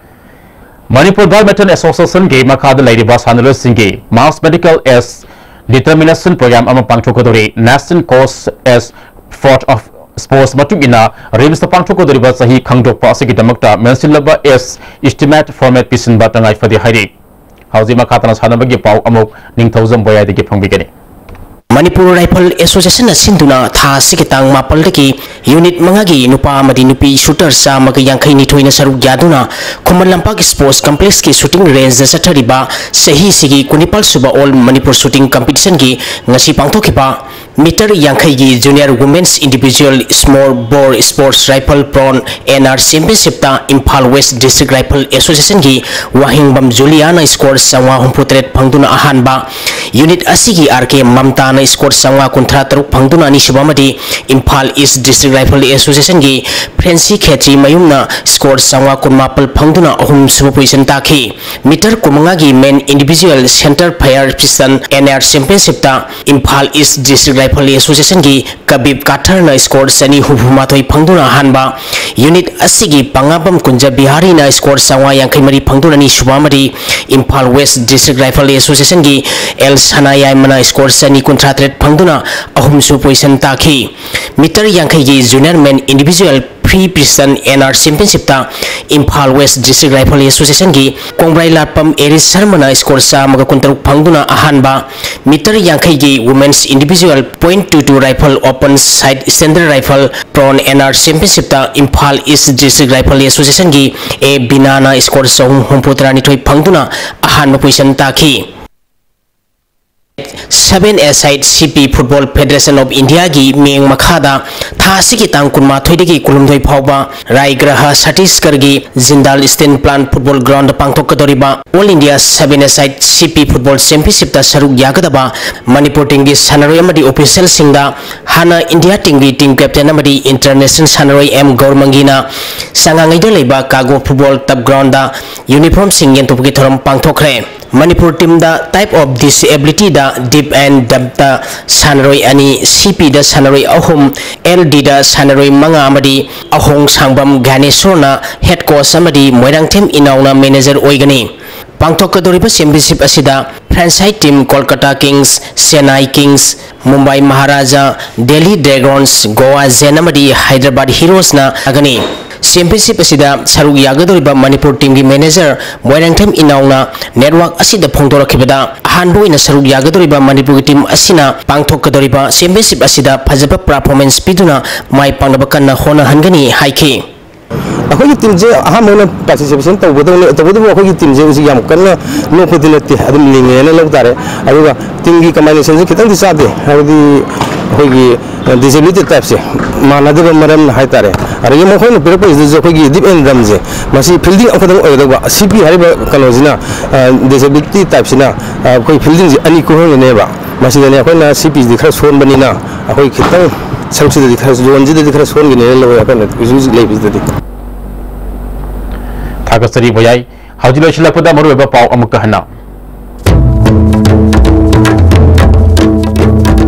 ꯃꯅꯤꯄꯨꯔ Badminton Associationꯒꯤ ꯃꯈꯥꯗ ꯂꯩꯔꯤꯕ ꯁꯥꯟꯅꯔꯣꯏꯁꯤꯡꯒꯤ Mass Medical as Determination Program ꯑꯃ ꯄꯥꯡꯊꯣꯛꯀꯗꯧꯔꯤ꯫ National Coach as Sport of Sports ꯃꯇꯨꯡ ꯏꯟꯅ RIMSꯇ ꯄꯥꯡꯊꯣꯛꯀꯗꯧꯔꯤꯕ ꯆꯍꯤ ꯈꯪꯗꯣꯛꯄ ꯑꯁꯤꯒꯤꯗꯃꯛꯇ ꯃꯦꯟꯁꯤꯜꯂꯕ age estimate format ꯄꯤꯁꯤꯟꯕ ꯇꯉꯥꯏ ꯐꯗꯦ ꯍꯥꯏꯔꯤ꯫ ꯍꯧꯖꯤꯛ ꯃꯈꯥ ꯇꯥꯅ ꯁꯥꯟꯅꯕꯒꯤ ꯄꯥꯎ ꯑꯃꯨꯛ ꯅꯤꯡꯊꯧꯖꯝ ꯕꯣꯌꯥꯏꯗꯒꯤ ꯐꯣꯡꯕꯤꯒꯅꯤ꯫ ꯃꯅꯤꯄꯨꯔ ꯔꯥꯏꯐꯜ ꯑꯦꯁꯣꯁꯤꯌꯦꯁꯟꯅ ꯁꯤꯟꯗꯨꯅ ꯊꯥ ꯑꯁꯤꯒꯤ ꯇꯥꯡ ꯃꯥꯄꯜꯗꯒꯤ ꯌꯨꯅꯤꯠ ꯃꯉꯥꯒꯤ ꯅꯨꯄꯥ ꯑꯃꯗꯤ ꯅꯨꯄꯤ ꯁꯨꯇꯔ ꯆꯥꯝꯃꯒ ꯌꯥꯡꯈꯩ ꯅꯤꯊꯣꯏꯅ ꯁꯔꯨꯛ ꯌꯥꯗꯨꯅ ꯈꯨꯃꯟ ꯂꯝꯄꯥꯛ ꯁ꯭ꯄꯣꯔꯠꯁ ꯀꯝꯄ꯭ꯂꯦꯛꯁꯀꯤ ꯁꯨꯇꯤꯡ ꯔꯦꯟꯖꯇ ꯆꯠꯊꯔꯤꯕ ꯆꯍꯤꯁꯤꯒꯤ ꯀꯨꯟꯅꯤꯄꯥꯜ ꯁꯨꯕ ꯑꯣꯜ ꯃꯅꯤꯄꯨꯔ ꯁꯨꯇꯤꯡ ꯀꯝꯄꯤꯇꯤꯁꯟꯒꯤ ꯉꯁꯤ ꯄꯥꯡꯊꯣꯛꯈꯤꯕ ꯃꯤꯇꯔ ꯌꯥꯡꯈꯩꯒꯤ junior women's individual small bore sports rifle prone N R ꯆꯦꯝꯄꯤꯌꯟꯁꯤꯞꯇ ꯏꯝꯐꯥꯜ ꯋꯦꯁ ꯗꯤꯁꯇ꯭ꯔꯤꯛ ꯔꯥꯏꯐꯜ ꯑꯦꯁꯣꯁꯤꯌꯦꯁꯟꯒꯤ ꯋꯥꯍꯦꯡꯕꯝ ꯖꯨꯂꯤꯌꯥꯅ ꯁ꯭ꯀꯣꯔ ꯆꯥꯝꯃꯉꯥ ꯍꯨꯝꯐꯨ ꯇꯔꯦꯠ ꯐꯪꯗꯨꯅ ꯑꯍꯥꯟꯕ, ꯌꯨꯅꯤꯠ ꯑꯁꯤꯒꯤ ꯑꯥꯔ ꯀꯦ ꯃꯝꯇꯥꯅ ꯁ꯭ꯀꯣꯔ ꯆꯥꯝꯃꯉꯥ ꯀꯨꯟꯊ꯭ꯔꯥ ꯇꯔꯨꯛ ꯐꯪꯗꯨꯅ ꯑꯅꯤꯁꯨꯕ ꯑꯃꯗꯤ ꯏꯝꯐꯥꯜ ꯏꯁ ꯗꯤꯁꯇ꯭ꯔꯤꯛ ꯔꯥꯏꯐꯜ ꯑꯦꯁꯣꯁꯤꯌꯦꯁꯟꯒꯤ ꯐ꯭ꯔꯦꯟꯁꯤ ꯈꯦꯇ꯭ꯔꯤ ꯃꯌꯨꯝꯅ ꯁ꯭ꯀꯣꯔ ꯆꯥꯝꯃꯉꯥ ꯀꯨꯟꯃꯥꯄꯜ ꯐꯪꯗꯨꯅ ꯑꯍꯨꯝꯁꯨꯕ ꯄꯣꯖꯤꯁꯟ ꯇꯥꯈꯤ꯫ ꯃꯤꯇꯔ ꯀꯨꯟꯃꯉꯥꯒꯤ men individual centre fire pistol N R ꯆꯦꯝꯄꯤꯌꯟꯁꯤꯞꯇ ꯏꯝꯐꯥꯜ ꯏꯁ ꯗꯤꯁꯇ꯭ꯔꯤꯛ ꯔꯥꯏꯐꯜ ꯑꯦꯁꯣꯁꯤꯌꯦꯁꯟꯒꯤ ꯀꯕꯤꯕ ꯀꯥꯊꯔꯅ ꯁ꯭ꯀꯣꯔ ꯆꯅꯤ ꯍꯨꯝꯐꯨ ꯃꯥꯊꯣꯏ ꯐꯪꯗꯨꯅ ꯑꯍꯥꯟꯕ, ꯌꯨꯅꯤꯠ ꯑꯁꯤꯒꯤ ꯄꯉꯥꯕꯝ ꯀꯨꯟꯖ ꯕꯤꯍꯥꯔꯤꯅ ꯁ꯭ꯀꯣꯔ ꯆꯥꯝꯃꯉꯥ ꯌꯥꯡꯈꯩ ꯃꯔꯤ ꯐꯪꯗꯨꯅ ꯑꯅꯤꯁꯨꯕ ꯑꯃꯗꯤ ꯏꯝꯐꯥꯜ ꯋꯦꯁ ꯗꯤꯁꯇ꯭ꯔꯤꯛ ꯔꯥꯏꯐꯜ ꯑꯦꯁꯣꯁꯤꯌꯦꯁꯟꯒꯤ ꯑꯦꯜ ꯁꯅꯥꯌꯥꯏꯃꯅ ꯁ꯭ꯀꯣꯔ ꯆꯅꯤ ꯀꯨꯟꯊ꯭ꯔꯥ ꯇꯔꯦꯠ ꯐꯪꯗꯨꯅ ꯑꯍꯨꯝꯁꯨꯕ ꯄꯣꯖꯤꯁꯟ ꯇꯥꯈꯤ꯫ ꯃꯤꯇꯔ ꯌꯥꯡꯈꯩꯒꯤ junior men individual free pistol N R ꯆꯦꯝꯄꯤꯌꯟꯁꯤꯞꯇ ꯏꯝꯐꯥꯜ ꯋꯦꯁ ꯗꯤꯁꯇ꯭ꯔꯤꯛ ꯔꯥꯏꯐꯜ ꯑꯦꯁꯣꯁꯤꯌꯦꯁꯟꯒꯤ ꯀꯣꯡꯕ꯭ꯔꯥꯏ ꯂꯥꯠꯄꯝ ꯑꯦꯔꯤꯁ ꯁꯔꯃꯅ ꯁ꯭ꯀꯣꯔ ꯆꯥꯝꯃꯒ ꯀꯨꯟꯇꯔꯨꯛ ꯐꯪꯗꯨꯅ ꯑꯍꯥꯟꯕ, ꯃꯤꯇꯔ ꯌꯥꯡꯈꯩꯒꯤ women's individual point two two rifle open sight standard rifle prone N R ꯆꯦꯝꯄꯤꯌꯟꯁꯤꯞꯇ ꯏꯝꯐꯥꯜ ꯏꯁ ꯗꯤꯁꯇ꯭ꯔꯤꯛ ꯔꯥꯏꯐꯜ ꯑꯦꯁꯣꯁꯤꯌꯦꯁꯟꯒꯤ ꯑꯦ ꯕꯤꯅꯥꯅ ꯁ꯭ꯀꯣꯔ ꯆꯍꯨꯝ ꯍꯨꯝꯐꯨ ꯇꯔꯥꯅꯤꯊꯣꯏ ꯐꯪꯗꯨꯅ ꯑꯍꯥꯟꯕ ꯄꯣꯖꯤꯁꯟ ꯇꯥꯈꯤ꯫ Seven A-side C P Football Federation of India-ꯒꯤ ꯃꯤꯠꯌꯦꯡ ꯃꯈꯥꯗ ꯊꯥ ꯑꯁꯤꯒꯤ ꯇꯥꯡ ꯀꯨꯟꯃꯥꯊꯣꯏꯗꯒꯤ ꯀꯨꯟꯍꯨꯝꯗꯣꯏ ꯐꯥꯎꯕ ꯔꯥꯏꯒ꯭ꯔꯥꯍ ꯆꯇꯤꯁꯒꯔꯒꯤ Jindal steel plant football ground ꯄꯥꯡꯊꯣꯛꯀꯗꯧꯔꯤꯕ All India Seven A-side C P Football Championship-ꯇ ꯁꯔꯨꯛ ꯌꯥꯒꯗꯕ ꯃꯅꯤꯄꯨꯔ team-ꯒꯤ ꯁꯥꯟꯅꯔꯣꯏ ꯑꯃꯗꯤ official-ꯁꯤꯡꯗ ꯍꯥꯟꯅ India team-ꯒꯤ team captain ꯑꯃꯗꯤ international ꯁꯥꯟꯅꯔꯣꯏ ꯑꯦꯝ ꯒꯧꯔꯃꯪꯒꯤꯅ ꯆꯉꯥꯡꯉꯩꯗ ꯂꯩꯕ ꯀꯥꯒꯣ ꯐꯨꯠꯕꯣꯜ ꯇꯞ ꯒ꯭ꯔꯥꯎꯟꯗ uniform-ꯁꯤꯡ ꯌꯦꯟꯊꯣꯛꯄꯒꯤ ꯊꯧꯔꯝ ꯄꯥꯡꯊꯣꯛꯈ꯭ꯔꯦ꯫ Manipur team-ꯗ type of disability-ꯗ deaf and dumb-ꯇ ꯁꯥꯟꯅꯔꯣꯏ ꯑꯅꯤ, C P-ꯗ ꯁꯥꯟꯅꯔꯣꯏ ꯑꯍꯨꯝ, L D-ꯗ ꯁꯥꯟꯅꯔꯣꯏ ꯃꯉꯥ ꯑꯃꯗꯤ ꯑꯍꯣꯡ ꯁꯥꯡꯕꯝ ꯒ꯭ꯌꯥꯅꯦꯁꯣꯔꯅ head coach ꯑꯃꯗꯤ ꯃꯣꯏꯔꯥꯡꯊꯦꯝ ꯏꯅꯥꯎꯅ manager ꯑꯣꯏꯒꯅꯤ꯫ ꯄꯥꯡꯊꯣꯛꯀꯗꯧꯔꯤꯕ championship ꯑꯁꯤꯗ franchise team Kolkata kings, Chennai kings, Mumbai Maharaja, Delhi ꯗ꯭ꯔꯦꯒꯣꯟꯁ, Goa ꯖꯦꯟ ꯑꯃꯗꯤ ꯍꯥꯏꯗ꯭ꯔꯕꯥꯗ ꯍꯤꯔꯣꯁꯅ ꯁꯥꯒꯅꯤ꯫ Championship ꯑꯁꯤꯗ ꯁꯔꯨꯛ ꯌꯥꯒꯗꯧꯔꯤꯕ ꯃꯅꯤꯄꯨꯔ team-ꯒꯤ manager ꯃꯣꯏꯔꯥꯡꯊꯦꯝ ꯏꯅꯥꯎꯅ network ꯑꯁꯤꯗ ꯐꯣꯡꯗꯣꯔꯛꯈꯤꯕꯗ, ꯑꯍꯥꯟꯕ ꯑꯣꯏꯅ ꯁꯔꯨꯛ ꯌꯥꯒꯗꯧꯔꯤꯕ ꯃꯅꯤꯄꯨꯔꯒꯤ team ꯑꯁꯤꯅ ꯄꯥꯡꯊꯣꯛꯀꯗꯧꯔꯤꯕ championship ꯑꯁꯤꯗ ꯐꯖꯕ performance ꯄꯤꯗꯨꯅ ꯃꯥꯏ ꯄꯥꯛꯅꯕ ꯀꯟꯅ ꯍꯣꯠꯅꯍꯟꯒꯅꯤ ꯍꯥꯏꯈꯤ꯫ ꯑꯩꯈꯣꯏꯒꯤ team-ꯁꯦ ꯑꯍꯥꯟꯕ ꯑꯣꯏꯅ participation ꯇꯧꯒꯗꯧꯅꯤ, ꯇꯧꯕꯇꯕꯨ ꯑꯩꯈꯣꯏꯒꯤ team-ꯁꯦ ꯍꯧꯖꯤꯛ ꯌꯥꯝ ꯀꯟꯅ ꯅꯣꯞꯄꯗꯤ ꯅꯠꯇꯦ, ꯑꯗꯨꯝ ꯂꯤꯡꯉꯦꯅ ꯂꯧ ꯇꯥꯔꯦ꯫ ꯑꯗꯨꯒ team-ꯒꯤ combination-ꯁꯦ ꯈꯤꯇꯪꯗꯤ ꯆꯥꯗꯦ, ꯍꯥꯏꯕꯗꯤ ꯑꯩꯈꯣꯏꯒꯤ disability type-ꯁꯦ ꯃꯥꯟꯅꯗꯕ ꯃꯔꯝꯅ ꯍꯥꯏꯇꯥꯔꯦ꯫ ꯑꯗꯒꯤ ꯃꯈꯣꯏꯅ ꯄꯤꯔꯛꯄꯁꯤꯗꯁꯨ ꯑꯩꯈꯣꯏꯒꯤ deaf and dumb-ꯁꯦ ꯃꯁꯤ fielding ꯑꯃꯈꯛꯇꯪ ꯑꯣꯏꯒꯗꯧꯕ, C P ꯍꯥꯏꯔꯤꯕ ꯀꯩꯅꯣꯁꯤꯅ, ꯑ, disability type-ꯁꯤꯅ, ꯑ, ꯑꯩꯈꯣꯏ fielding-ꯁꯦ ꯑꯅꯤ ꯀꯨꯝꯍꯟꯒꯅꯦꯕ꯫ ꯃꯁꯤꯗꯅꯦ ꯑꯩꯈꯣꯏꯅ C P-ꯁꯤꯗꯤ ꯈꯔ ꯁꯣꯟꯕꯅꯤꯅ ꯑꯩꯈꯣꯏ ꯈꯤꯇꯪ ꯁꯔꯨꯛꯁꯤꯗꯗꯤ ꯈꯔ, zone-ꯁꯤꯗꯗꯤ ꯈꯔ ꯁꯣꯟꯒꯅꯦꯅ ꯂꯧꯋꯦ ꯑꯩꯈꯣꯏꯅ ꯍꯧꯖꯤꯛ ꯍꯧꯖꯤꯛ ꯂꯩꯕꯁꯤꯗꯗꯤ꯫ ꯊꯥꯒꯠꯆꯔꯤ ꯚꯣꯌꯥꯏ꯫ ꯍꯧꯖꯤꯛ ꯂꯣꯏꯁꯤꯜꯂꯛꯄꯗ ꯃꯔꯨꯑꯣꯏꯕ ꯄꯥꯎ ꯑꯃꯨꯛꯀ ꯍꯟꯅ꯫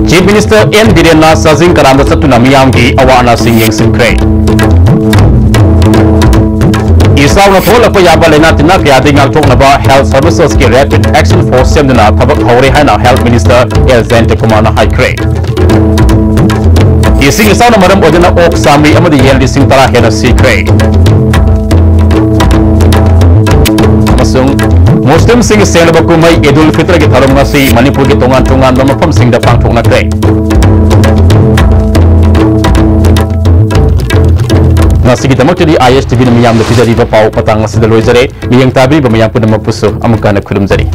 Chief Minister N ꯕꯤꯔꯦꯟꯅ ꯆꯥꯖꯤꯡ ꯀꯔꯥꯝꯗ ꯆꯠꯇꯨꯅ ꯃꯤꯌꯥꯝꯒꯤ ꯑꯋꯥ ꯑꯅꯥꯁꯤꯡ ꯌꯦꯡꯁꯤꯟꯈ꯭ꯔꯦ꯫ ꯏꯆꯥꯎꯅ ꯊꯣꯛꯍꯜꯂꯛꯄ ꯌꯥꯕ ꯂꯥꯏꯅꯥ ꯇꯤꯟꯅꯥ ꯀꯌꯥꯗꯒꯤ ꯉꯥꯛꯊꯣꯛꯅꯕ Health Services-ꯀꯤ Rapid Action Force ꯁꯦꯝꯗꯨꯅ ꯊꯕꯛ ꯍꯧꯔꯦ ꯍꯥꯏꯅ Health Minister ꯑꯦꯜ ꯖꯌꯟꯇꯀꯨꯃꯥꯔꯅ ꯍꯥꯏꯈ꯭ꯔꯦ꯫ ꯏꯁꯤꯡ ꯏꯆꯥꯎꯅ ꯃꯔꯝ ꯑꯣꯏꯗꯨꯅ ꯑꯣꯛ ꯆꯥꯃꯔꯤ ꯑꯃꯗꯤ ꯌꯦꯟ ꯂꯤꯁꯤꯡ ꯇꯔꯥ ꯍꯦꯟꯅ ꯁꯤꯈ꯭ꯔꯦ꯫ ꯑꯃꯁꯨꯡ ꯃꯨꯁꯂꯤꯝꯁꯤꯡꯒꯤ ꯁꯦꯡꯂꯕ ꯀꯨꯝꯍꯩ ꯏꯗ ꯎꯜ ꯐꯤꯇꯔꯒꯤ ꯊꯧꯔꯝ ꯉꯁꯤ ꯃꯅꯤꯄꯨꯔꯒꯤ ꯇꯣꯉꯥꯟ ꯇꯣꯉꯥꯟꯕ ꯃꯐꯝꯁꯤꯡꯗ ꯄꯥꯡꯊꯣꯛꯅꯈ꯭ꯔꯦ꯫ ꯉꯁꯤꯒꯤꯗꯃꯛꯇꯗꯤ ꯑꯥꯏ ꯑꯦꯁ ꯇꯤ ꯚꯤꯅ ꯃꯤꯌꯥꯝꯗ ꯄꯤꯖꯔꯤꯕ ꯄꯥꯎ ꯃꯇꯥꯡ ꯑꯁꯤꯗ ꯂꯣꯏꯖꯔꯦ꯫ ꯃꯤꯠꯌꯦꯡ ꯇꯥꯕꯤꯔꯤꯕ ꯃꯌꯥꯝ ꯄꯨꯝꯅꯃꯛꯄꯨꯁꯨ ꯑꯃꯨꯛꯀ ꯍꯟꯅ ꯈꯨꯔꯨꯝꯖꯔꯤ꯫